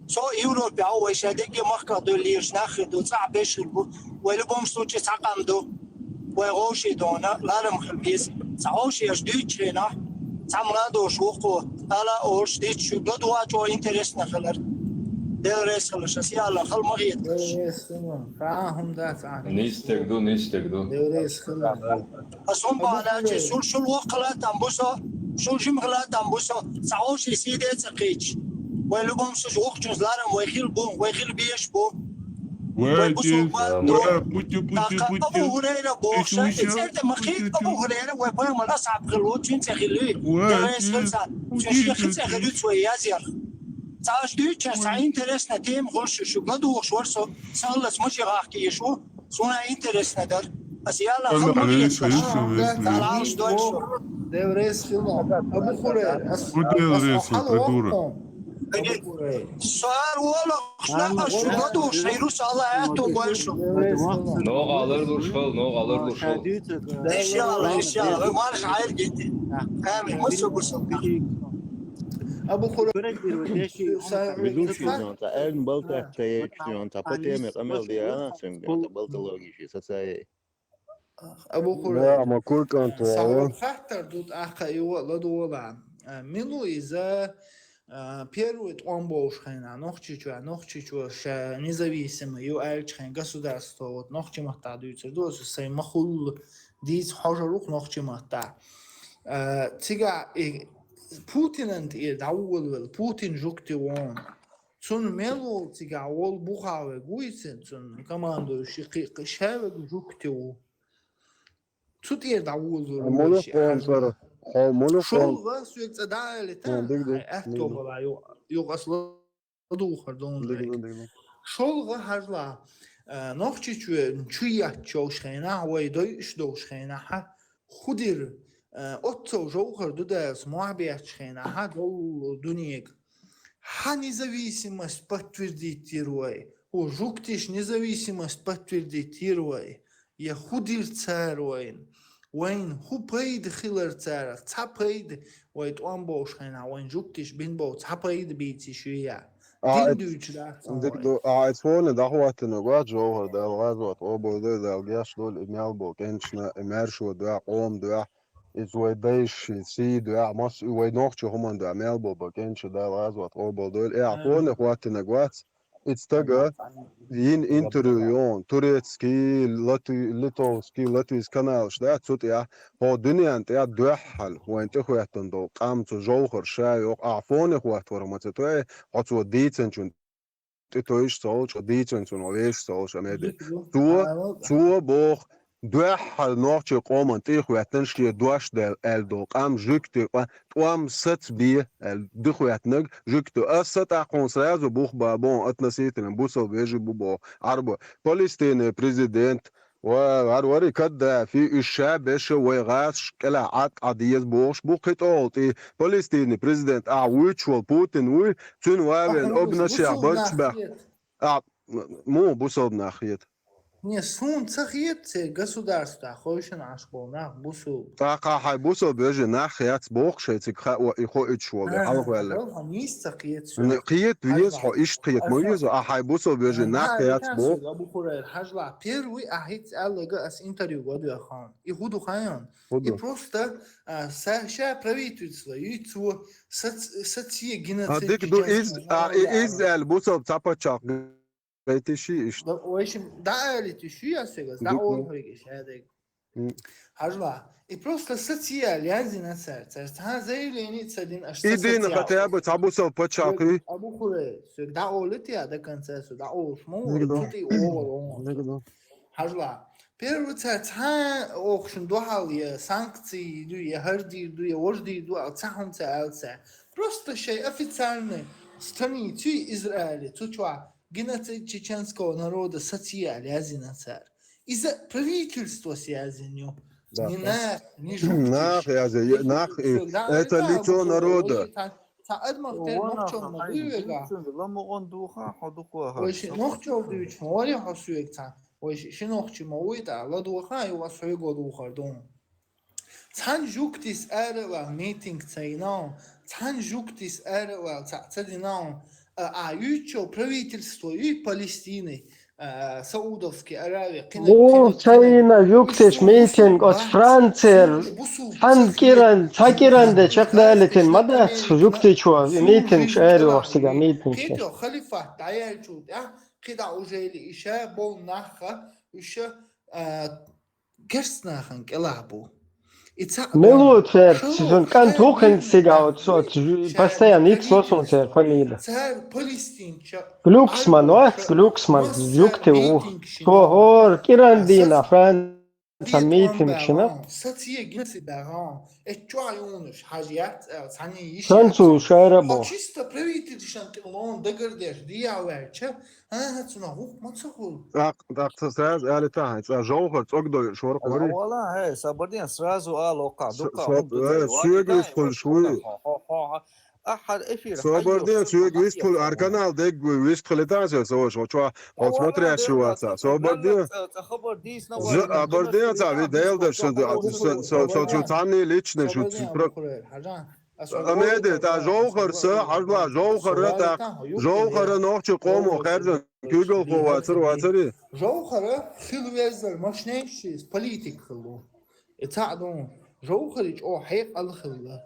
Со Европе а вай ша деге махка ду леш нахи ду, цӀа бешир бу. Вай любом случае цхьа къам ду. Вай гӀовший дона, ларам хила беза. Цхьа гӀовший аш дуьйчу хенахь, цхьа младош вукхо, ала ош дичу, гладуа чӀо интересно хилар. Дел рес хилар, ша сияла хал ма гӀеташ. Дел рес хилар. Фа хӀума дац ахь. Нийса стаг ду, нийса стаг ду. Дел рес хилар. Ас хӀун бахьана чи, шул, шул воккха лаьттан бу со, шул жимха лаьттан бу со, цхьа гӀовший сий де ца кхийча. Вай любом случае вукхучунца ларам вай хила бу, вай хила беш бу. Вай бусулба ду. Абу Хурайра бохуша, и церта ма хи, Абу Хурайра вай пайхамар асхьаб хила ву, цуьнца хила ву. Деррес хила ца, цуьнан шех цӀе хила ву, цо язъяр. Цхьа аш дуьйцу, цхьа интересная тема хуьлуш шу, шу гладугӀуш вара со, сан лац ма ши гӀахкийш ву. Суна интересно дар. Ас яла хала ма везаш. Дал алш дойш. Дел рес хила. Абу Хурайра. Ас, ас хала воккхун. Абу Хурайра. Сар волахш, аш шу гладугӀуш, шайрус Алла аьтту гойшу. Ногъалар луш хал, ногъалар луш хал. Иншалла, иншалла. Марш хьайр гети. Амин. Мусу, мусу. Абу Хурайра. Ведущий, он, а, Эльм болтать, а, я, он, а, по теме, а, мел, а, сын, он, а, болтологии, социальной. Абу Хурайра. Да, ма куркан то, сан а. Хаттар ду тӀаккха и ладогӀа. А, мила ву иза, а, первый тӀом болуш хенахь, Нохчийчоь, Нохчийчоь ша независимый ю аьллачу хенахь государство, вот, нохчийн маттахь дуьйцур ду, аса сайн ма-хуьллу дийца хьожур ву-кх нохчийн маттахь. А, цигахь и Путинан тӀера дӀаволавелла, Путин жугти вон. Цунна мел волу цигахь волу буха вега вуйцина, цунна командующий кхи-, кхи-, ша вега жугти ву. Цу тӀера дӀаволалур ву вай ши хьажа. Хьо муьлха шолгӀа, соьга цӀа дӀаалита, хьайн аьтто бала ю-, юкъа ас ладугӀухар ду хьуна вайга. ШолгӀа хьажла, а, Нохчийчоь чу етташ йолуш хенахь, вай дойуш долуш хенахь, хӀун дира, а, оццул жовхар ду дас, мохь бетташ хенахь, долу дунега. Хьан независимость подтвердить йира вай. ХӀу жугтиш независимость подтвердить йира вай. Я хӀун дира цара вайна? Вайна хӀун пайда хилар царах? Цхьа пайда вай тӀом болуш хенахь, вайн жугтиш бина болу цхьа пайда бийци шуья? Дин дуьйцуш дац цхьа вай. Ахьа эцхьоне дӀахӀоттина гӀоьртина жовхар Дала гӀазот къобалдойла, Дала гечдойла и мел болу кӀенташна, и маьршо дуьхьа, къоман дуьхьа. Иза вай дайша сий дуьхьа, масса вай нохчийн хӀуманна дуьхьа мел бо бан кӀенташа Дала гӀазот къобалдойла. Э, хьоне хӀоттинарг вац, и стага йина интервью йогӀу турецкий, лати-, литовский, латвийский каналаш дац, цу тӀехь, хьо дуьненна тӀехь дуьххьал вайна тӀехӀоьттина долу къам цу жовхар ша йоху, ахьа хьоне хӀоттаварх ма ца тоьий, хьо цо дийцинчун тӀетойуш ца волчу, дийцина цунах вешаш ца волуш, Амеди. Цо, цо боху, дуьххьал нохчийн къоман тӀехӀоьттина шен дош дел аьлла долу къам жуьгти къа-, тӀом сацбе аьлла дихӀоьттинарг жуьгти. Аса тӀаккха хьуна сразу бух бан боху относительно бусалба вежарий бу боху. Ӏарбо. Палестинан президент, Ва, вар-, вари Каддафи, уьш ша беша вай гӀазаш кӀелахь Ӏад Ӏа деза бохуш бу кхин тӀе олу тӀе. Палестинан президент ахьа вуьйцуш волу Путин вуй, цуьнан вавен обнашех барчу баьхна. А, м-, муха бусалба нах хета? Не, суна ца хета, церан государствехь хевшина Ӏаш болу нах бусалба. ТӀаккха хьайн бусалба вежарий нах яц боху шайн цига хао и хоуьйтуш волу, хьалхаваьлла. Хьо нийса ца хета суна. Кхета веза хьо, иштта кхета ма веза, а хьайн бусалба вежарий нах яц боху. Абу Хурайра, хьажла, первый ахь хӀинца аьллага ас интервью гӀо доьху хьуна. И хӀун ду хаьий хьуна? И просто, а, са-, ша правительство юьйцу, сац-, сацие геноцид. А, дика ду, из, а, и, из аьлла, бусалба цхьа паччахь гайтиши иштта. Вайшим дӀаалити ши ясага, дӀаолу хьоьга иш хьаьдайга. Хьажал, и просто сациял яздина цар. Цар цхьа заявлени ца дина, аш ца И дина сациял. хотя бы цхьа бусал пачалкхи. Абу Хурайр, соьга дӀаолите я до конца, со дӀаолуш ма ву, Нигде. цу тӀе оал он. Нигде. Хьажал. Первый цар цхьа охшин духьал я санкции ду, я хӀардир ду, я вождир ду, а цхьа хӀума ца аьлла цар. Просто шай официальный страницу Израиле, цу чуа геноцид чеченского народа сациял яздина цар. Иза правительство сязиню. Да, Не да. нах, не Нах жук. яза, нах и это лицо народа. Ца адмах тер нохчал ма буйвега. Ламуон духа, хо духуа. Ой, ши нохчал дуйч, море хо суек ца. Ой, ши нохчи ма уйта, ладуха, и вас хуйго духар дон. Цхьан жуктис арала митинг цайнал, цхьан жуктис арала ца цадинал, а, а, ючо правительство, и Палестины, а, Саудовской Аравии, Мур цайна жуктеш митинг от Францер, цхьан киран, цхьа киран де чекхдалитин ма дац, жуктечо митинг шари охсига митинг. Кето халифат даял чул, а, кида уже или иша бол наха, иша, а, керстнахан кела бу. И ца Мелу цер, сизон кан тухен сига от, от, постоянно икс лосун цер фамилия. Цар Палестинча. Глюксман, ва? Глюксман, жукте у. Когор, киран дина, Франция митинг шина. Сация гинси баган. Э, чуа юнуш, хажият, э, цани иш. Француз шара бо. Чисто правительстван тилон дагардеш, дияварча. А, цуна хук мацахул. Так, так, сразу, али та, ца жовхар, цогдой, шор, хори. Вала, хе, сабардин сразу а лока, дука. Суегис хул шуи. Собардин, суегис хул, арканал дег, вис хулитан, со, со, чуа, вот смотрящий ваца. Собардин. Абардин, ца, ви дел да, что, что, что, что, цани личный, что, Амеди, та жовхар са, хажла жовхара, та жовхара нохчи кому хержан кюгал хо вацар, вацари. Жовхара хил везлер машнейши политик хилу. И ца дон, жовхари чо хек ал хилла.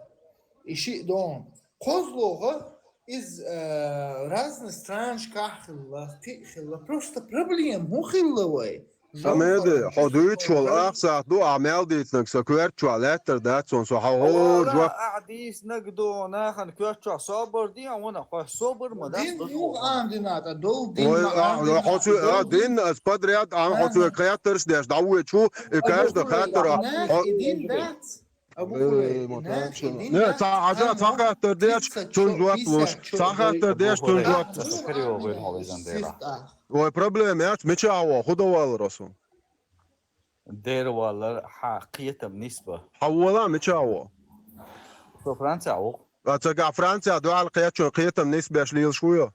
И ши дон. Козлога из, э, разный стран шкахилла, тихилла. Просто проблем ху хилла вай. Амеди, хо дуйчул ахсах ду, амел дитнак са кверчуа леттер датсон, со хо жуа. Ахдис нагдо нахан кверчуа собор ди, а вона хо собор ма да. Дин юг андината, дол дин. Ой, а, хо су, а, дин, а, подряд, а, хо су каятарш деш, да уе чу, и каждый хатара. Дин дац. Не, ца хажа, ца хатар деш, чун жуат луш. Ца хатар деш, чун жуат. Ой, проблема, яц, мича аво, худовал росу. Дервалар ха киетам нисба. Хавала, мича аво. Со Франция аво. А ца га Франция, дуал киетам нисбеш лил шуё.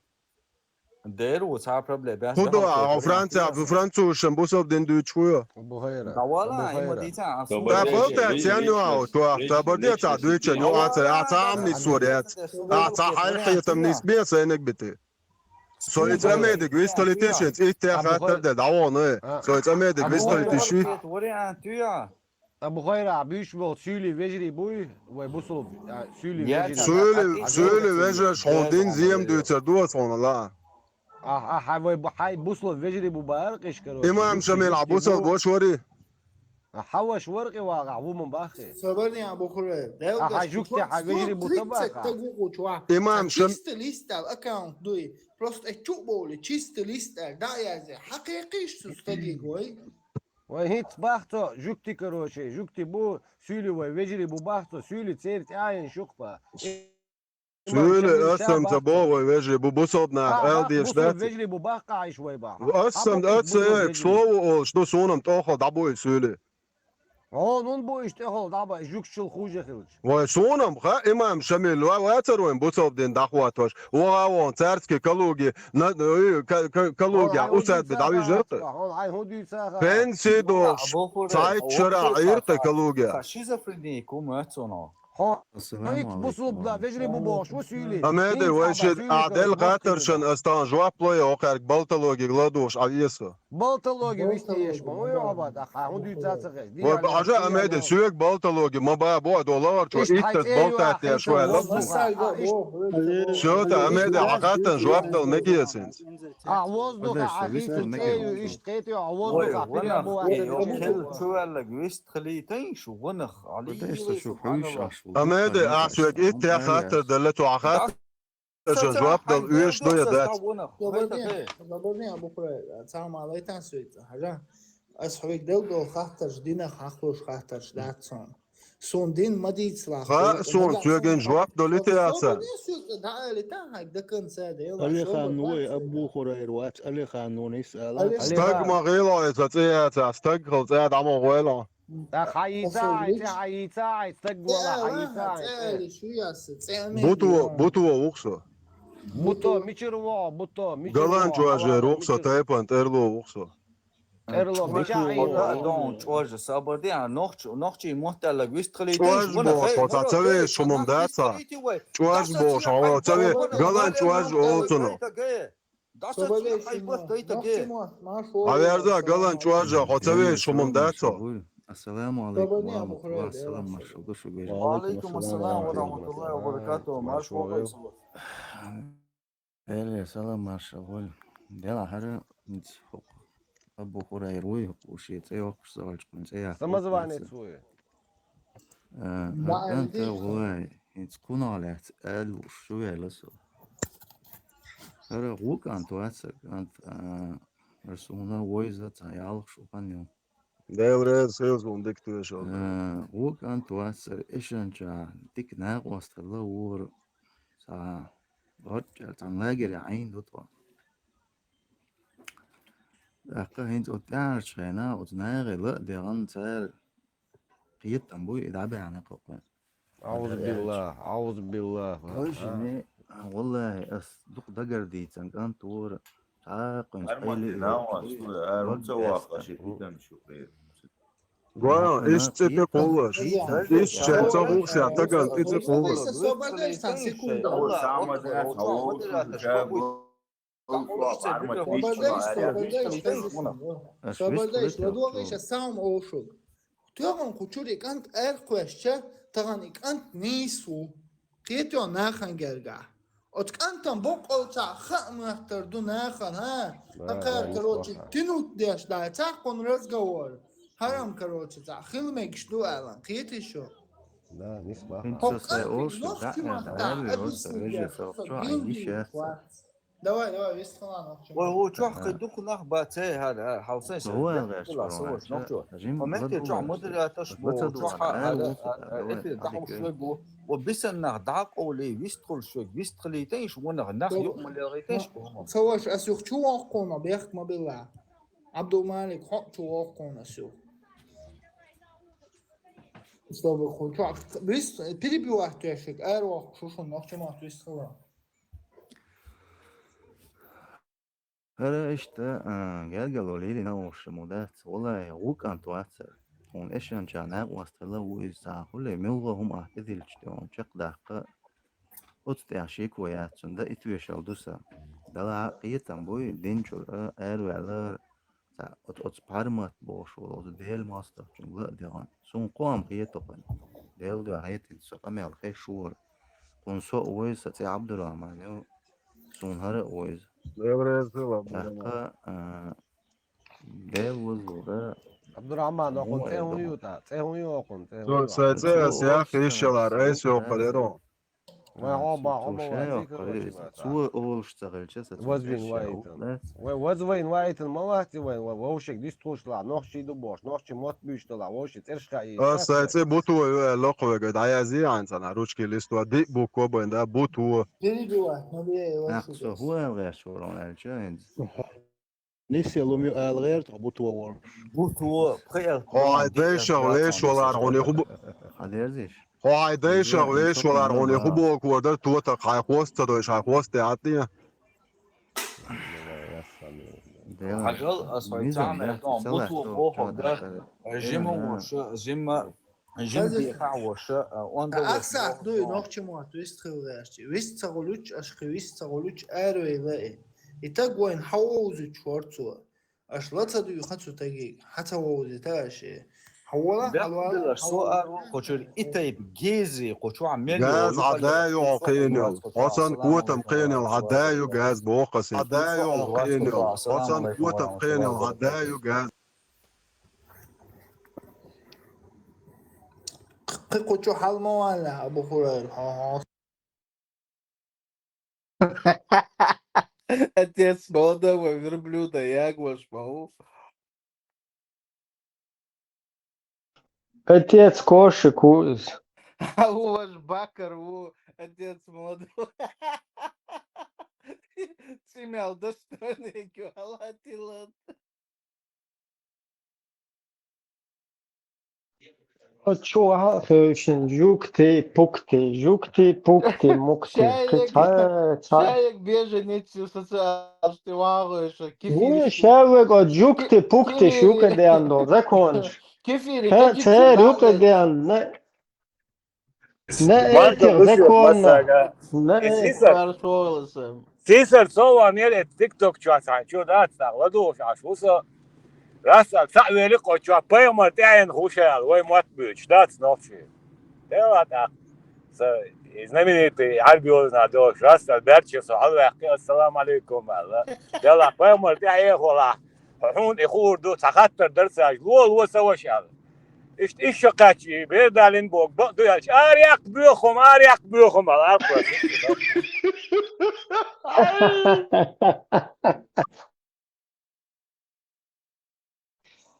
Деру ца проблема. Худо, а Франция, бу француз шам бусал дин дуйчуё. Бухайра. Давала, има дица. Да, полта цян юа, то, да, борде ца дуйча, ну, а ца, а ца амни сурец. А ца хай киетам нисбе, са энек бити. Со и ца медик, вистали тешец, и те хатар де, да, он, э. Со и ца медик, вистали теши. Вариант юа. А Бухайра, а буш бол сюли вежри буй, вай бусул, а, сюли Я вежри. ца- Сюли, сюли вежа шондин зием дуйцар дуа сонала. А, а, хай вай бу-, хай бусул вежри бу бар, киш, короче. Имам Шамил, а бусал бош вари. А, хаваш варки вага, вуман бахи. Собарни Абу Хурайр. А, хай жукте, хай вежри бу табаха. Имам Шам- Чисто листал аккаунт дуй. Просто чу боли, чисто листал. Да, я зе. Хакикиш су стаги гой. Вай хит бахто, жукти, короче, жукти бу, сюли вай вежри бу бахто, сюли церт айн шукпа. Сюли асам ца бо вай вежри бу бусалбна, эл деш да. Вежри бу бахка иш вай ба. Асам, аца, к слову, ол, что сонам тохо да бой сюли. О, нун бу иш тохо да бой, жукчул хуже хилч. Вай сонам, ха, имам Шамил, ва, ва царвен бусалбдин дахватваш. Ва, вон, царски калуги, на, э, ка-, ка-, калуги, усад би дави жертв. Ай, худи ца. Пенсидо, цайт шара, ирте калуги. Шизофрении кум ацоно. Хьо ит бусулба вежарий бу бохуш ву суьйлий? Амеде, вай шед а дел хаттаршан ас тахана жоп лой, окхарг балтологиг ладугӀуш а весо. Балтологи вист еш ма вуй, оба, да, ха, хӀун дуьйца ца хеш. Вай бахьажа, Амеде, соьга балтологи ма ба бо, а долавар чо иттас балтат деш вай лабу. Всё, та, Амеде, а хаттан жоп дал мегесинц. А воздуха а хица цӀею ишт кхетио, а воздуха пиря бу. Чуваллаг вист хилийтайн шу гӀунах. Али шу хӀуьш аш. Амеде, а соьга итт хаттар далла, то а хаттар Ца жоп дал уьш ду я дац. Добрый день, Абу Хурайра. Салам алейкум, суйца. Хажа. Ас хьоьга дел дол хаттарш динах хьахлуш хаттарш дац сон. Сон дин ма дийцла. Ха, сон цоьген жоп дали те аца. Даали та хай до конца дела. Алихан вай Абу Хурайра вац, Алихан нуни сала. Стаг ма гӀела эца цӀе яца, стаг хал цӀе дӀа ма гӀойла. Та хьайица, хьайица, хьайица, стаг гола, хьайица. Буту, буту вухсо. Буто, мичир во, буто, мичир. Галан чуаже рухсо, тайпан терло вухсо. Терло, мича. Дон чуаже сабарди, а нохч, нохчи мохталла вист хили. Чуаж бо, хоца цаве шумум даца. Чуаж бо, шава цаве, галан чуаж олцуно. Аверза галан чуажа, хо ца ве шумум дацо. Ассаламу алейкум ва рахматуллах. Салам маршал ду шугвер. Ва алейкум ассалам ва рахматуллахи ва баракатух. Маршал ду. Эле салам маршал гъол. Дела хара ниц хукъ. Абу Хурайра вуй хукъ, уши цӀе йоккхуш завалчкъун цӀе яхкъун. Самозванец вуй. Э, Даьра АкӀанта деш. Вай, хӀинца кхунах лаьцна аьлла лууш шу вела со. ХӀара гӀу кӀант вац аса, кӀант, а, ара суна войза цхьа ялх шу хан ю. Дела реза хилва суна дика тоьшалла. Э, гӀу кӀант вац аса, эшанча дика накъост хилла вора. Цхьа гӀорчӀа цхьана лагере Ӏийна ду тхо. ТӀаккха хӀинца оцу тӀаьхьарчу хенахь оцу нахе ла а дегӀан цара кхетам буй, и дӀабаьхьна кхокхуьнца. Аузубиллах, аузубиллах. Вай шине, валлахӀи, ас дукха дагар дийцан кӀант вора, цхьа кхуьнца къайли а йоккхуш. Гой, иш цӀе тӀе кхуллаш. Иш чен ца гӀулш я, таган тӀе цӀе кхуллаш. Собардай, сан секунда. Собардай, ладогӀа иша сам олшуг. Тёган кху чури кӀант аьркхвешча, таган и кӀант нийс ву. Кхетё нахан гергахь. Оцу кӀантан боккъалца хаа моттар ду нахан, хӀа? Хакхара, короче, тянуть деш дай, цхьаккхун разговор. ХӀарам, короче, цхьа хила мегаш ду аьлла. Кхетий шу? Да, нисбах. Хьо кӀант нохчи ма даьлли, просто вежа сохчо, а йиша. Давай, давай, вестхалан. Ой, о, чохь кхин дукха нах бац, хӀара, хӀара, хьалсайн ша. Вай гӀеш вара, нохчо. Хьо метте чохь модератор бу, чохь хӀара, эфир дахуш вегу. О, бисан нах дӀакъовли, вистхуьлуш вегу, вистхилийтайш, ванах нах юкъмалеритайш. Ца ваш, ас юх чу воккхуна, бехк ма билла. Абдулмалик, хьо чу воккхуна ас юх. Чтобы ху чохь вист, перебивать тешик, эр воккхуш, шун нохча ма вистхила. ХӀара иштта, а, гергало лелина уьш ма дац, валлахӀи, гӀу кӀант вац хӀара. Хьуна эшанча накъост хила ву иза цхьа хӀуле, муьлхха хӀума ахь тӀедиллича тӀе хьуна чекхдаккха, оцу тӀехь шеко яц цунна, дан итвешал ду сан. Дала кхетам буй, дин чуьра, араваьллар, цхьа оцу, оцу пхьармат бохуш волу, оцу Делан мостагӀчуьнга ла а дегӀан. Суна кхоам хетахана. Делан дуьхьа хетина со къамел хеш вора. Кхунна со а войза, сан цӀе Абдурахман ю. Суна хӀара а войза. Дела реза хила, Абдурахман. ТӀаккха, а, Дела вазлура. Абдурахман, окхун цӀе хӀун ю тӀа? ЦӀе хӀун ю окхун? ЦӀе хӀун ю? Сайн цӀе ас яхха йиш ялар, айса йоккхур яро. Вай хьо бан, хьо бан, вай цӀе короче. Цо олуш ца хилча, сан цӀе. Вазвин вайтан. Вай вазвин вайтан, ма вахти вайн, вай вовшек дистхуш ла, нохчий ду бош, нохчий мотт буьйш дала, вовшек цӀерш хаий. А, сайн цӀе Буту ю, э, локхо вега, дӀаязъе хьайн цӀена, ручки лист ва, диъ буква бен, да, Буту. Перебивать, ну, бе, вай. Ах, со, хӀун аьлла гӀерташ вара хьуна аьлча, хӀинца. Ниссе лум ю ала гӀерта хьо Буту вара. Буту, пхи эл. Хьо хьайн дайшах веш валар хьуна ху бу-, хьан дерзиш? Хьо хьайн дайшах веш валар хьуна ху бокур дар, тотах хьайн хост ца дойш, хьайн хост тӀе Ӏаттия. Хьажал, ас хьайн цхьаьна тӀом Буту боху дар, жима ву шу, жима. Жим Хаза дехьа воша, а, онда Ахсат воша дуй, ногчи мотт, вист хилгаш чи. Вист цагулуч, ашхи вист цагулуч, арвейла и. И так вайн хавузуч ворцу. Аш лаца дуй хацу таги, хаца вузита аши. Хавала, хавала, Бяхтила, со хавала. Ару, кочур, и тайп гези, кочур, мел Газ йо, гӀадаю, хӀокхийнал. Хосан котам хинал гӀадаю, газ бохаси. ГӀадаю, хӀокхийнал. Хосан котам хинал гӀадаю, газ. Кхы кучу хьалмавала, Абу Хурайр, хо-, хо-. Отец молодого верблюда, я ваш могу. Отец кошек у-, А у ваш бакар, у отец молодого. Цимял достойный, кю, алатилан. О, чу а, хе, шин, жукти, пукти, жукти, пукти, мукти. Шаек, Ца, ца. Шаек беженец, социал, что вагу, что Ву, кефир. Шаек, о, жукти, пукти, Ки-, шука де андо, законш. Кефир, Ха, кефир, ца, рюка де ан, не. Не, Марка этих, бывшего законно. Масага. Не, Исиса. Хорошо, Лысым. Сисар цо ванер эт TikTok чуа сан чу дац, так, ладугӀуш аш вуса. Раса, цаъ вели къо чуа, пайхамар тӀаьхьен хушаял, вай мотт буьйч, дац нохчи. Дела так. Са, знаменитый Арбиозна дош, раса, бярча со, хьалваьккхи, ассаламу алейкум, алла. Дела, пайхамар тӀаьхьен хула. Хьун и хуур ду, ца хаттар дар цаш, луо, луо са вашал. Ишт иш шо кхач, и бердалин бог, бо ду ялч, ар якъ буьхум, ар якъ буьхум, ал ар кхо.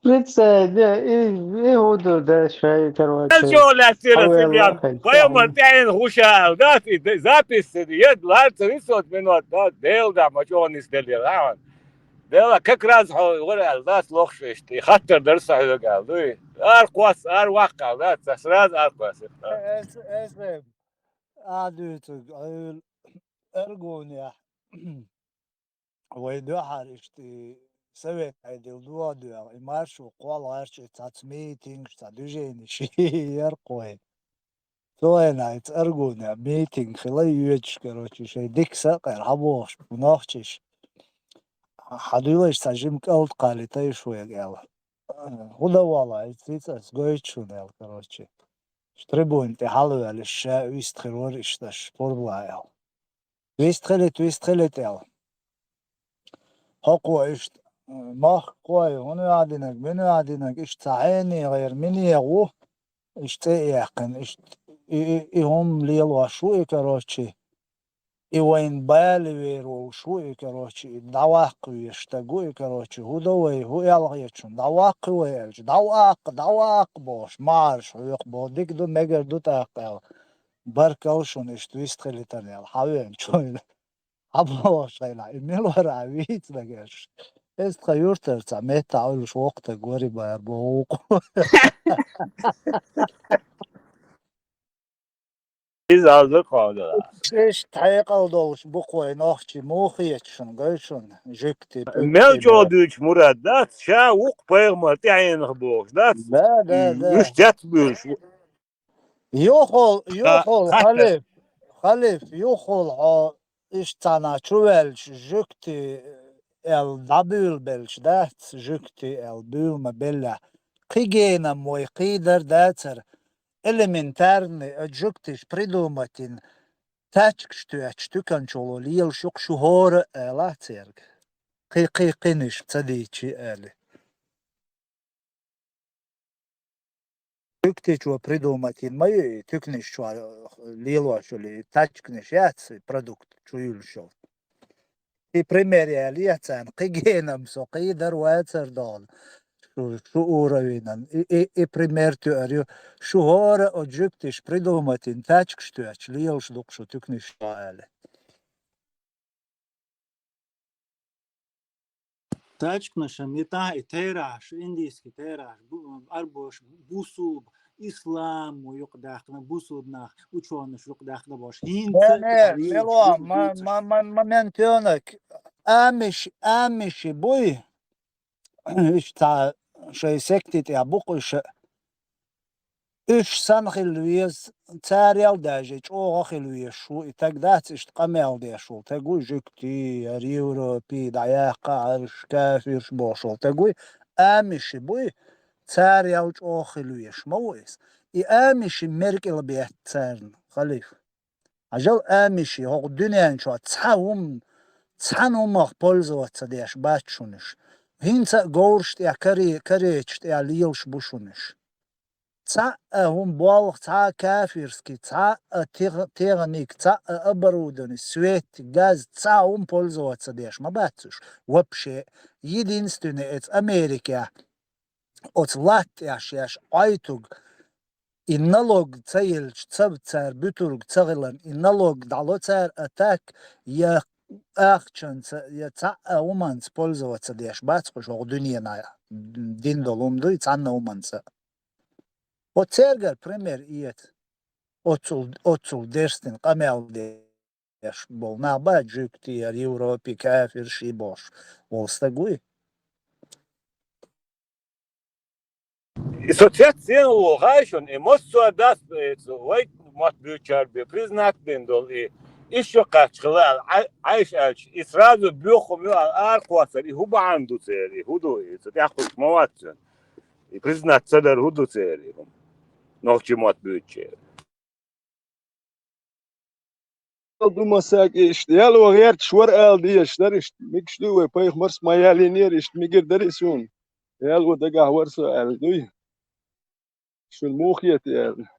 Лице, не, и, и худу, да, шай, короче. Чё, ля, сира, Хавел сибян? Лахай, Поема Хавел. Тяин хуша, да, ты, да, запись, ты, ед, лар, тридцать минут, да, дел, да, мочёный сдели, да, он. Дела, как раз, хо, говорю, да, слухаешь, ты, хаттер, да, сахил, да, ну, и ар квас, ар вакка, да, сразу ар квас, да. Эс, эс, эм. Адуцуг, аюл, эргуня. Вай дуьхьар ишти совет айдил дуа дуьа, и маршу кхол гӀарчи цац митингш, ца движениш, яркъой. Цойна ай цӀаргуна митинг хила юьдаш, короче, шай дик сакъер хьабохуш, нохчиш. Хьадуьлаш ца жим кӀалт кхали тайш вайг аьлла. ХӀуда вала, ай цицӀас гойташ шуна аьлла, короче. Трибун тӀе хьалаваьлла, ша вист хир вара ишташ, пурла аьлла. Вист хилит, вист хилит аьлла. Хьо кхо иштта, мах кхой, хӀун ваьдинаг, мин ваьдинаг, иштта ца хьенегӀера минегӀ ву, иштта цӀе а яьккхина, иштта и, и, и хӀума лелош ву и, короче, и вайн бали вер волуш ву и, короче, и дӀаваккха веш стаг ву и, короче, хӀу до вай, хӀу аьлла хеташ шуна, дӀаваккха вай аьлча, дӀаваккха, дӀаваккха бохуш, марш хьоькху боху, дика ду, мегар ду тӀаккха аьлла. Баркалла шуна иштта вист хилитарна аьлла, хьавеанчу вайна. Хьаболуш хьайна, и мила вара а вийца дагаш. Эс тхан юртара цхьа метта Ӏуьллуш воккхатаг вари бара боху вукху. Иза алза кхалдала. Иштта хьекъал долуш бу кхой нохчи, муха хеташ шуна, гой шуна, жуьгти, пуьгти Мел чӀогӀа боху. Дуьйцуш мурад дац, ша вукху пайхамар тӀаьхьенах бохуш дац? Да, да, да. Уьш дец буьлуш. Юхул, Ха-, юхул, хаттар. Халиф, халиф, юхул хьо иштта цхьана чуваьлча, жуьгти аьлла дӀабуьйлабелча дац, жуьгти аьлла буьйлама беллехь. Кхин генам вай кхийдар дацара, элементарный, а жуьгтиш придумать йина, тачкаш тоьттуш туьканчула лелаш ю-кх шу хӀора а, ала церга. Кхин, кхин, кхиниш ца дийчи аьлла. Туьктичо придумать йина ма ю и, туькнаш чу лелош йолу и тачканаш яц и продукт чу юьллуш йолу. И пример яле царна, кхин генам со кхийдар вацара догӀу. Шу, шу уровенан. И, и, и пример туьар ю. Шу хӀора а жуьгтиш придумать йина тачкаш тоьттуш лелаш ду-кх шу туькнаш чу аьлла. Тачканаш а мета и тераш, индийский тераш, бу-, арбош, бусулба, ислам юкъадаьккхина, бусулба нах, учёныш юкъадаьккхина бохуш. ХӀинца Не, не, а вийча мело, вуьйцуш. Ма-, ма-, ма-, момент ёнак. Амиш, амиши буй. Иштта шайн секти тӀехь бу-кх уьш. Уьш санна хила веза, царел даже чӀогӀа хила везаш ву и таг дац, иштта къамел деш волу таг ву, жуьгтий, хӀара Европий дӀаяккха Ӏарш, кафирш бохуш волу таг вуй, амиши буй, царел чӀогӀа хила везаш ма ву иза. И амиши меркӀал бетта царна, халиф. Хьажал, амиши хӀокху дуьнен чохь цхьа хӀума, цхьана хӀумах пользоваться деш бац шуна уьш. ХӀинца а говраш тӀехь, каре-, каречаш тӀехь лелаш бу шуна уьш. Цхьа а хӀума болх, цхьа а кафирский, цхьа а тех-, техника, цхьа а оборудование, свет, газ, цхьа а хӀума пользоваться деш ма бац уьш. Вообще, единственное, эца Америкехь оцу латта тӀехь шаьш Ӏойтург, и налог ца елча, ца цара буьтург ца хиларна, и налог дӀало цара, а так, я ахчанца, я цхьа а хӀуманца пользоваться деш бац кхуш хӀокху дуьненахь дина долу хӀума дуй, цхьанна а хӀуманца. Вот цергара пример эца. Оццул, оццул дерстина къамел деш болу нах бац, жуьгтий, хӀара Европий, кафирш и бохуш волу стаг вуй. И со цец сена ву хаьий шуна, и массо а дац, и цу вай мотт буьйцучара бен признать бина долу, и ишшо кхаччахила аьлла, Ӏай-, Ӏайша аьлча, и сразу боьха хӀума ю аьлла ара кхоссар, и хӀун бахьана ду церан, и хӀун ду, и ца тӀехкхуьйтуш ма вац цуьнан. И признать ца дар хӀун ду церан, и хӀума? Нохчийн мотт буьйцучеран. Ду масак иштта, яло гӀерташ вара ала дезаш дара иштта. Мегаш ду вай пайхамарс ма ялийнера иштта, мегар дара и суна. Яло дагахь вара со аьлла дуй. Шуна муха хета аьлла.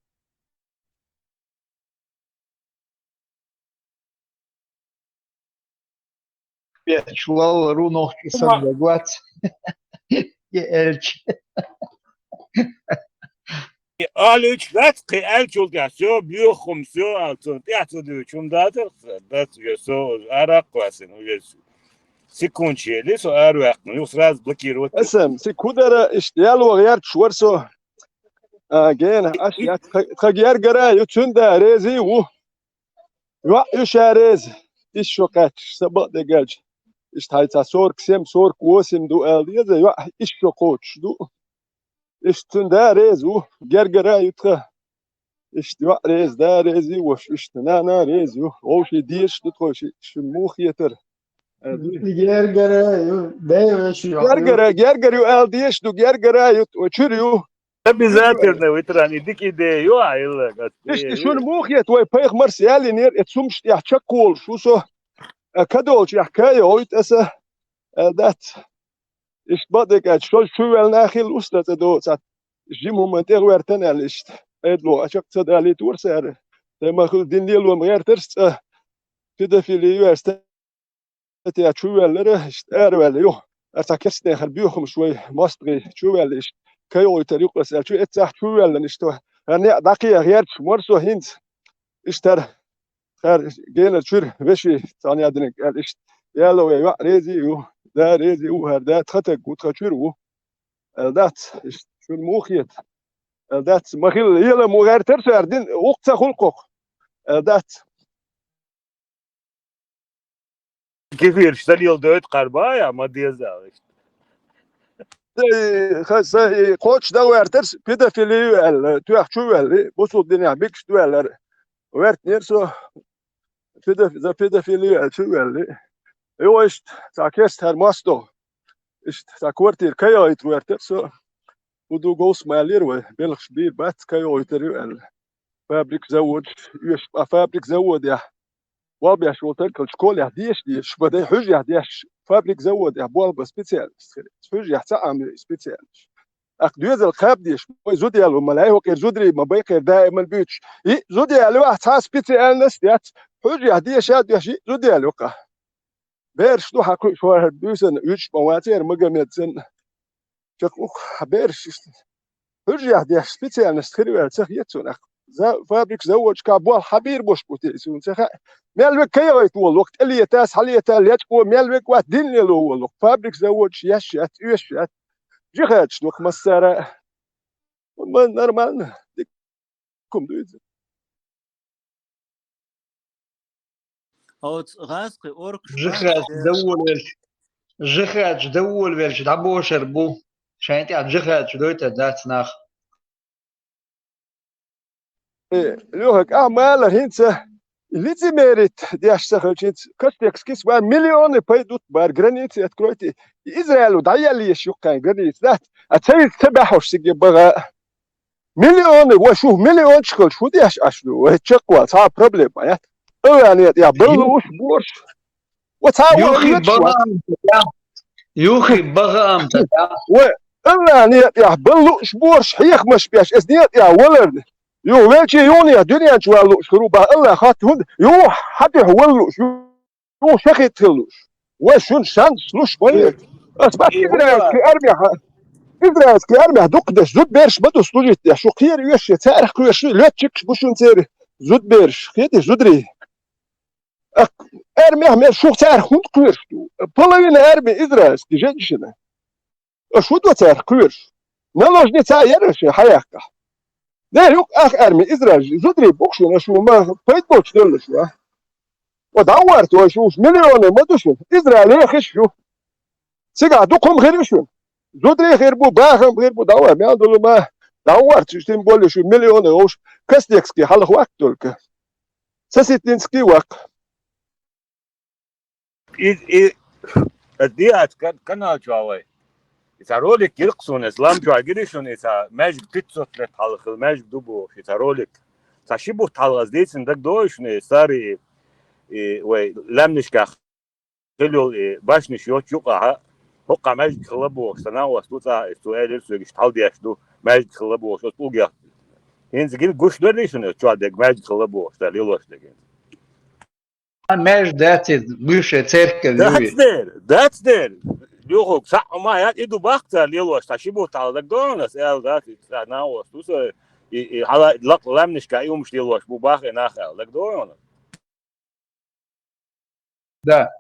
Бечу валла ру нохчи сан дагвац. Я элча. Алуьйчу дац, кхин аьллачул тӀаьхьа, всё, боьха хӀума, всё, аьлла, цунна тӀаьхьа ца дуьйцу хӀума дацара, дац, уже со араккхоссина, уже секундчели со араваьккхина, юха сразу блокировать. Аса, цига хӀун дара, иштта яло гӀерташ вара со. А, гена, аш яц, тха, тха гергара ю, цуьнан да реза ву. ЙоӀ ю ша реза, ишшо кхаьччаш, са бакъдерг аьлча. Иштта хьайца сорок семь, сорок восемь ду аьлла деза, йоӀ ишшо кхочуш ду. Иштта цуьнан да реза ву, гергара ю тхан. Иштта йоӀ реза, да реза ю, ваша иштта нана реза ю. Вовшийн дезаш ду тхо ши, шуна муха хетара? Гергара ю, дай ваша йоӀ ю. Гергара, гергара ю аьлла дезаш ду, гергара ю, чуьра ю. Обязательно, ветеран, и дика идея ю, а, илла, гад. Иштта шуна муха хета, вай пайхамарс ялийнера, и цумаш тӀехь чекхволуш ву со. А, кадолчехь кайа гӀойту аса, а, дац. Иштта бакъдерг аьлча, шо чувелла нах хилла уста цӀа доцат. Жима хӀуманна тӀе гӀоьртан аьлла иштта. Айдло а чекх ца далийтора сара. Тайма хила дин лело ма гӀертарс цӀа. Педофили ю аьлла, статья чувоьллара, иштта араваьлла ю. Ара цхьа керстанехьара боьха хӀумаш вай мостагӀий чувоьлла иштта. КайгӀойтар юкъа аса аьлла, чу эццахь чувоьллина иштта. ХӀара некъ дӀакхехьа гӀерташ вара со хӀинца. Иштта хӀара, хӀара генара чуьра вешин цхьана яа динарг аьлла иштта. Яло вай йоӀ реза ю, да реза ю, хӀара да тхан таг ву, тхан чуьра ву. Аьлла дац, иштта шуна муха хета? Аьлла дац, ма хилла, лела ма гӀертара со, хӀара дин, вукху ца хуьлу кхокху. Аьлла дац. Кефирш ца леладойту кхарбая, ма деза аьлла иштта. Ха, са, и, кхочуш дагӀа ваьртара, педофили ю аьлла, тоьхна чу ваьлла, бусулба динехь бикаш ду аьллара. Ваьртнера со, педофи-, за педофили ю аьлла, чу ваьлла. Йо, иштта, цхьа керста хӀара мостагӀа. Иштта, цхьа квартира кайгӀайта ваьртара со. ХӀун ду говс ма аьллера вай, белхаш бийр бац, кайгӀойтар ю аьлла. Фабрик-заводаш оьшуш, а фабрик-заводехь болх беш волу таг хилча, школехь дешаш дезаш, бадай хьуьжехь дешаш, фабрик-заводехь болх бан специалист хир. Хьуьжехь ца Ӏамайо и специалист. ТӀаккха доьзал кхаба дезаш, вай зуда яьлла ма лай, хӀокхера зударий ма байкхера даиман буьйцуш. И зуда яьлла юьйхь цхьа специалист яц, хьуьжехь дешаш а доьшуш, и зуда яьлла юкъа. Бераш ду хьан кхуьуш хӀара буьйсанна, уьдуш ма вацара Магомед санна. Чекх ух, хьан бераш иштта. Хьуьжехь деш специалист хир ваьлла ца хета суна. За, фабрик-заводашкахь болх хьан бийр беш бу те, суна ца хаьа. Мел вега кайгӀайта волу вокху, тӀелета, схьалета, лечкъо, мел вега вац дин лело волу вокху. Фабрик-заводаш еш яц, оьшуш яц. Жихадаш вокху массара. Ма нормально. Дика хӀума ду иза. Оцу гӀазкхи оркаш Жихадаш бахьаш дер. Доволавелча, жихадаш доволавелча дӀабошар бу. Шайн тӀехь жихадаш дойтар дац нах. Э, Лёха, кӀа малар хӀинца лицемерить деш ца хилча, хӀинца Костекскис ва миллионы пайдут бар, границы откройте. Израилу дӀаеллеш юккъайн граница дац. А ца виц ца баьхьуш сиге багӀа. Миллионы, ва шу миллионча хилча, шу деш аш ду, вай чакхвал, цхьа проблема, яц. Ала нет, я, баллуш борш. Ва цхьа Юхи валар багӀа амта, я. Юхи багӀа амта, я. Ва, ала нет, я, баллуш борш, хьехамаш беш, эс нет, я, валарни. Юха велчи юни я, дуьнен чу валлуш, хӀуру ба, Аллах хатта хӀунда, юха хьатуьхьа валлуш, юха шахид хилуш. Ва шун шанс луш ма ве. Ас бац израильский армия, израильский армия дукха деш, зудберш ма ду служить деш, шу кхера веш, царах кхоьш, летчикаш бу шун церан зудберш, хетий, зударий. Ах, армия мер шух царах хӀунда кхоьш ду? Половина армии израильский женщины. Аш хӀу до царах кхоьруш? Наложница яра ши хьаяккха. Де юкъ ах арми Израиль, зудри букшун, аш хӀу ма пайда болчу делла шу, а? О, дӀаварта, ой, шу уж миллионы ма ду шу. Израиль яхиш шу. Цига дукхум хир шу. Зудри хир бу, бахам хир бу, дӀавар, мел долу ма. ДӀаварта, шу тем более шу миллионы, уж Костекский хьалха ваккха только. Соситинский ваккха. И, и, э, диац ка-, канал чу вай. Ица ролик гиркъ суна, эс лам чу гири шуна, ица маьждиг пятьсот лет хьалха хила маьждиг ду бохуш, ица ролик. Ца ши бутт хьалха аз дийцина даг дой шуна, и сари, и, вай, лаьмнашкахь хила йолу, и, башнаш йоцу юкъахьа, хӀокхахь маьждиг хила бохуш, ца накъост ву цӀа, и цо элира соьга, иштта хьалдеш ду, маьждиг хила бохуш, оцу угех. ХӀинца гина гуш дара шуна, чохь дерг маьждиг хила бохуш, ца лелош дерг. Маьждиг дац иза, бывшая церковь ю иза. Дац дер, дац дер. Юхуг, схьа ма яц, и ду баккха цара лелош, цхьа ши бутт хьалха даг догӀу ас, аьлла дац, и цхьа накъост ву со, и, и хьала лакъ лаьмнашка и хӀумаш лелош бу баккха и нах аьлла даг догӀу. Да.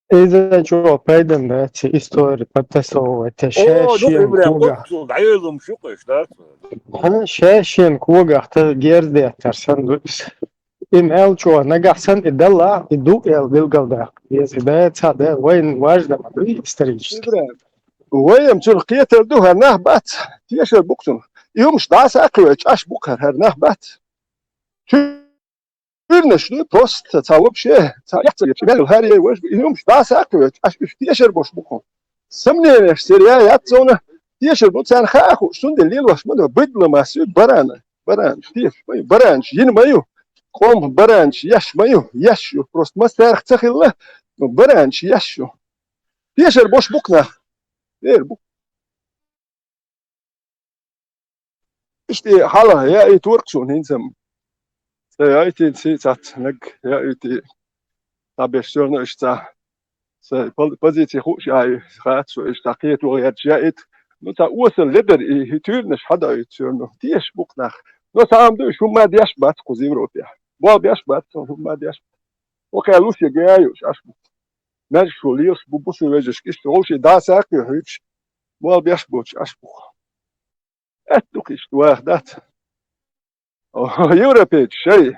Иза чӀогӀа пайдана дац, истори подтасовывать, те ша О, ну, шен Ибрахим, когах. Оццул дӀайойлум шу къуьш, да? Ха, ша шен когах та герз деттар сан ду иза. И мел чӀогӀа нагахь сан и далла, и ду эл билгалдаккха. Если да, ца да, вайн важно ма ду исторически. Ибрахим, вай ам цунах кхетар ду, хӀара нах бац, тешар бу-кх цунах. И хӀумаш дӀа сакхаве, чӀаш бу-кх хӀара, хӀара нах бац. Чу Уьрнаш ду просто, цхьа вообще, цхьа яц ца гечу, мел хӀара яй важа, и хӀумаш дӀа сакхаве, аш уьш тешар бош бу-кх. Сомнениеш церан я яц цунах, тешар бу, царна хаа хууш, цундела лелош ма ду, быдло масса ю барана, баранаш, тешаш ма ю, баранаш йина ма ю, къоман баранаш еш ма ю, еш ю, просто массарах ца хилла, но баранаш еш ю. Тешар бош бу-кх нах, эр бу. Иштта хьалха яийтира-кх суна хӀинца-м. Ца яийтина сий цац наг яийти. Цхьаберш сорно иштта цхьа сайн пол-, позици хууш яй, хац со иштта кхето гӀерташ яийта. Ну, цхьа осал ледар и, и туьйранаш хьадаийтира, ну, тешаш бу-кх нах. Но цхьа ам ду, уьш хӀумма деш бац кхуза Европехь. Болх беш бац, хӀумма деш бац. Окхел луш я гая юуш, аш бу. Маьждиг шу лелаш бу, бусу вежаршка иштта вовший дӀа сакхаве хьуьйтуш, болх беш боцуш аш бу-кх. Аьтта ду-кх иштта ваха дац. Европейцаш шай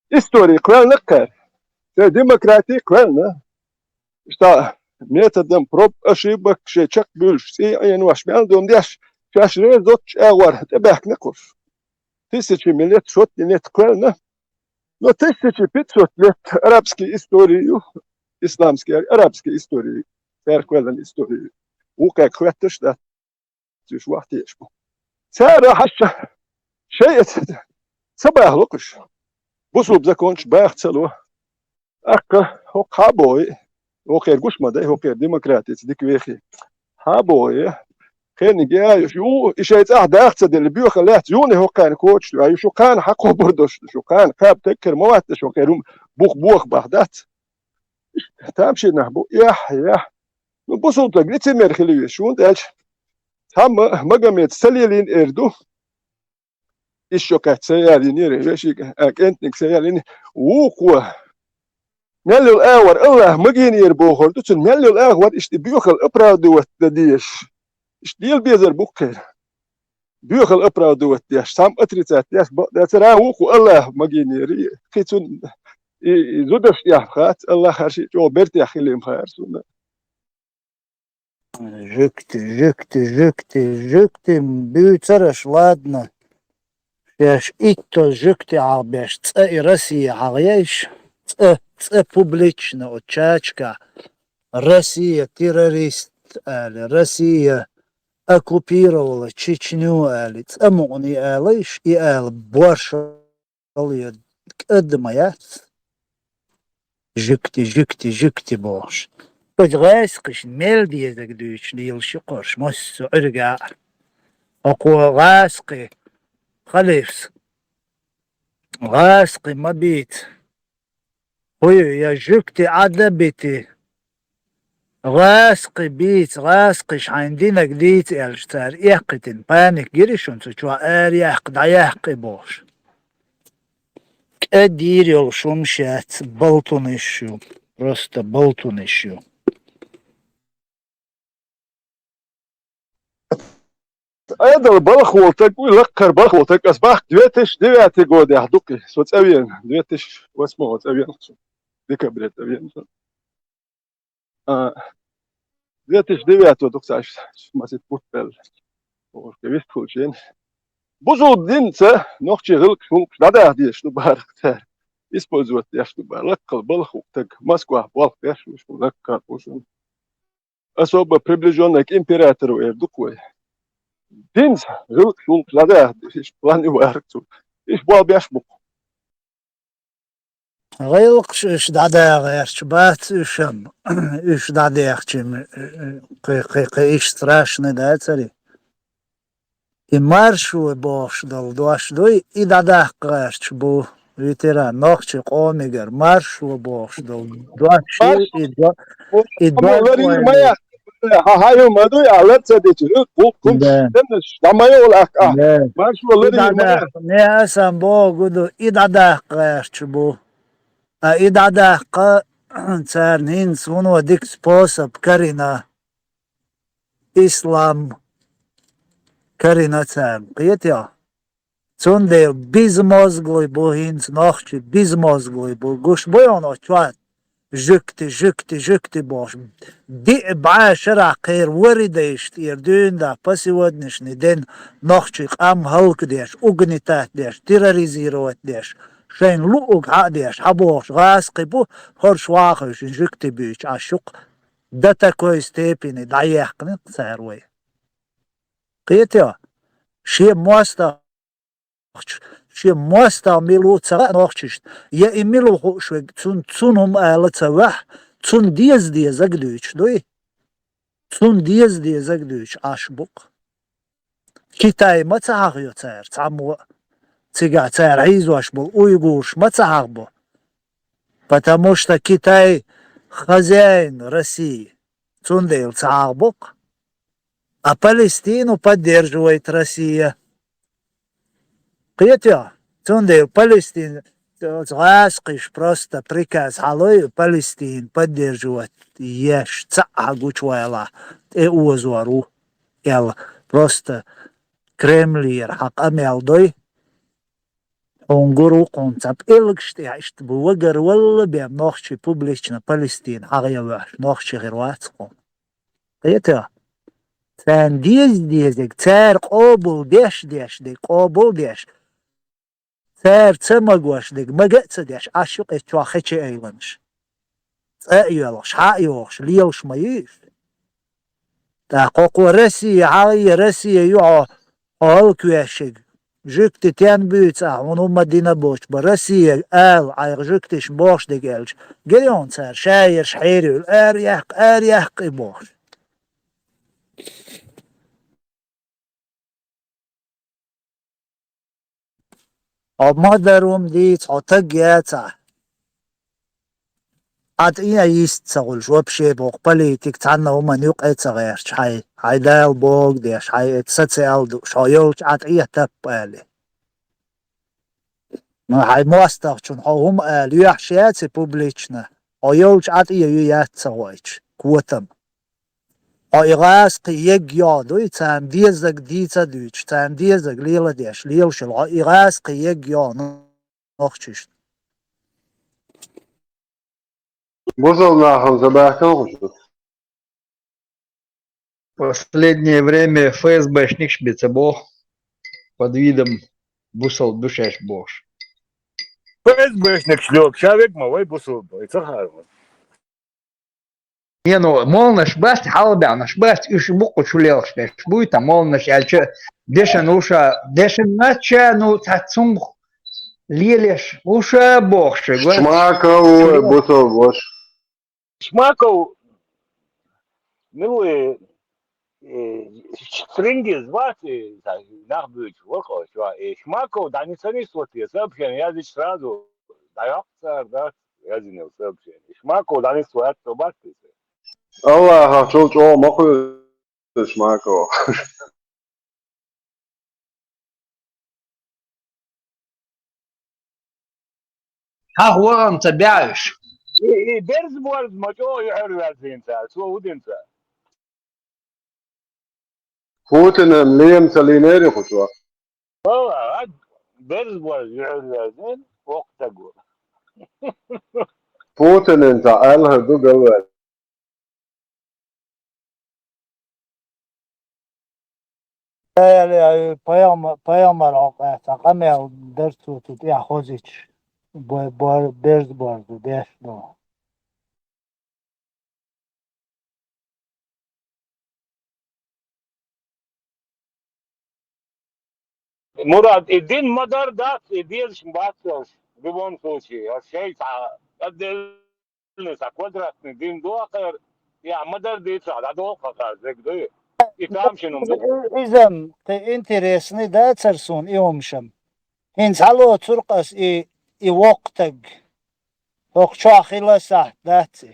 истори кхоьллина-кх цара, шай демократи кхоьллина. Иштта методом проб ошибок шай чекхбуьллуш, цӀий Ӏенош, мел дум деш, шаьш реза доцучу агӀор тӀебаьхкина-кх уьш. Тысячами лет, сотни лет кхоьллина. Но тысяча пятьсот лет арабский история ю, исламский, арабский история ю, церан кхоьллина история ю. Вукхе кхетташ дац, уьш вахтеш бу. Цара хьаьжча, шайца ца бахало-кх уьш. Бусулба закончу баха ца ло. ТӀаккха хӀокху хьа а бохий, хӀокхеран гуш ма дай, хӀокхеран демократица дика вехий. Хьа а бохий, кхерниг яйуш ю, и шайн цӀахь даха ца делла, боьха лаьцна юни хӀокхарна коча ю, ю шу кхана хьакхобур долуш ду, шу кхана кхаба теггара ма вац шу кхеран бух боха бах дац. Тамашийна нах бу, яхь, яхь. Ну, бусулба стаг лицемер хила везаш, хӀунда аьлча цхьамма Магомед ца лелийна эр ду. Иштта шо кхаьчча ца ялийнера, вешига, а, кӀентниг ца ялийна. Вукхо мел йолу агӀор Аллах магийнера бохур ду, цунна мел йолу агӀор иштта и боьхалла оправдывать дан дезаш. Иштта лела безар бу-кх кхеран. Боьхалла оправдывать деш, цхьамма отрицать деш, бакъдерг цара вукхо Аллах магийнера, кхин цунна и, и зударшна тӀехь хац, Аллах хӀара шиъ чӀогӀа бертехь хилийна хаьара цунна. Жуьгти, жуьгти, жуьгти, жуьгти буьйцураш, ладно. Шаьш итт жуьгти хьагӀ беш, цкъа и Россия хьагӀ еш, цкъа, цкъа публично оцу чаташкахь Россия террорист али, Россия оккупировала Чечню али, цкъа мукъана и ала, и ала борш Алло, кӀада ма яц. Жуьгти, жуьгти, жуьгти бохуш. Оцу гӀаскхашна мел дезарг дуьйцуш лелаш ю кхарш, массо а Ӏуьрга а. Оцо гӀаскхи, халифс, гӀаскхи ма бийца. ХӀу я жуьгти Ӏада бити. ГӀаскхи бийца, гӀаскхиш хьайна динарг дийца аьлча, цара эккхийтина паник гира шуна цу чохь, араяккха, дӀаяккха и бохуш. КӀа дийр йолуш хӀума шаьц, балтунаш ю, просто балтунаш ю. Ӏедал балха волу стаг, уй лаккхара балха волу стаг, ас бахка две тысячи девятый годехь ду-кх и, со цӀа веана, две тысячи восьмого цӀа веана со, декабре цӀа веана со. А, две тысячи девятого ду-кх цхьа, масийтта бутт баьлла. Оха вистхуьлучу хенахь. Бусулба динца нохчийн гӀиллакхаш, гӀуллакхаш дӀадаха дезаш ду бахара цара. Использовать деш ду бахара. Лаккхал балха ву стаг, Москвахь болх беш ву шуна, лаккхара ву шуна. Особо приближённый к императору эр ду-кх вай. Динца гӀиллакхаш, гӀуллакхаш дӀадаха дезаш план ю бахара цу. Иштта болх беш бу-кх. ГӀиллакхаш уьш дӀадаха гӀерташ бац уьш-м, уьш дӀадаьхча-м, кхин, кхин, кхин иштта страшный дацара и. И маршо бохуш долу дош дуй, и дӀадаккха гӀерташ бу, ветеран, нохчийн къомигара маршо бохуш долу дош ю, и до-, и Амма дош ларийна ма ойла. Яхка. Хьан хьайо ма дуй, ахьа лар ца дечу, гӀуллакх хӀумаш, да, теннаш, дӀа ма йолу ахка ахь. Да. Маршо и ларийна ма яхка. ДӀадаккха, не асан боху гу ду, и дӀадаккха гӀерташ бу. Ткъа и дӀадаккха царна хӀинца вуно дика способ карина. Ислам карина царна. Кхетий хьо? Цундела безмозглый бу хӀинца нохчий, безмозглый бу. Гуш бу хьуна оцу чохь? Жуьгти, жуьгти, жуьгти бохуш. Диъ бӀе шарахь кхеран ворхӀе дайша тӀера дуьйна да, по сегодняшний день нохчий къам хӀаллакдеш, угнетать деш, терроризировать деш, шайна луъург хьа а деш, хьан бохуш, гӀаскхи бу, хӀорш вахуьйшина жуьгти буьйцуш Ӏаш ю-кх. До такой степени дӀаяьккхина-кх цара вай. Кхетий хьо? Шен мостагӀ нохча. Шен мостагӀ мила ву ца хаьа нохчашна. Я и мила ву хууш верг, цунна, цунна хӀума ала ца ваьхьа, цунна деза дезарг дуьйцуш дуй? Цунна деза дезарг дуьйцуш Ӏаш бу-кх. Китай ма ца хьахайо цара, цхьаммо а. Цигахь цара хьийзош болу уйгураш ма ца хьахабо. Потому что Китай хозяин России. Цундела ца хьахабо-кх. А Палестину поддерживает Россия. Кхетий хьо? Цундела Палестин, оцу гӀаскхаша просто приказ хьалой, Палестин поддерживать еш, цхьаъ хьан гучувалахь, тӀе озор ву, аьлла, просто Кремлера хьан къамел дой. Хьуна гур ву кхунна цхьа пӀелгаш тӀехь иштта бу вагар валла бен нохчий публично Палестин хьагӀ ян ваьхьаш, нохчий хир вац кхунна. Кхетий хьо? Царна деза дезарг, цара къобал деш, деш дерг, къобал деш. Цара ца магош дерг, мага а ца деш, Ӏаш ю-кх эцу чохь хечи айланаш. ЦӀа а йоьлхуш, хьа а йохуш, лелаш ма ю уьш. ТӀаккха кхо Россия хьагӀ ян, Россия ю хьо, хьо хӀаллаквеш ерг. Жуьгти тен буьйцу ахь, хьуна хӀумма дина боцуш бан. Россия ала, Ӏайха жуьгтиш бохуш дерг аьлча, гирий хьуна цара, шаерш хьеруьйла, ара яккха, ара яккха и бохуш. Хьо ма-дарра хӀума дийца, хьо таг яцахь. Ӏад а йист ца хуьлуш, вообще боху политик цхьанна хӀуманна юкъа а ца гӀерташ, хьайн, хьайн Дала бохург деш, хьайн эца саци ала дууш, хьо йолчу Ӏад а таппа али. Ну, хьайн мостагӀчунна хьо хӀума ала, юьхьаш яций публично? Хьо йолчу Ӏад а ю яц ца гӀойтуш, котам. Хьо и гӀаскхи егга йогӀу дуй, царна дезаг дийца а дуьйцуш, царна дезаг лела а деш, лелаш йолу хьо и гӀаскхи егга йогӀу нохчашна. Бусалба нахана ца баьхкина хӀума шу. Последнее время ФСБшникаш бен ца боху, под видом бусалба ду шаьш бохуш. ФСБшникаш лоьху, ша вега ма вай бусалба, и ца хаьа вай. Не, ну, молланаш бац, хьалха баьхнаш бац, уьш буккъачу лелхаш берш буй, тхан молланаш аьлча, дешан ву ша, дешан нача, ну, цхьа цунах лелаш ву ша бохуш, гой? Шмаков ву, бусалба ваша. Шмаков, ну, э, э, Стрингиз вац, э, нах буьйцуш вара хьо, ва, э, Шмаков, да, не царис вот, я сообщение, я здесь сразу, да, я цар, да, я извинил сообщение. Шмаков, да, не свой, а то бац, ты. Аллахьа чул чӀогӀа ма кхоьру Шмаков. Хьан вахана ца баьхьаш? И, и берза борз ма чӀогӀа юьхьар ваьззина цара, цо хӀун дина цара? Путинан лема ца лийнера кху чу. Ала, ад, берза борз юьхьар ваьззина, воккха стаг ву. Путинан цхьа аьлла хӀара ду галваьлла. Э, э, э, пайхамар, пайхамар хьокъехь цхьа къамел дара цо цу тӀехь хозуьйтуш, бо-, бо-, берза борз ду, деш ду. Мурад, и дин ма-дарра дац, и дезаш бац аша, в любом случае, аша шайца отдельно Сан квадратный дин ду акхар, я ма-дарра дийцахь, дӀадолу хьан хаза дерг дуй? И тамашийна хӀума ду? Иза-м кхин интересный дацара суна и хӀумаш-м. ХӀинца хьалоцург ас и, и воккха стаг. ХӀокху чохь хила сахьт дац и.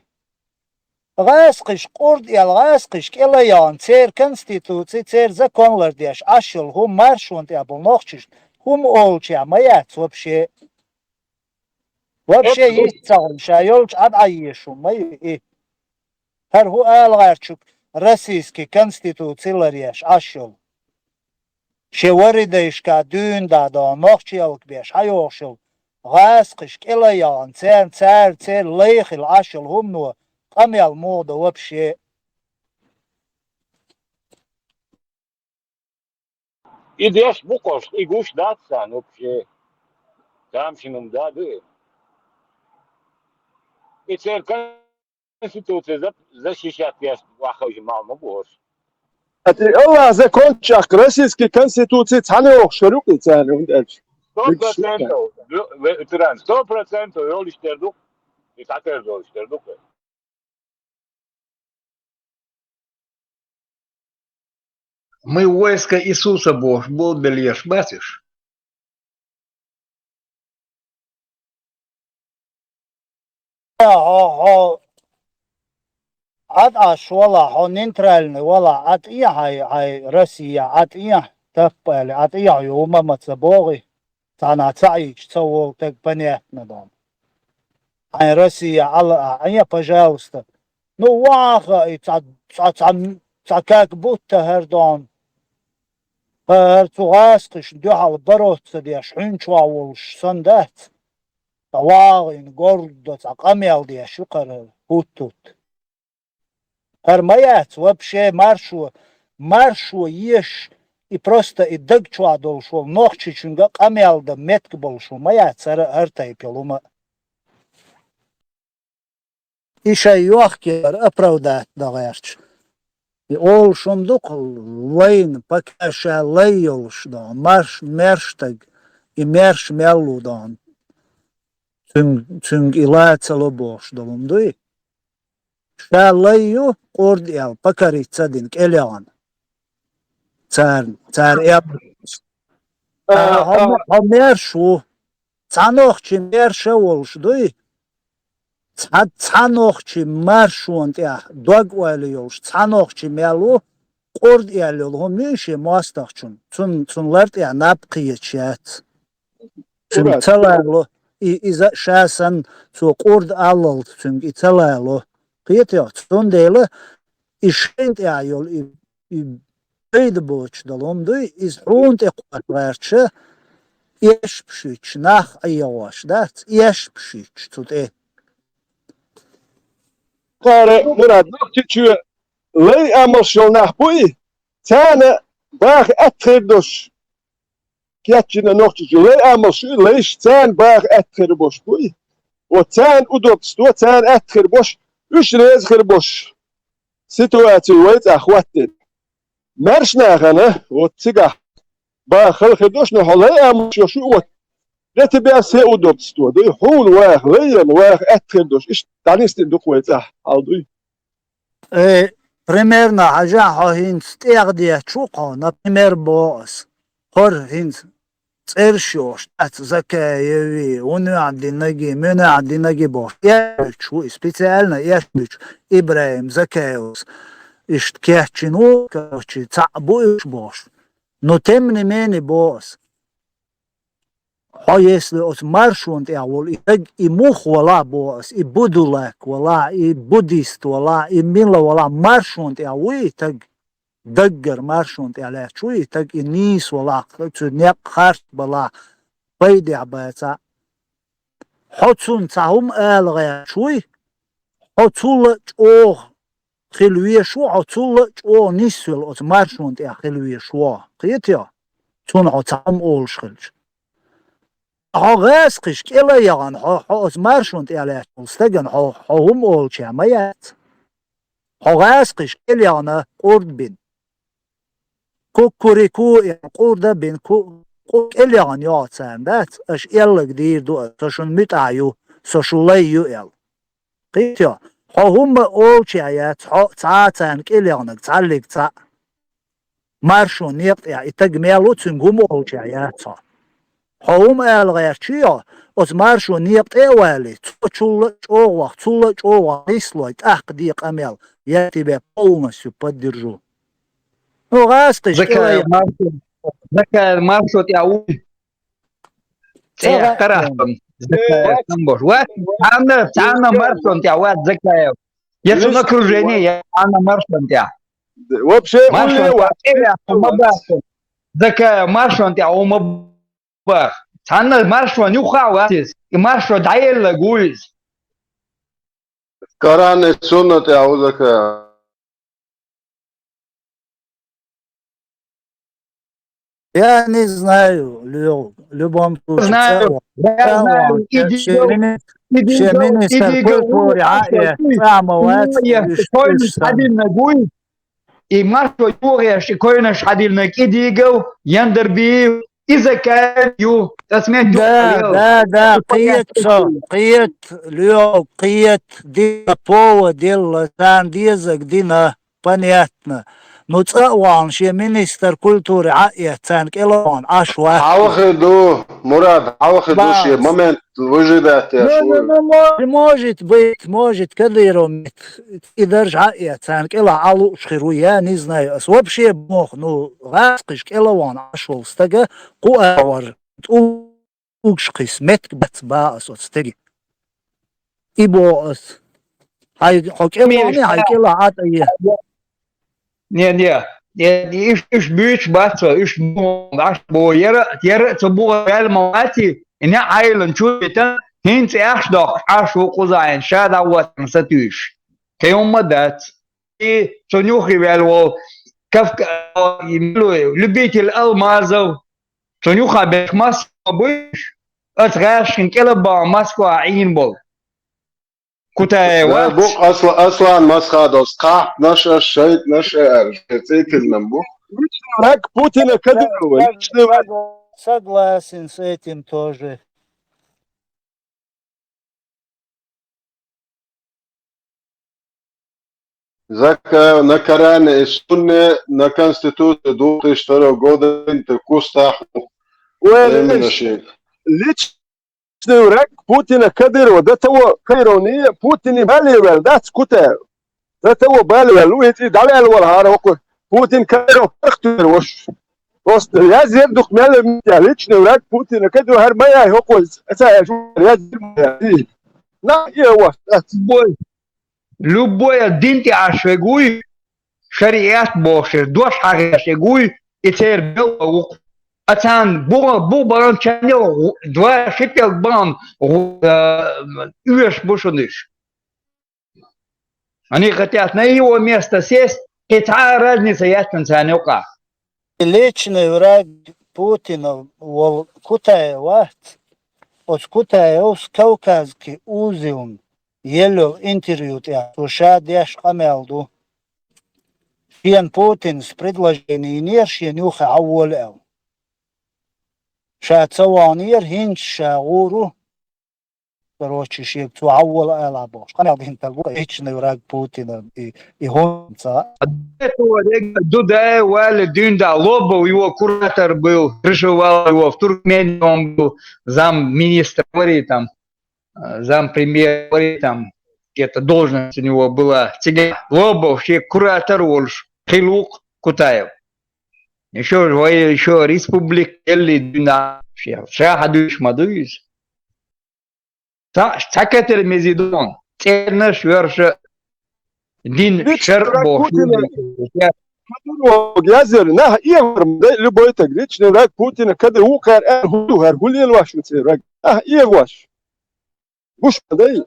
ГӀаскхиш, къурд аьлла, гӀаскхиш кӀела яхана, церан конституци, церан закон лардеш Ӏаш йолу хӀума маршонна тӀехь болу нохчашна хӀума олучехь ма яц вообще. Вообще йист ца хуьлу, ша йолчу Ӏад Ӏан езаш хӀума ма ю и. ХӀара хӀун ала гӀерташ ву, российский конституци ларъеш Ӏаш йолу. Шен варидайшка дуьйна дӀа догӀу нохчий ялх беш хьан йогӀуш йолу гӀаскхиш кӀела яхана, церан, цара, церан лай хила Ӏаш йолу хӀумано къамел муха до вообще? И деш бу кхошна, и гуш дац царна вообще. Тамашийна хӀума да ду и. И церан конституция за-, защищать деш вахана мал ма бу хӀорш. Ати Аллах закон чӀаккха, российский конституция цхьаьна йохуш хир ю кхин царна, хӀунда аьлча? Сто процентов, ве-, ве-, ветеран, сто процентов йолуш тера ду, и цхьатерра йолуш тера ду. Мы войско Иисуса бохуш болу беллеш бац уьш? Хьо, хьо, хьо Ӏад Ӏаш валахь, хьо нейтральный валахь, Ӏад тӀехьа хьайн, хьайн Россия, Ӏад тӀехьа, таппали, Ӏад тӀехьа ю, хӀума ма ца богӀий. Цхьана ца Ӏийча ца волу таг, понятно дон. Хьайн Россия Ӏала а Ӏе, пожалуйста. Ну, ваха и цхьа, цхьа, цхьа, цхьа как будто хӀара дон. ХӀара цу гӀаскхишна дуьхьал бароц ца деш, хьуьнчохь волуш санна дац. Ткъа вагӀина горда цхьа къамел деш ю кхара хӀуттут. ХӀара ма яц вообще маршо, маршо еш, и просто и даг чохь долуш волу нохчичуьнга къамел дан меттиг болуш ву ма яц хӀара, хӀара тайпа йолу хӀума. И шайн йохкера оправдать дан гӀерташ. И олуш хӀума ду-кх лайна, пока ша лай йолуш дон, марш, маьрша стаг, и маьрша мел ву дон. Цуьнга, цуьнга и ла ца ло бохуш долу хӀума дуй? Ша лай ю, къурд аьлла, покорить ца дина, кӀел яхана. Царна, цара аьлла. А, хьо, хьо маьрша ву. Цхьа нохчи маьрша а волуш дуй? Цхьа, цхьа нохчи маршонна тӀехь дог ойла йолуш, цхьа нохчи мел ву, къурд аьлла йолу хӀума ю шен мостагӀчун. Цунна, цунна лар тӀехь наб кхеташ яц. Цуьнга ца лало, и, иза ша санна, цо къурд аллалц цуьнга и ца лало. Кхетий хьо? Цундела и шайна тӀехь йолу и, и пайда боцуш долу хӀума дуй, иза хьуна тӀе кхочуш гӀерташ, эшпаш юьтуш, нах Ӏехош дац, эшпаш юьтуш цу тӀе. Кхара, Мурад, Нохчийчоь-, лай амалш йолу нах бу и, царна баха аьтта хир долуш, кечйина нохчочу лай амалш ю и, лайш царна баха аьтта хир болуш бу и. Вот царна удобство, царна аьтта хир болуш, уьш реза хир болуш ситуацию вай цӀа хӀоттийна. Маьрша нахана, вот цигахь баха хала хир долуш, но хьо лай амалш йолуш ю, вот, для тебя все удобства, дуй, хьуна ваха, лайна ваха аьтта хир долуш, иштта дӀанисдина ду-кх вай цӀа, хьал дуй. Э, примерно, хьажахь, хьо хӀинца тӀех детташ ву-кх хьо, например, боху ас. ХӀора хӀинца цӀераш йохуш дац, Закаеви, хӀунда динарг и, муьнан динарг и бохуш. Эшбуьйцуш ву и, специально эшбуьйцуш, ИбрахӀим Закаевс. Иштта кечйина ву, короче, цхьаъ бу уьш бохуш. Но тем не менее боху ас. Хьо если оцу маршонна тӀехь волу и стаг, и мух валахь боху ас, и будулак валахь, и буддист валахь, и мила валахь, маршонна тӀехь вуй и стаг, даггара маршонна тӀехь лаьтташ вуй и стаг, и нийса валахь, цуьнан некъ харц балахь, пайдехь бацахь. Хьо цунна цхьа хӀума ала гӀерташ вуй, хьо цул а чӀогӀа хила везаш ву хьо, цул а чӀогӀа нисвелла оцу маршонна тӀехь хила везаш ву хьо. Кхетий хьо? Цунна хьо цхьа хӀума олуш хилча. Хьо гӀаскхиш кӀела а яхана, хьо, хьо оцу маршонна тӀехь лаьтташ волу стагана хьо, хьо хӀума олучехь ма яц. Хьо гӀаскхиш кӀела яхана, къурд бина. Куккурику, я къурда бина, ку-, къу-, кӀела яхана йогӀу царна, дац? Аша элларг дийр ду аса, со шуна муьтӀахь ю, со шу лай ю аьлла. Кхетий хьо? Хьо хӀумма олучехь яц, хьо цхьа а царна кӀел яханарг цхьаллиг цхьаъ. Маршонан некъа тӀехь и стаг мел ву, цуьнга хӀума олучехь яц хьо. Хьо хӀума ала гӀерташ ю хьо, оцу маршонан некъа тӀе а валий, цо чул а чӀогӀа ваха, цул а чӀогӀа ваха, нислой, тӀаккха де къамел, я тебя полностью поддержу. Ну, гӀаскхиш кӀела Закаев маршо, Закаев маршо тӀехь ву. ЦӀе Ца яхкара гӀаттам. Закаев Самбош. Ва, цхьанна, цхьанна маршонна тӀехь вац Закаев. Я цуьнан окружение, я цхьанна маршонна тӀехь. Вообще, маршонна тӀехь ма бац. Закаев маршонна тӀехь ву ма бац. Цхьанна маршонна юххе а вац иза. И маршо дӀаелларг ву иза. Коран и суннат тӀехь ву Закаев. Я не знаю, Лёв, в любом случае, знаю, я знаю, и дигал, и дигал, и дигал, культуры, а, я, самого, я, спокойно, один ногой, и маршо югӀеш, и койнаш хьадиллина кӀидигал, Яндарбиев, иза кайна ю, тасмет ю. Да, да, да, кхета со, кхета, Лёв, кхета, дина повод делла, царна дезаг дина, понятно. Ну, цӀа а вахана, шен министр культуры Ӏа а эцна, царна кӀела а вахана, Ӏаш вац. Хьалхе ду, Мурад, хьалхе ду, шен момент выжидать еш ву. Ну, ну, мо-, может быть, может, Кадыров мет. И даржа а эцна, царна кӀелахь Ӏа лууш хир ву, я не знаю. Ас вообще боху, ну, гӀаскхиш кӀела а вахана Ӏаш волу стага кху а вара, тӀулгаш кхисса меттиг бац баха ас оцу стеге. И боху ас. Хьайн, хьо кӀела а вахана, хьайн кӀелахь Ӏа тӀе е. Не, не. Э, уьш, уьш буьйцуш бац со, уьш бу-, бац бо, яра, яра а цу бухара ваьлла ма вац и, и неӀ Ӏайлан чу витан, хӀинца ахча доккхуш Ӏаш ву кхузахь, ша дӀавоьттина сатуьйсуш. Кхин хӀумма дац. И цунна юххе ваьлла волу Кавка-, и, любитель алмазов, цунна юххе берш Москва буьйш, аса гӀаьшкхин кӀела а бахана Москва Ӏийна болу. Кутаев вац. Букъ Асла-, Аслан Масхадовс, кхахьпанаш а, шайтӀанаш а аьлла, шен цӀе тиллина бу. Личный враг Путина Кадырова. Личный враг. Согласен с этим тоже. Закаев на Коране и Сунне, на Конституции две тысячи второго года, ты в кустах. Ой, лич-, личный враг Путина Кадырова. До того Кадыров не Путин бале ваьлла дац Кутаев. До того бале ваьлла, ну, и дӀаваьлла вара хӀара хӀокху Путин Кадыров паргӀатвер ваша. Просто язъяр дукха мел а митя, личный враг Путина Кадырова хӀара ма яй хӀокху, аса аьлча, язъяр ма яй. На, и вот, дац. Любой, любой дин тӀе Ӏаш верг вуй, шариат бохуш верг, дош хьагӀеш верг вуй, и церан белхо ву-кх. А царна бух, бух бахана чарна два ши пӀелг бахана, э, оьшуш бу шуна уьш. Они хотят на его место сесть, и цхьа а разница яц царна юкъахь. Личный враг Путина вол Кутаев вац. Оцу Кутаевс Кавказский узел елла интервью тӀехь цо ша деш къамел ду. Шена Путинас предложение йинера, шена юххе Ӏа вола аьлла. Ша ца ваханера, хӀинца ша гӀур ву. Короче, шега цо Ӏа вола ала бохуш, къамел дина стаг ву, личный враг Путина, и, и хӀунца. До этого Дудаев валит дуьйна, Лобов его куратор был, Крышевалов его в Туркмении он был, замминистра, говорит, там, э, зампремьера, говорит, там, где-то должность у него была. Цигахь Лобов шен куратор волуш хилла ву-кх Кутаев. Ещё же вай, ещё республика елли дуьйна, ша хьан дуьйш ма дуй иза. Цхьа, цхьа катар мези ду хьуна, цӀернаш йоьрша дин шар а бохуш. Язъяр, нах эгор ма дай, любой таг, личный враг Путина, каде ву кхер, аьлла, хӀун ду хӀара, хӀун лелош ву церан враг? Нах эгош. Гуш ма дай.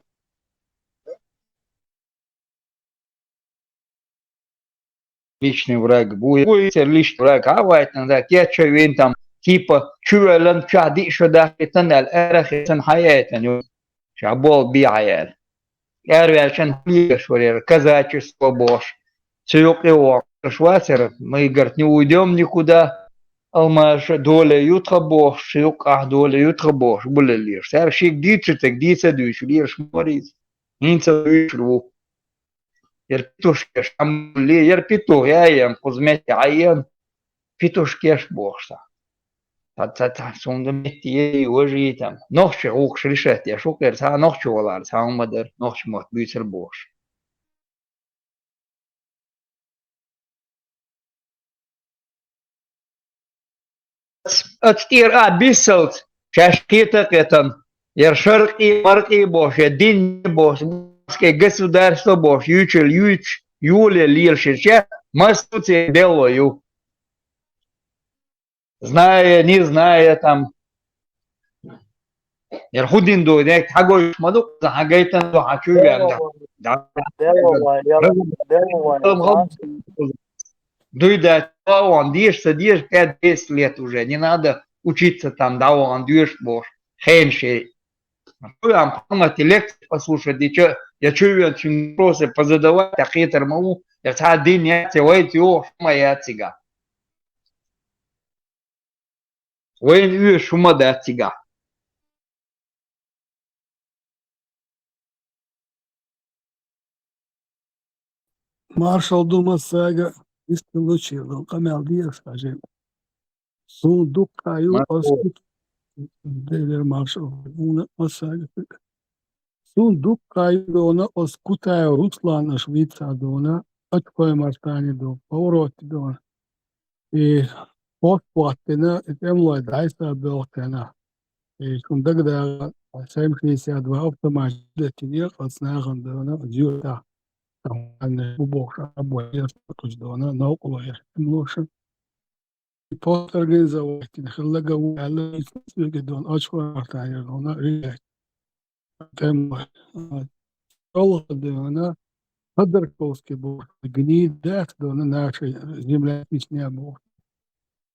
Личный враг. Бу, бу, церан личный враг. Хьа вайтина, да, кечвина там, типа, чувоьллина, чохь диъ шо дахийтина аьлла, арахецна хьаяйтина ю. Ша болу бехьа яьлла. Араваьллачун хьулъеш варера, казачество бохуш. Цу юкъе воккхуш вацара, мы, говорит, не уйдём никуда. Алмаша доля ю тхан бохуш, цу юкъахь доля ю тхан бохуш, буллаллеш. Цара шига дийцира, таг дийца а дуьйцуш, лелаш ма вара иза. ХӀинца а дуьйцур ву. Яра петушкеш, хьан ле, яра петух яйен, кхуза метте хьаен, петушкеш бохуш цхьа. Цхьа, цхьа, цхьа, суна метте яй, важий там. Нохчий гӀуллакхаш решать деш ву кхера, цхьа нохчо валара, цхьа хӀума дара, нохчийн мотт буьйцура бохуш. Оцу тӀера а биссалц, шаьш кхета а кхетана, яра шаркъий, маркъий бохуш, я дин бохуш, московский государство бохуш, юьйцуш, юьйцуш, юьйле лелаш, ша массо а церан делло ю. Зная, не зная, там. Яра хӀун дина ду, нек хьагойтуш ма ду, хьан гайтина ду, хьан чу веана. Да. Дуй дац, вон, деша, ца деша, пять-десять лет уже, не надо учиться там, да, вон, дуьйш бохуш, хенашей. Прям в комнате лекции послушать, и чё, я чё, я чё, вопросы позадавать, а хетар ма ву, я цхьа дин яц, я вайца йохуш ма яц цигахь. Вайна оьшуш хӀума дац цигахь. Маршалла ду массаьрга, иштта лучи, къамел дезаш хьажи. Суна дуккха ю, ас Делера маршалла ду хьуна массаьрга. Суна дуккха ю дона, оцу Кутаев Руслана аша вийцар дона, Ачхой Мартани дона, Павроти дона. И пост хӀоттина, и тӀемалой дӀасабевлла хенахь. И шуна дагадогӀу, семь шестьдесят два автомат деттинера оцу нахана дона, зуьйтахь. Там бу бохуш, а бохуш, дона, новкъарло еш тӀемалоша. Пост организовать дина хилла ган ву аьлла, иза цуьнга дона, Ачхой Мартани дона, ребят. ТӀемалой. ЧӀогӀа дона, Ходорковский боху, гни дац дона, наша земля Чечня боху.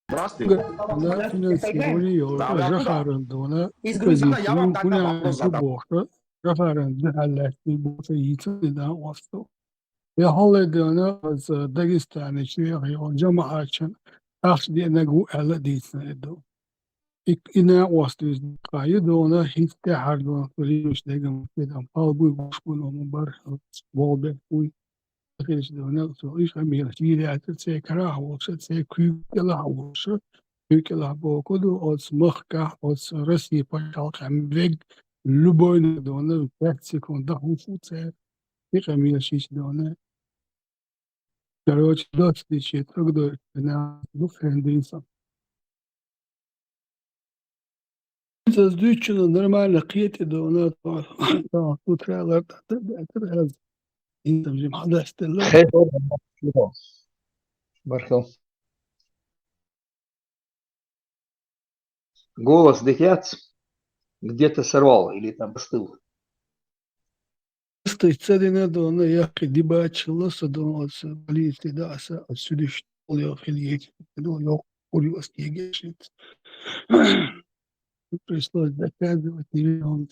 Дона финансирование йолу, Жохаран дона, позицию, Кунян боху, Жохаран дуьхьал лаьцна боху, йийцина дина васту. Я хьалха дона, аса Дагестане чуьйхьа йолу жамаӀатчун ахча деанарг ву аьлла дийцина и ду. И, и накъост вуьзна кхайи дона, хӀинца тӀаьхьара дона, римаш деган кхидам, палгуй гуш гуна ма бара, болбек вуй. Хилча дона, со иша мелаш, йийр яцара церан карахь волуша, церан куьйга кӀелахь волуша, куьйга кӀелахь боху ду, оцу махкахь, оцу Россия пачхьалкхехь вег, любойна дона, пять секунд дахуш ву церан. Дика мелашича дона. Короче, доцдичи, тӀагадойчу дина, дукха хенан дийца. Иза дуьйцучунна нормально кхетий дона, то, то, тут ралар, тӀе, тӀе, тӀе, хӀинца жима хьадастелла. Хе, бархал. Голос дика яц, где-то сорвал или там простыл. Просто ца дина дона, яхи дибачила са дона, ца полиция да, аса, а сюдиш, я хили, ну, я курю, ас, я гешит. Пришлось доказывать, не он.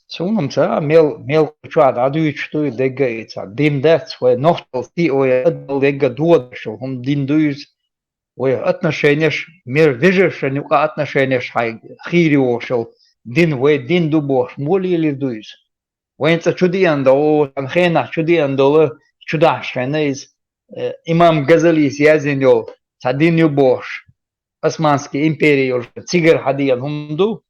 Сунам ца мел, мел чуа дӀадуьйцуш дуй, дегга и ца дин дац, вай нохчалти, вай адал дегга додашал, хӀума дин дуй иза, вай отношенеш, мер вежаршан юкъа отношенеш хьай хийри вошал, дин вай дин ду бохуш, мо лелир дуй иза? Вайн цӀа чу деана долу, сан хенахь чу деана долу, чу дахьаш хенна иза, э, имам Газалис яздина йолу, цхьа дин ю бохуш, Османский импери йолуш, цигара хьадеана хӀума ду,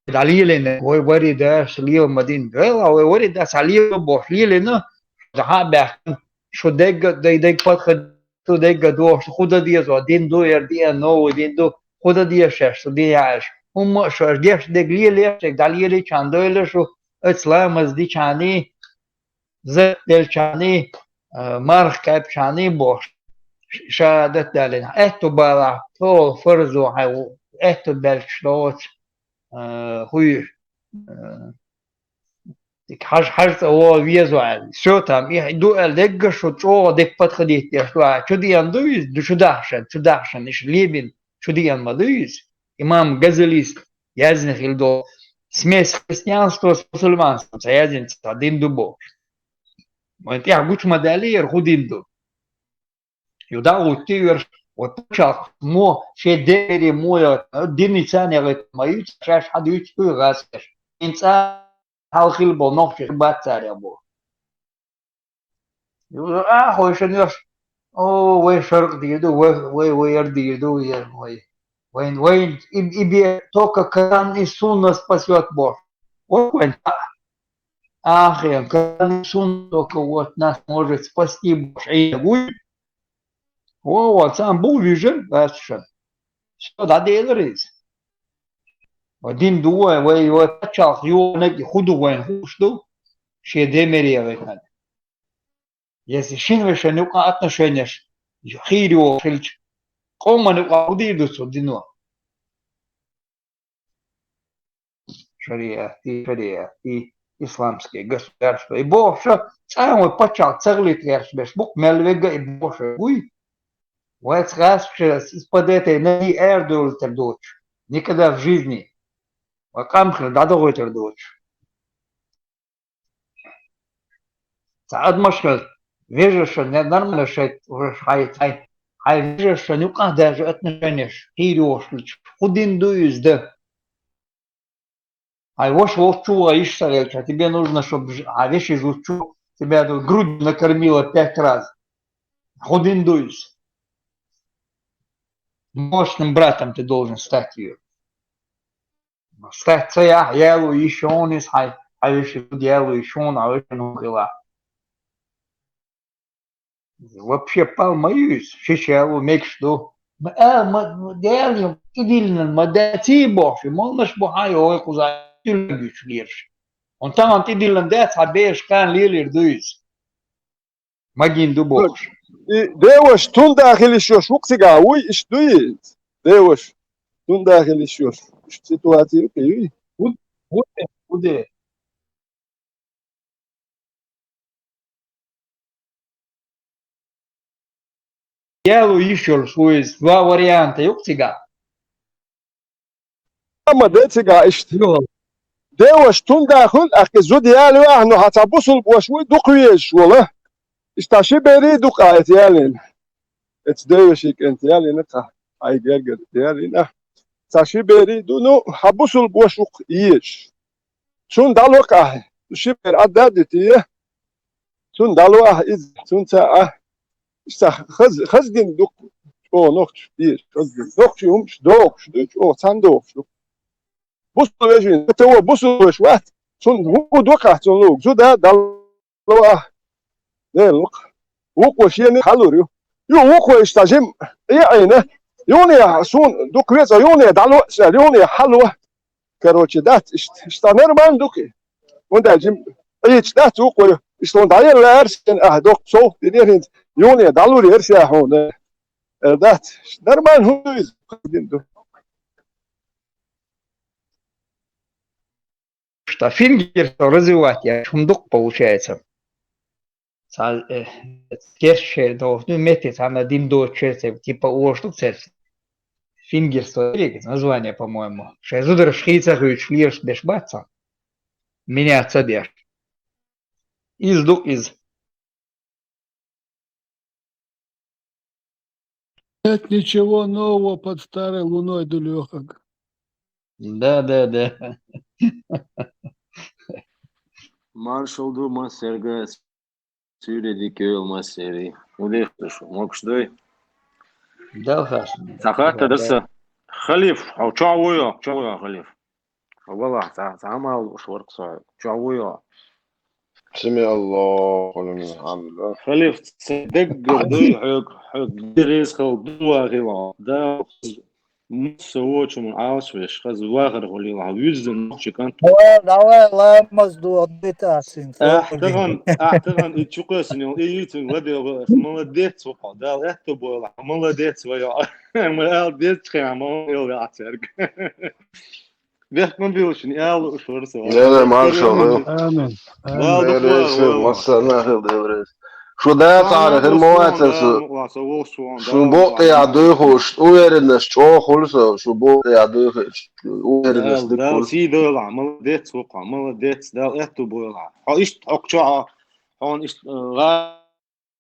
дӀалелийна, вай вари дас лела ма дин. Вела, вай вари дас хьан лела бохуш лелийна, хьа а баьхкина, шу дегга, дай дегга патха, шу дегга дохуш, хӀун дан деза, дин ду, яра диан новый дин ду, хӀун дан деза шаьш, шу дин яаш. ХӀумма а шу аша деш дегга лелеш, дерг дӀалелийчхьана дойла шу, оцу ламаз дичхьаний, закат делчхьаний, а, марха кхаьбчхьаний бохуш, ш-, шахӀадат далийна. Аьтту балахь, тхо фарзо хьайн ву-, аьтту баьлчаш доцу, а, хуьйш, а, дика хьажа, хьажа цӀа вогӀу везо аьлла. Всё там, и ду аьлла, дегга шу чӀогӀа дика подходить деш ду. А, чу деана ду иза, ду чу дахьашан, чу дахьашан, иша лебина, чу деана ма ду иза. Имам Газалис яздина хила долу смесь христианства с мусульманством, ца яздина цхьа дин ду бохуш. Вайн тӀехь гучу ма даьллера, хӀун дин ду? Ю дӀа а гӀуттий верш, вот пачхьалкх мо, шен дери мо я, дин ницан ягӀайта ма ю, шаьш хьан дуьйцу дуй гӀазкхаш. ХӀинца хьалхила болу нохчий бац царел боху. Юха а хойшан йош, о, вай шаркъ дийр ду, вай, вай, вай яр дийр ду, я, вай. Вайн, вайн, и, и бе, только Коран и Сунна спасёт боху. Вот вайн, а, ахен, Коран и Сунна только вот нас может спасти боху. Эй, гуй. О, вот сам бу вижен, гӀаьсташан. Всё, дӀаделира иза. Ва дин ду вай, вай, вай пачхьалкх йогӀунарг и хӀун ду вайна хууш ду? Шен демере вай хӀара. Если шина вешан юкъа отношенеш хийри йолуш хилча, къоман юкъа хӀун дийр ду цу дино? Шариат, и шариат, и исламское государство. И бохуша, цӀа вай пачхьалкх ца хилийта гӀерташ берш бу-кх, мел вега и бохуша, вуй. Вайца гӀаскхаша из-под этой ноги арадовлуьйтур доцуш. Никогда в жизни. Вай къам хир дӀадохуьйтур доцуш. Цхьа адамаш хир, вежаршна, нормально шайт, хьай, хьай, хьай вежаршна юкъахь даже отношенеш хийри йолуш хилча, хӀун дин ду иза дан? Хьай ваша волччу ван йиш ца хилча, тебе нужно, чтобы ж-, хьан веши зудчо тебя грудью накормила пять раз. ХӀун дин ду иза? Мощным братом ты должен стать её. Стать ца яхь, яло йиш йолуш иза хьай, хьан веши зуда яло йиш йолуш, хьан вешина хӀун хила. Вообще пал ма ю иза, шиш яло мегаш ду. Ма, а, ма, ма, Дела, тӀедиллина ма даций бохуш, моллаш бу хьан йогӀий кхуза, тилла гуьйцуш лераш. Он тахана тӀедиллина дац, хьан бераш кхана лелийр ду иза. Магийна ду бохуш. И деваш тунда хила йиш йолуш ву-кх цигахь, вуй, иштта дуй иза? Деваш тунда хила йиш йолуш, иштта ситуация ю-кх, юй? ХӀун, хӀун де, хӀун де? Яло йиш йолуш ву иза, два варианта ю-кх цигахь. Амма де цигахь иштта. Йо. Деваш тунда хуьлу, ахь и зуда яло ахь, ну, хьан цхьа бусулба ваша вуй дукха везаш волу. Иштта ши берий ду-кх ахь эца ялийна. Эца деваший кӀентий ялийна кхахь, хьайн гергара ялийна ахь. Цхьа ши берий ду, ну, хьан бусулба ваша ву-кх езаш. Цунна дӀало-кх ахь, ши бер Ӏадда а дитий, цунна дӀало ахь иза, цунца а. Иштта хаза, хаза дин ду-кх чӀогӀа нохчаша дезаш, хаза дин. Нохчий хӀумаш дохуш ду, чӀогӀа цхьаьна дохуш ду. Бусулба вежарий, ца во бусулба ваша вац, цунна хӀун ду-кх ахь цунна луург? Зуда дӀало ахь. Дела ву-кх. Вукхо шена хьалур ю. Ю вукхо иштта жим Ӏе а Ӏийна, юханехьа суна дукха веза, юханехьа дӀало а, юханехьа хьало. Короче, дац иштта. Иштта нормально ду-кх и. ХӀунда аьлча жим Ӏийча дац вукхо ю. Иштта хӀунда дӀаелла лаьара шена ахь доккха совгӀат динера хӀинца. Юханехьа дӀалур яра ша хьуна. Э, дац. Иштта нормально хӀун ду иза? Дин ду. Ша фингерство развивать яц, хӀума дукха получается. Цхьа, э, керча шера доху, ну, метте цхьана дин доцу шера, типа, ош ду церца. Фингерство, название, по-моему. Шайн зудараш хийца хуьйцуш лелаш деш бац цхьа. Меняться деш. Иза ду иза. Нет ничего нового под старой луной, Дулёхак. Да, да, да. Маршал ду массаьрга, суьйре дика йойла массаьрга. Удехташ, могуш дуй? Да, Хасан. Цхьа хаттар даса. Халиф, хьо чохь вуй йо, чохь вуй йо, Халиф? Валлахь, цхьа, цхьа амал уш варх со. Чохь вуй йо? Сами Аллаху лиман хьамидах. Халиф, ца даггара дуй хьоьга, хьоьга деррис хала ду вахила. Да, муса вочун Ӏалаш веш, хаза вахар хуьлийла, вуьззина нохчи кӀант. Давай, давай, ламаз ду, битасин. Ахь тахана, ахь тахана и чукхоьссина йолу, и йийцина ладегӀа, молодец ву хьо, Дала аьтту бойла, молодец ву хьо. Ма ала дезачу хенахь, ма ала веа цаьрга. Бехк ма билла шуна, и ала лууш вара со. Не, не, маршалла. Амин. Амин. Дала дукха вахар ву. Массарна хила деврес. Шу дацахьара хир ма вацара со. Шун букъ тӀехь дуьйхуш, уверенность чӀогӀа хуьлу со, шун букъ тӀехь дуьйхуш, уверенность дика хуьлу. Сий дойла, молодец ву хьо, молодец, Дала аьтту бойла. Хьо иштта хьокху чохь, хьуна иштта, э,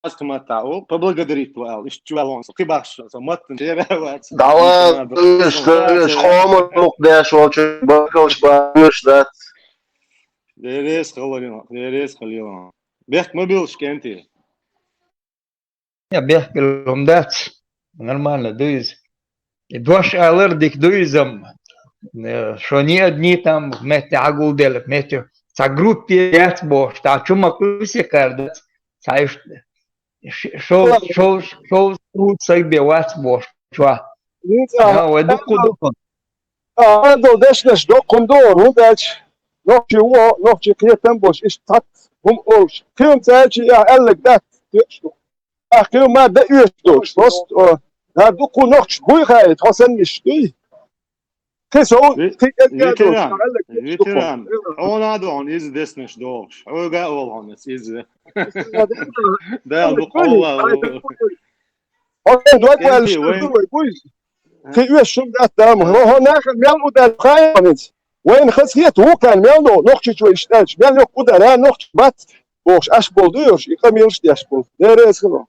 аз тхаматтахь олу, поблагодарить ву аьлла, иштта чу ваьлла со, кхин бахьаш со, маттана шера вац. Давай, уьш, уьш, къоман мукъ деш волчу баркаллаш бан, уьш дац. Деррес халалина, деррес халалина. Бехк ма билла шун, кӀентий. Я бехк билла хӀума дац. Нормально ду иза. И дош алар дика ду иза-м. Э, шо не одни там метте Ӏагулделла, метте цхьа группе яц бохуш, цхьа чу ма кхуьйсу кхара дац. Цхьа иштта ш-, шов, шов, шов, шов саг бен вац бохуш чохь. ХӀинца а, вай дуккха а, дуккха. А, андал дешнаш доккхун ду, хӀунда аьлча нохчи ву, нохчи кхетам болуш, иштта цхьацца хӀума олуш. Кхин цаьрчий а аьлларг дац, тоьаш ду. Ахь кхин ма дан оьшуш долуш, просто, о, да, дуккха нохчаш буй хаийта, хьо санна иштта дуй. Кхин со, кхин кӀезга а долуш, ветеран, ветеран, хьуна а ду хьуна иза дешнаш дохуш, хьоьга а олу хьуна иза. Дала дукха хьо ву. Хьо вайн дог ваьллаш ду вай, буй иза? Кхин оьшуш хӀума дац, да, ма, хьо, хьо нахана мел удар хаийта хьуна иза. Вайна хазахета вукхарна мел нохчичо иштта аьлча, мел йоккха удар, а, нохчи бац бохуш, аш болу дуй уьш, и къамелаш деш болу. Деррес хило.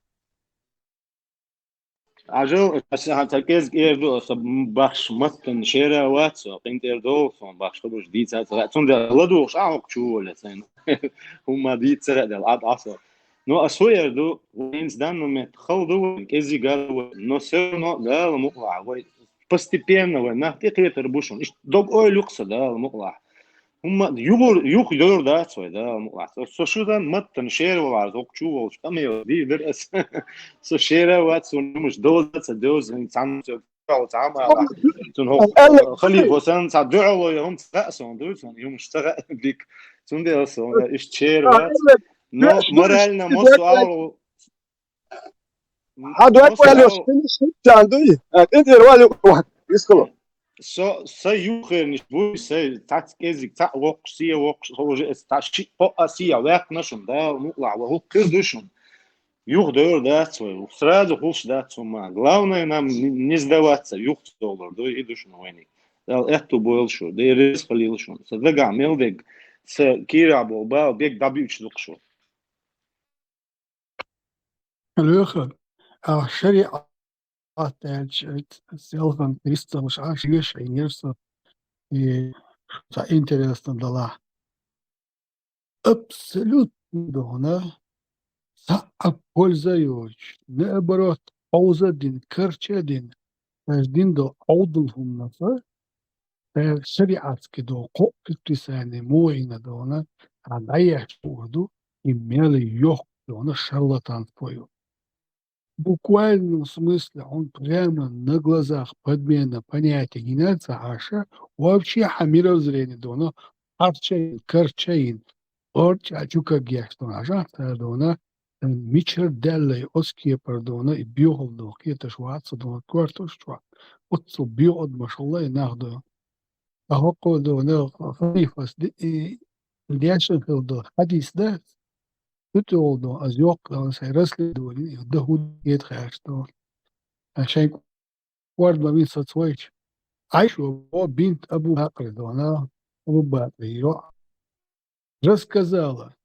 Ажал, аса хьан ца кӀезга эр ду, аса бахьаш маттана шера вац со, къинтӀера долу сон, бахьаш хабарш дийца ца хаьа. Цундела ладугӀуш а хӀокху чу воле сайна. ХӀумма дийца ца хаьа дела, Ӏад Ӏа со. Но аса хӀу эр ду, вайна данна метта хала ду вайн, кӀеззиг а ду вайн, но всё равно Дала мукъалахь вай постепенно вай нах тӀекхетар бу шуна. Иштта дог ойла юкъа сан Дала мукъалахь. ХӀумма юхур, юха дойр дац вай Дала мукъалахь. Со, со шу дан маттана шера валахь, хӀокху чу волчу къамел дийр дара аса. Со шера вац, суна хӀумаш довза ца довза, цхьамма ца Цхьа ма ала. Цунна хӀокху халифо санна цхьа дуьхьало йо хӀума ца хаьа суна, дуй цунна, и хӀумаш ца хаьа дика. Цундела со, э, иштта шера вац. Но морально массо а алу. Хьан дог валеш, хӀинца дуй? А, кӀентӀера вале, ван, исхало. Со, са юххернаш буй, са цац кӀезиг, цхьаъ воккхуш, сия воккхуш, хо уже эс цхьа шиъ, кхоъ а сия ваьккхина шуна, Дала мукъалахь, ва хӀух хир ду шуна. Юха дойр дац вай, сразу хӀуш дац хӀума. Главное, нам не, не сдаваться, юха ца довлар ду, и ду шуна вайниг. Дала аьтту бойла шу, Дела реза хилийла шуна. Сан дагахь мел дерг, сан кийрахь болу бала бег дӀабиучу дукха шу. Леха, а шариӀат аьлча, селхан Христос Ӏаш веш Ӏийна со, и цхьа интересно далахь. Абсолютно дохуна, цхьа а польза йоцуш, наоборот, Ӏовза дина, карча а дина, аш дин до Ӏовдал хӀуманах, аш шариатски до кхоъ хӀуттисани мугӀина дохуна, а дӀаеш хӀур ду, и мел йохк дохуна шарлатанство ю. В буквальном смысле он прямо на глазах подмена понятия гинар ца хьаша, вообще хьан мировоззрение дона, харчаин, карчаин, орча чукагеш дона, хьажахь цара дона, мичар даьллай оцу кепара дона, и боьхал дона, кхеташ вац со дона, корташ чохь, оццул боьхал адамаш хилла и нах дона. а хӀокхо дона халифас ди-, и дешан хила до хьадис дац, цу тӀехула дона, аз йоккха дона сайн расследование, да хӀу дед хаьрча дона. А шайн кӀордама вин сацвайча. Айшо бо бинт Абу Бакр дона, Абу Бакр йоӀ. Рассказала.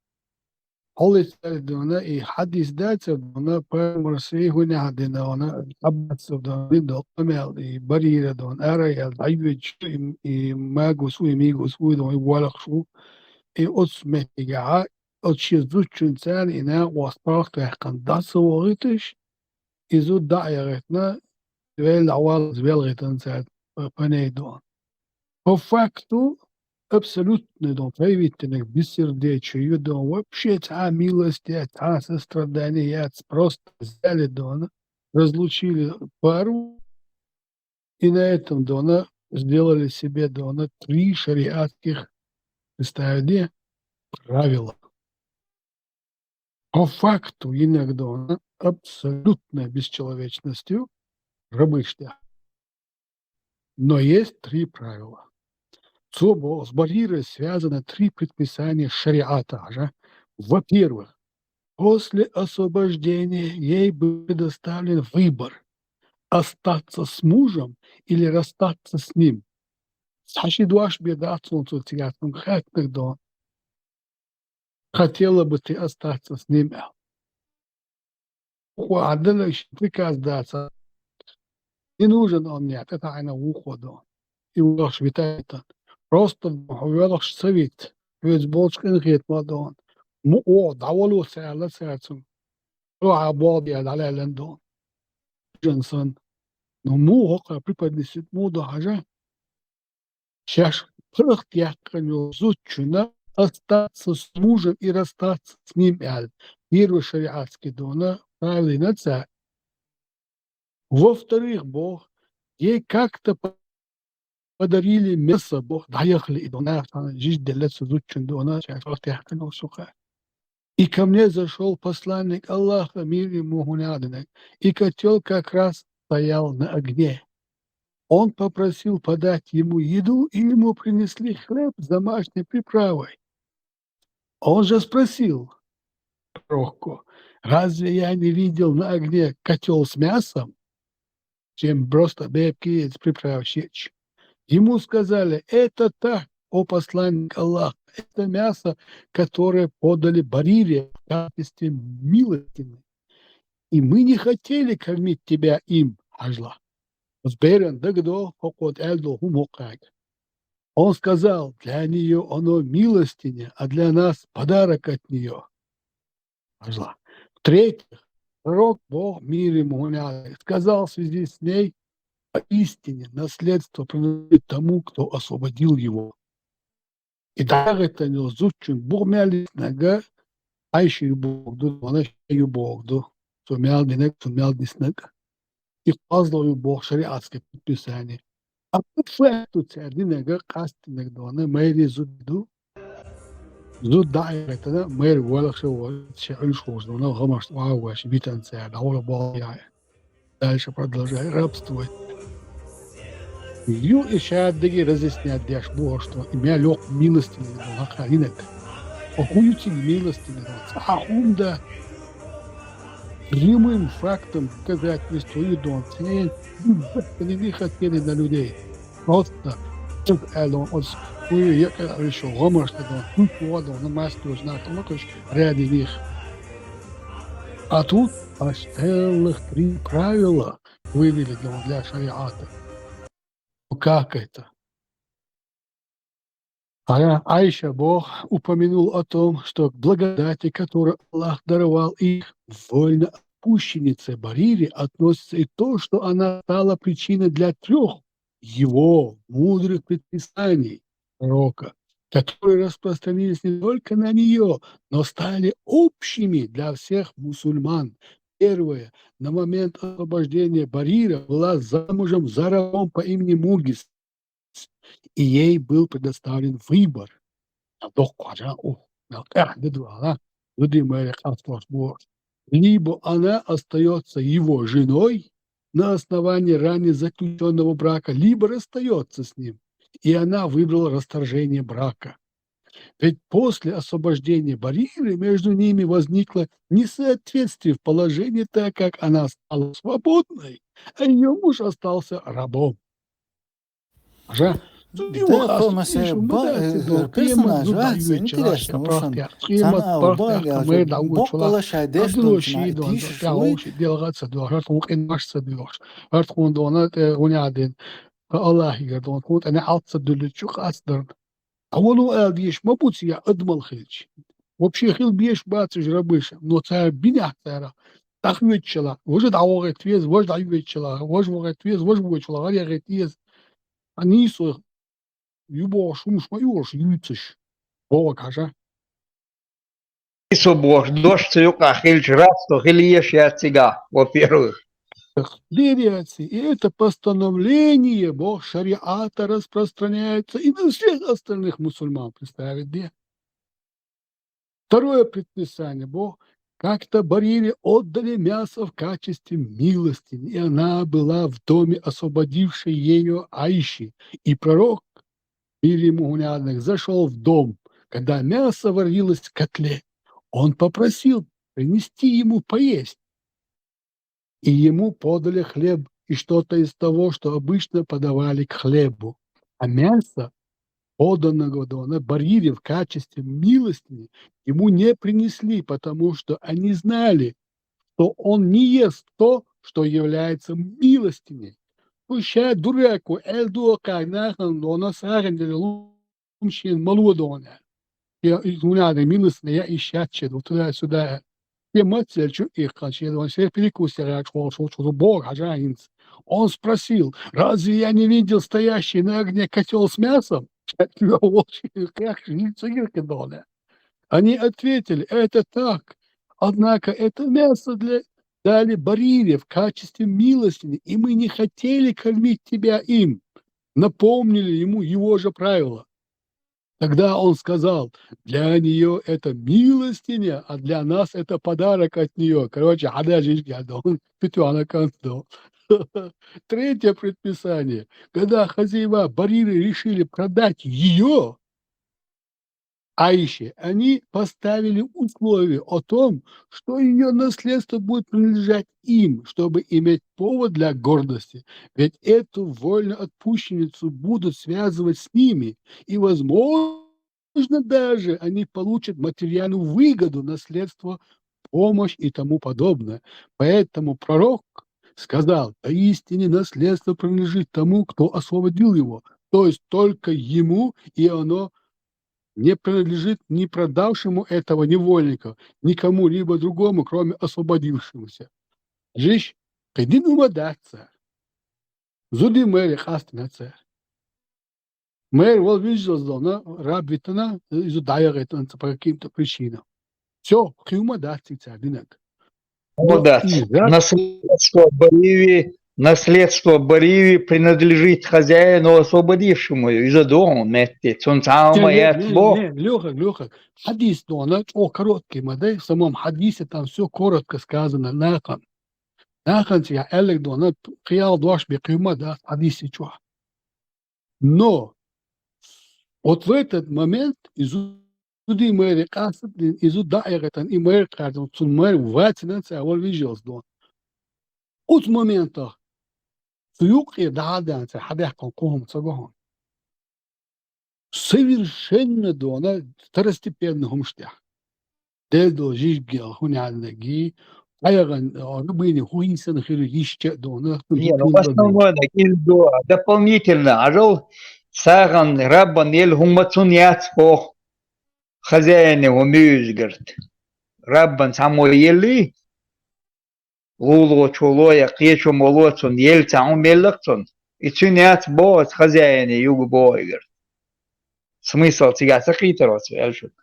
Хьолицаьрга дона, и хьадис дацар дона, пайхамар сей хӀуне хьадина дона, хьабацар дона, дин дол къамел, и Барира дона, ара ял, дӀайвечу, и, и магус у, и мигус у, дона, и валахаш у, и оцу меттигехьа, оцу шен зудчун царна, и накъост паргӀат ваьккхина, дӀа ца вогӀуьйтуш, и зуда дӀа а яхийтина, велла дӀаваллалц велхийтина цара, п-, паней дона. По факту абсолютно дон, проявительных бессердечий ю дон, вообще цхьа милость яц, цхьа сострадание яц, просто взяли дона, разлучили пару, и на этом дона сделали себе дона три шариатских, представь, правила. По факту йинарг дона абсолютной бесчеловечностью рабыш тӀехь. Но есть три правила. Цо боху, с Барирой связаны три предписания шариата же. Во-первых, после освобождения ей был предоставлен выбор: остаться с мужем или расстаться с ним. Цхьа ши дош бен дац цунна, цо цигахь цунга хаьттинарг дона. Хотела бы ты остаться с ним, аьлла. Вукхо а делла, шен приказ дац. Не нужен он мне, тӀетаӀийна вукхо дона. И вахаш вита а витан. Просто хьо воьлхуш ца вита, хьоьца болчу къинхетамах дона. Мукъа вогӀу дӀавало ца аьлла цара цунга. Чохь а болх бе дӀалаьллина дона. Жан санна. Ну, муха хӀокхара преподносить муха до хьажа? Шаьш паргӀат яьккхина йолу зудчунна остаться с мужем и расстаться с ним аьлла, первый шариатский дона правилина цара. Во-вторых, боху, ей как-то по-, подарили мясо, боху, дӀаяхали и дона, цхьана жижиг делла цу зудчун дона, шаьш паргӀат яьккхина йолу сухарь. И ко мне зашёл посланник Аллаха, мир ему, хӀунда аьлла динарг, и котёл как раз стоял на огне. Он попросил подать ему еду, и ему принесли хлеб с домашней приправой. Он же спросил пророкку: «Разве я не видел на огне котёл с мясом?» Чем просто бепки приправщич. Ему сказали: «Это так, о посланник Аллаха, это мясо, которое подали Барире в качестве милостины. И мы не хотели кормить тебя им», хьажал. Оцу берана дагадогӀу хӀокхо аьлла долу хӀума хӀокхаьрга. Он сказал: «Для неё оно милостиня, а для нас подарок от неё». Хьажал. В-третьих, пророк, боху, мир ему, хӀунда аьлла, сказал в связи с ней: «Поистине наследство принадлежит тому, кто освободил его». И дӀагӀиттина йолу зудчун бухмел дисинарг Ӏайша ю бохург ду, ванаш ю бохург ду. Цо мел динарг, цо мел дисинарг. И кхозлагӀа ю боху шариатское предписание. А по факту цара динарг къастийнарг дона майрин зуда ду. Зуда дӀа а яхийтина, майра воьлхуш а ву, шен Ӏуьллуш волчу дона гӀамашна охьа а веш, витина цара, дӀавала боху яхь. Дальше продолжай рабствовать. Ю и ша дерриге разъяснять деш бохург ду, и мел йоккха милостиня ду, хӀокхара динарг. Хьо хӀун ю цига милостиня ду? Цхьа хӀума дан. Прямым фактом доказательство ю дона, церан бахьанина хотели на людей. Просто чух аьлла оцу, хӀун ю екъа а вуьйш, гӀамаш дан дона, хӀун чу ван дона, массо а нах лакхаш, рядовых. А тут аж целых три правила вывели для, для шариата. Ну как это? А Айша боху, упомянул о том, что к благодати, которую Аллах даровал их вольноотпущеннице Барире, относится и то, что она стала причиной для трёх его мудрых предписаний пророка, которые распространились не только на неё, но стали общими для всех мусульман. Первое. На момент освобождения Барира была замужем за рабом по имени Мугис, и ей был предоставлен выбор. Доккха хьажа, ух, мел къаьхьа де ду ала, зуди майре къастош бохуш. Либо она остаётся его женой на основании ранее заключённого брака, либо расстаётся с ним. и она выбрала расторжение брака. Ведь после освобождения Бариры между ними возникло несоответствие в положении, так как она стала свободной, а ее муж остался рабом. Хьажа, Да, хьо, масала, ба-, э, персонаж, а, интересно, ну, что цхьана ала багӀа, боккъала шай деш долчунна тиша шуй. Делгъа ца дуьйхьаш, хӀара тхуна къинмаш ца дуьйхьаш, хӀара тхуна дона тӀе гӀуни гӀадин, Аллахьигара дона тхуна тӀе неӀалт ца дуьлличу къасдарна. Ӏа вало аьлла деш ма бу цига адамал хилча. Вообще хила беш бац уж рабыша, но цара бинехь цара дӀахоьцучул, важа дӀавахийта веза, важа дӀахоьцучул, важа вахийта веза, важа воьдучул гӀар яхийта веза. Ӏа нийсо ю бохуш хӀумаш ма ю уж юьйцуш. Боху хьажа. Нийсо бохуш дош цу юкъахь хилча, рабство хила езаш яц цигахь, во-первых. Дерриге, и это постановление, боху, шариата распространяется и на всех остальных мусульман, представить, да? Второе предписание, боху, как-то Барире отдали мясо в качестве милостыни, и она была в доме освободившей её Аиши. И пророк, мир ему, гӀуни гӀадинарг, зашёл в дом, когда мясо варилось в котле. Он попросил принести ему поесть. И ему подали хлеб и что-то из того, что обычно подавали к хлебу. А мясо, поданного дона Барире в качестве милостыни, ему не принесли, потому что они знали, что он не ест то, что является милостыней. Шу ша дурехь ку, аьлла ду кхаьрга нахана дона сагӀина дерриг лу- хӀума шена ма ло дона. Я, и, хӀунда аьлча милостыня я и шаьчча ду, туда-сюда. Те маццелчу иккханчу дона, се перекус яра чӀогӀа шо чу боху хьажа хӀинца. Он спросил: «Разве я не видел стоящий на огне котёл с мясом?» Кхехкаш хӀинца гира кхин дона. Они ответили: «Это так. Однако это мясо для, дали Барире в качестве милостыни, и мы не хотели кормить тебя им». Напомнили ему его же правила. Тогда он сказал: «Для неё это милостыня, а для нас это подарок от неё». Короче, хьада жижиг яьлла дона, питвана кӀант дона. Третье предписание. Когда хозяева Бариры решили продать её Аише, они поставили условие о том, что её наследство будет принадлежать им, чтобы иметь повод для гордости. Ведь эту вольноотпущенницу будут связывать с ними, и, возможно, даже они получат материальную выгоду, наследство, помощь и тому подобное. Поэтому пророк сказал: «Поистине наследство принадлежит тому, кто освободил его, то есть только ему, и оно не принадлежит ни продавшему этого невольника, ни кому-либо другому, кроме освободившемуся». Жиш, кхидин ума дац цара. Зуди майре къастина цара. Майра вала вижалц дона, раб витина, иза дӀаягӀийтина ца по каким-то причинам. Всё, кхин ума дац цига цара динарг. Ума дац. Наследство Барири, наследство Барири принадлежит хозяину освободившему. Иза догӀун метте, цунна цхьа а ма яц бо. Лёха, Лёха, хьадис дона, чӀогӀа короткий ма дай, в самом хьадисе там всё коротко сказано, нахана. Нахана цига аьлларг дона, кхин ял дош бен кхин ума дац хьадисе чохь. Но вот в этот момент изу зуди майре къастадина, изу дӀа а эгӀийтина, и майра кхаьрдина, цунна майра вацина цара вала вижалц дона. Оцу моментах цу юккъе дахьа а даьнна цара хьадаьккхина кху хӀума ца го хьуна. Совершенно дона второстепенный хӀумаш тӀехь. Делла долу жижиг яла хӀун яьлларгий, къайгӀан, а, рабыня хӀун йисина хир йу, йиш ча а дона, хӀун Не, ну, в основном, да, дополнительно, ажал сагӀан раббан елла хӀума цунна яц боху, хозяине хӀума юьзгарт. Раббан цхьаммо елли, гӀуллучо ло я кхечо мо ло цунна, елла цхьа хӀума елларх цунна. И цуьнан яц боху, аса хозяине юга боху игарт. Смысл цигахь ца кхийтар оцу аьллачуьнга?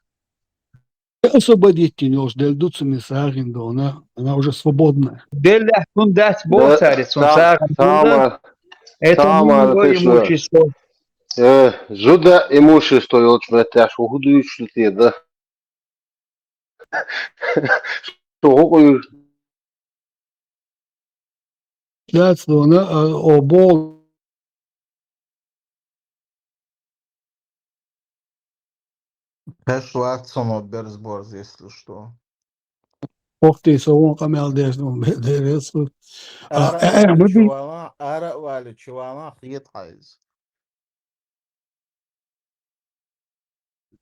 Освободить йина йолуш делла ду цуьнан сагӀина дона, она уже свободная. Деллехь цунна дац боху цара, цунна сагӀина дона. Это мужское имущество. Э, зуда имущество йолчу меттехь шу хӀун дуьйцуш ду те, да? Шу хӀун къуьйр? Дац дона, а, о, бо- Хьаш вац цунах берз борз, если что. Охте, со вон къамел деш дун бе-, дерес. А, Ара э, э, а мы валича би- валан, ара а валича валан, хет хьайз.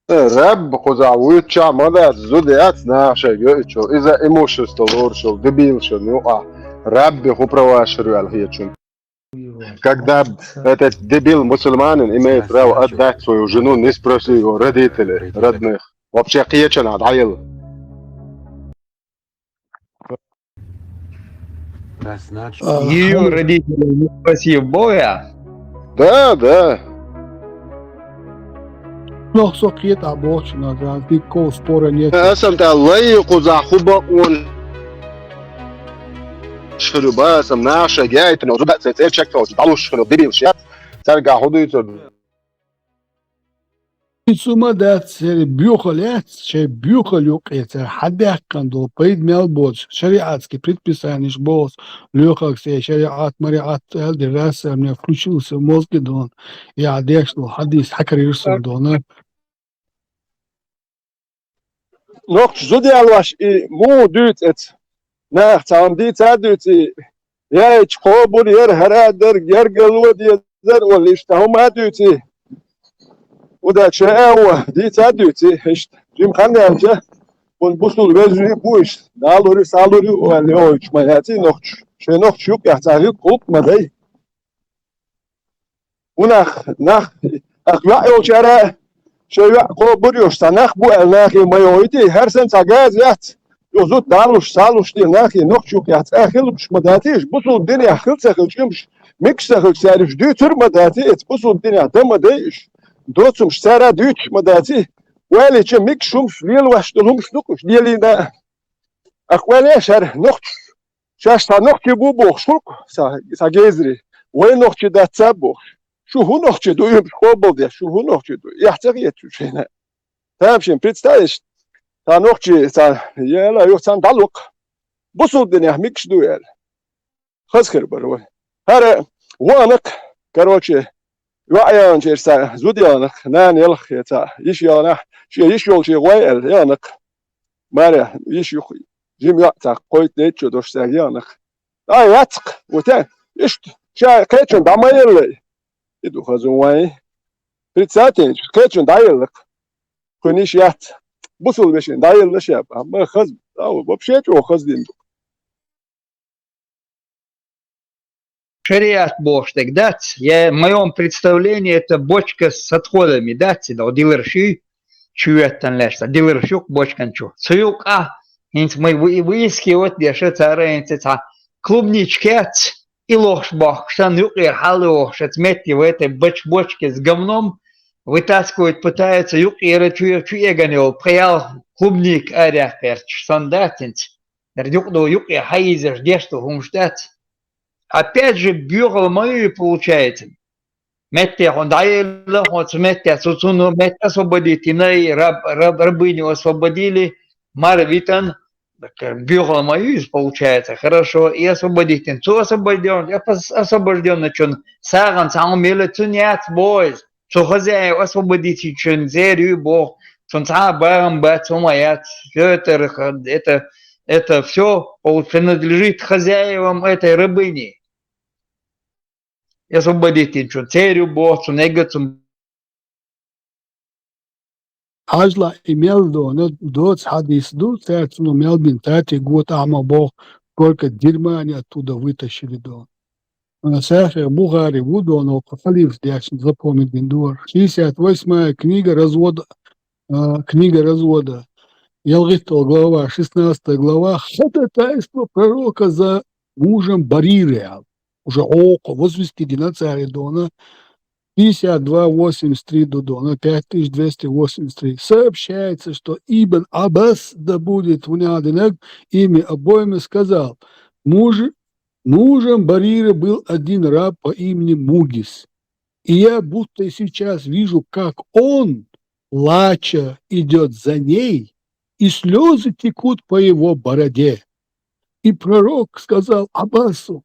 Э, Рабби кхузахь вуьйцучохь ма дац, зуда яц наха шайга йоуьйтуш йолу, иза имущество лоруш йолу дебилашна юкъахь Рабби хӀун праваш хир ю аьлла хеташ хӀунда. Когда этот дебил мусульманин имеет право отдать свою жену, не спросив его родителей, родных. Вообще кхечанхьа дӀаелла. А, Ее родителей не спросив Бога? Да, да. Нах со кхетахь бохучу нах, никакого спора нет. Асан та лай кхузахь хӀун бакъонаш хир ю, басан, наха шайга яийтина, зуда а церан чекхалча дӀалуш хир ю, дебилаш яц. Цаьргахь хӀун дуьйцур? Цу ма дац, церан боьхалла яц, шайн боьхалла юккъе цара хьадаьккхина долу пайда мел боцуш, шариатский предписаниеш бохуш, лоьхарг се шариат, мариат аьлла де, раз со мне включился в мозги дона, я деш долу хьадис хьакарийра суна дона. Нохча зуда ялош и муха дуьйцу эца? Наха цхьа хӀума дийца а дуьйций, яйча кхобур яра, хӀара а дара, гергарло дезара олуш, цхьа хӀума а дуьйций? ХӀунда аьлча шайн а вон дийца а дуьйций, иштта. Жима хан яьлча, хӀунда бусул вежарий бу иштта, далур ю, салур ю, аьлла йогӀуьйтуш ма яций нохчаш. Шайн нохча юккъехь цхьа гӀиллакх-гӀуллакх ма дай. ХӀунда нах, нах, ах, йоӀ йолчара, шайн йоӀ кхобур йолуш, цхьа нах бу аьлла, нахе ма йогӀуьйтий, хӀара санна цхьа газа яц, юха зуда далуш, салуш де, нахе нохча юккъехь цӀа хилуш ма даций уьш, бусул динехь хила ца хилча уьш, мегаш ца хилча цара уьш дуьйцур ма даций, эца бусул динехь дан ма дай уьш, доцурш цара дуьйцуш ма даций, ойла йича мегаш хӀумаш, лелош долу хӀумаш ду-кх уьш, лелийна а. Ах, ойла еш хӀара нохчаш. Шаьш цхьа нохчий бу бохуш хуьлу-кх, цхьа, цхьа гейзаре, вай нохчий дац а бохуш. Шу хӀун нохчий ду, уьш къобалдеш, шу хӀун нохчий ду, эхь ца хета шу шайна. Тамашийна представь, цхьа нохчий, цхьа, яла, юха цхьаьна дӀалуккха. Бусул динехь мегаш ду аьлла. Хаза хир бара вай. ХӀара вахана-кх, короче, йоӀ яханчеран цхьа зуда яхана-кх, нана ялх я цхьа, йиша яханехь, шен йиша йолчу гӀой аьлла, яхана-кх. Маре, йиша юха, жима йоӀ цхьа кхойтта-дейтта шо долуш цаьрга яхана-кх. ДӀа яц-кх, вот, иштта, ша кхечунна дӀа ма еллай. И ду хаза вайн. Представьте, кхечунна дӀаелла-кх. Кхуьнан йиша яц. Бусул вешина дӀаелла ша, ма хаза, а, вообще чӀогӀа хаза дина ду. Шариат бохуш дерг дац, я, в моём представлении это бочка с отходами, дац, и диларш ю, чу йоьттан лаьцна, диларш ю-кх бочкан чу. Цу юкъа, хӀинца ма вы-, выискивать деш, цара хӀинца цхьа клубничка яц, и лохуш бохкуш санна, юкъера хьалла йохуш, эца метте в этой боч-, бочке с говном вытаскивать пытаются, юкъера чу, чу эган йолу пхи-ялх клубника арахь кхерчаш санна дац хӀинца. Дара юкъа ду, юкъе хьаийзаш деш ду хӀумаш дац. Опять же, боьхалла ма ю и получается. Метте хьуна дӀаелла, хьуна цу метте, цу, цунна метта освободить йина и раб, раб, рабыню освободили, мара витан, так, боьхалла ма ю иза получается. Хорошо, и освободить йина. Цу освобождён-, освобождённачун сагӀан цхьа хӀума елла цунна яц боху иза. Цу хозяин освободить йинчун церан ю боху, цунна цхьа а багӀам бац, хӀума яц. Всё это, это, это всё пол-, принадлежит хозяевам этой рабыни. Освободить йинчун церан ю боху, цунна эгга цунна. Хьажал, и мел дона, доцу хьадис ду, цаьрца цунах мел бина тати гуо тӀаьхьа ма боху, только дерьма они оттуда вытащили дона. Ана Сахих Бухари ву дона, оха халифа дешна, запомнить бина дора. Шестьдесят восьмая книга развода, а, книга развода. ЯлгӀитталгӀа глава, шестнадцатая глава, ходатайство пророка за мужем Бариры аьлла. Уже оха возвести дина цара дона. Пятьдесят два восемьдесят три ду дона, пять тысяч двести восемьдесят три. Сообщается, что Ибн Аббас, да будет в нем имя обоими, сказал: «Муж-, мужем Бариры был один раб по имени Мугис. И я будто сейчас вижу, как он, плача, идёт за ней, и слёзы текут по его бороде». И пророк сказал Аббасу: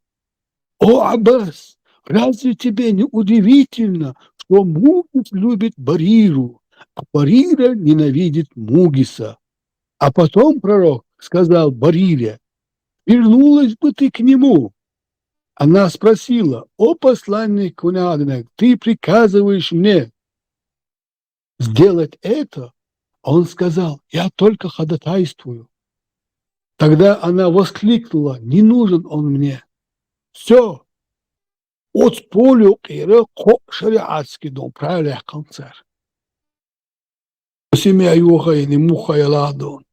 «О, Аббас, разве тебе не удивительно, что Мугис любит Бариру, А Барира ненавидит Мугиса. А потом пророк сказал Барире: «Вернулась бы ты к нему». Она спросила: «О посланник Кунадина, ты приказываешь мне сделать это?» А он сказал: «Я только ходатайствую». Тогда она воскликнула: «Не нужен он мне». Все. Оцу полукъера кхо шариатский дом правилах кханцар. Симе юхайни мухайла дон.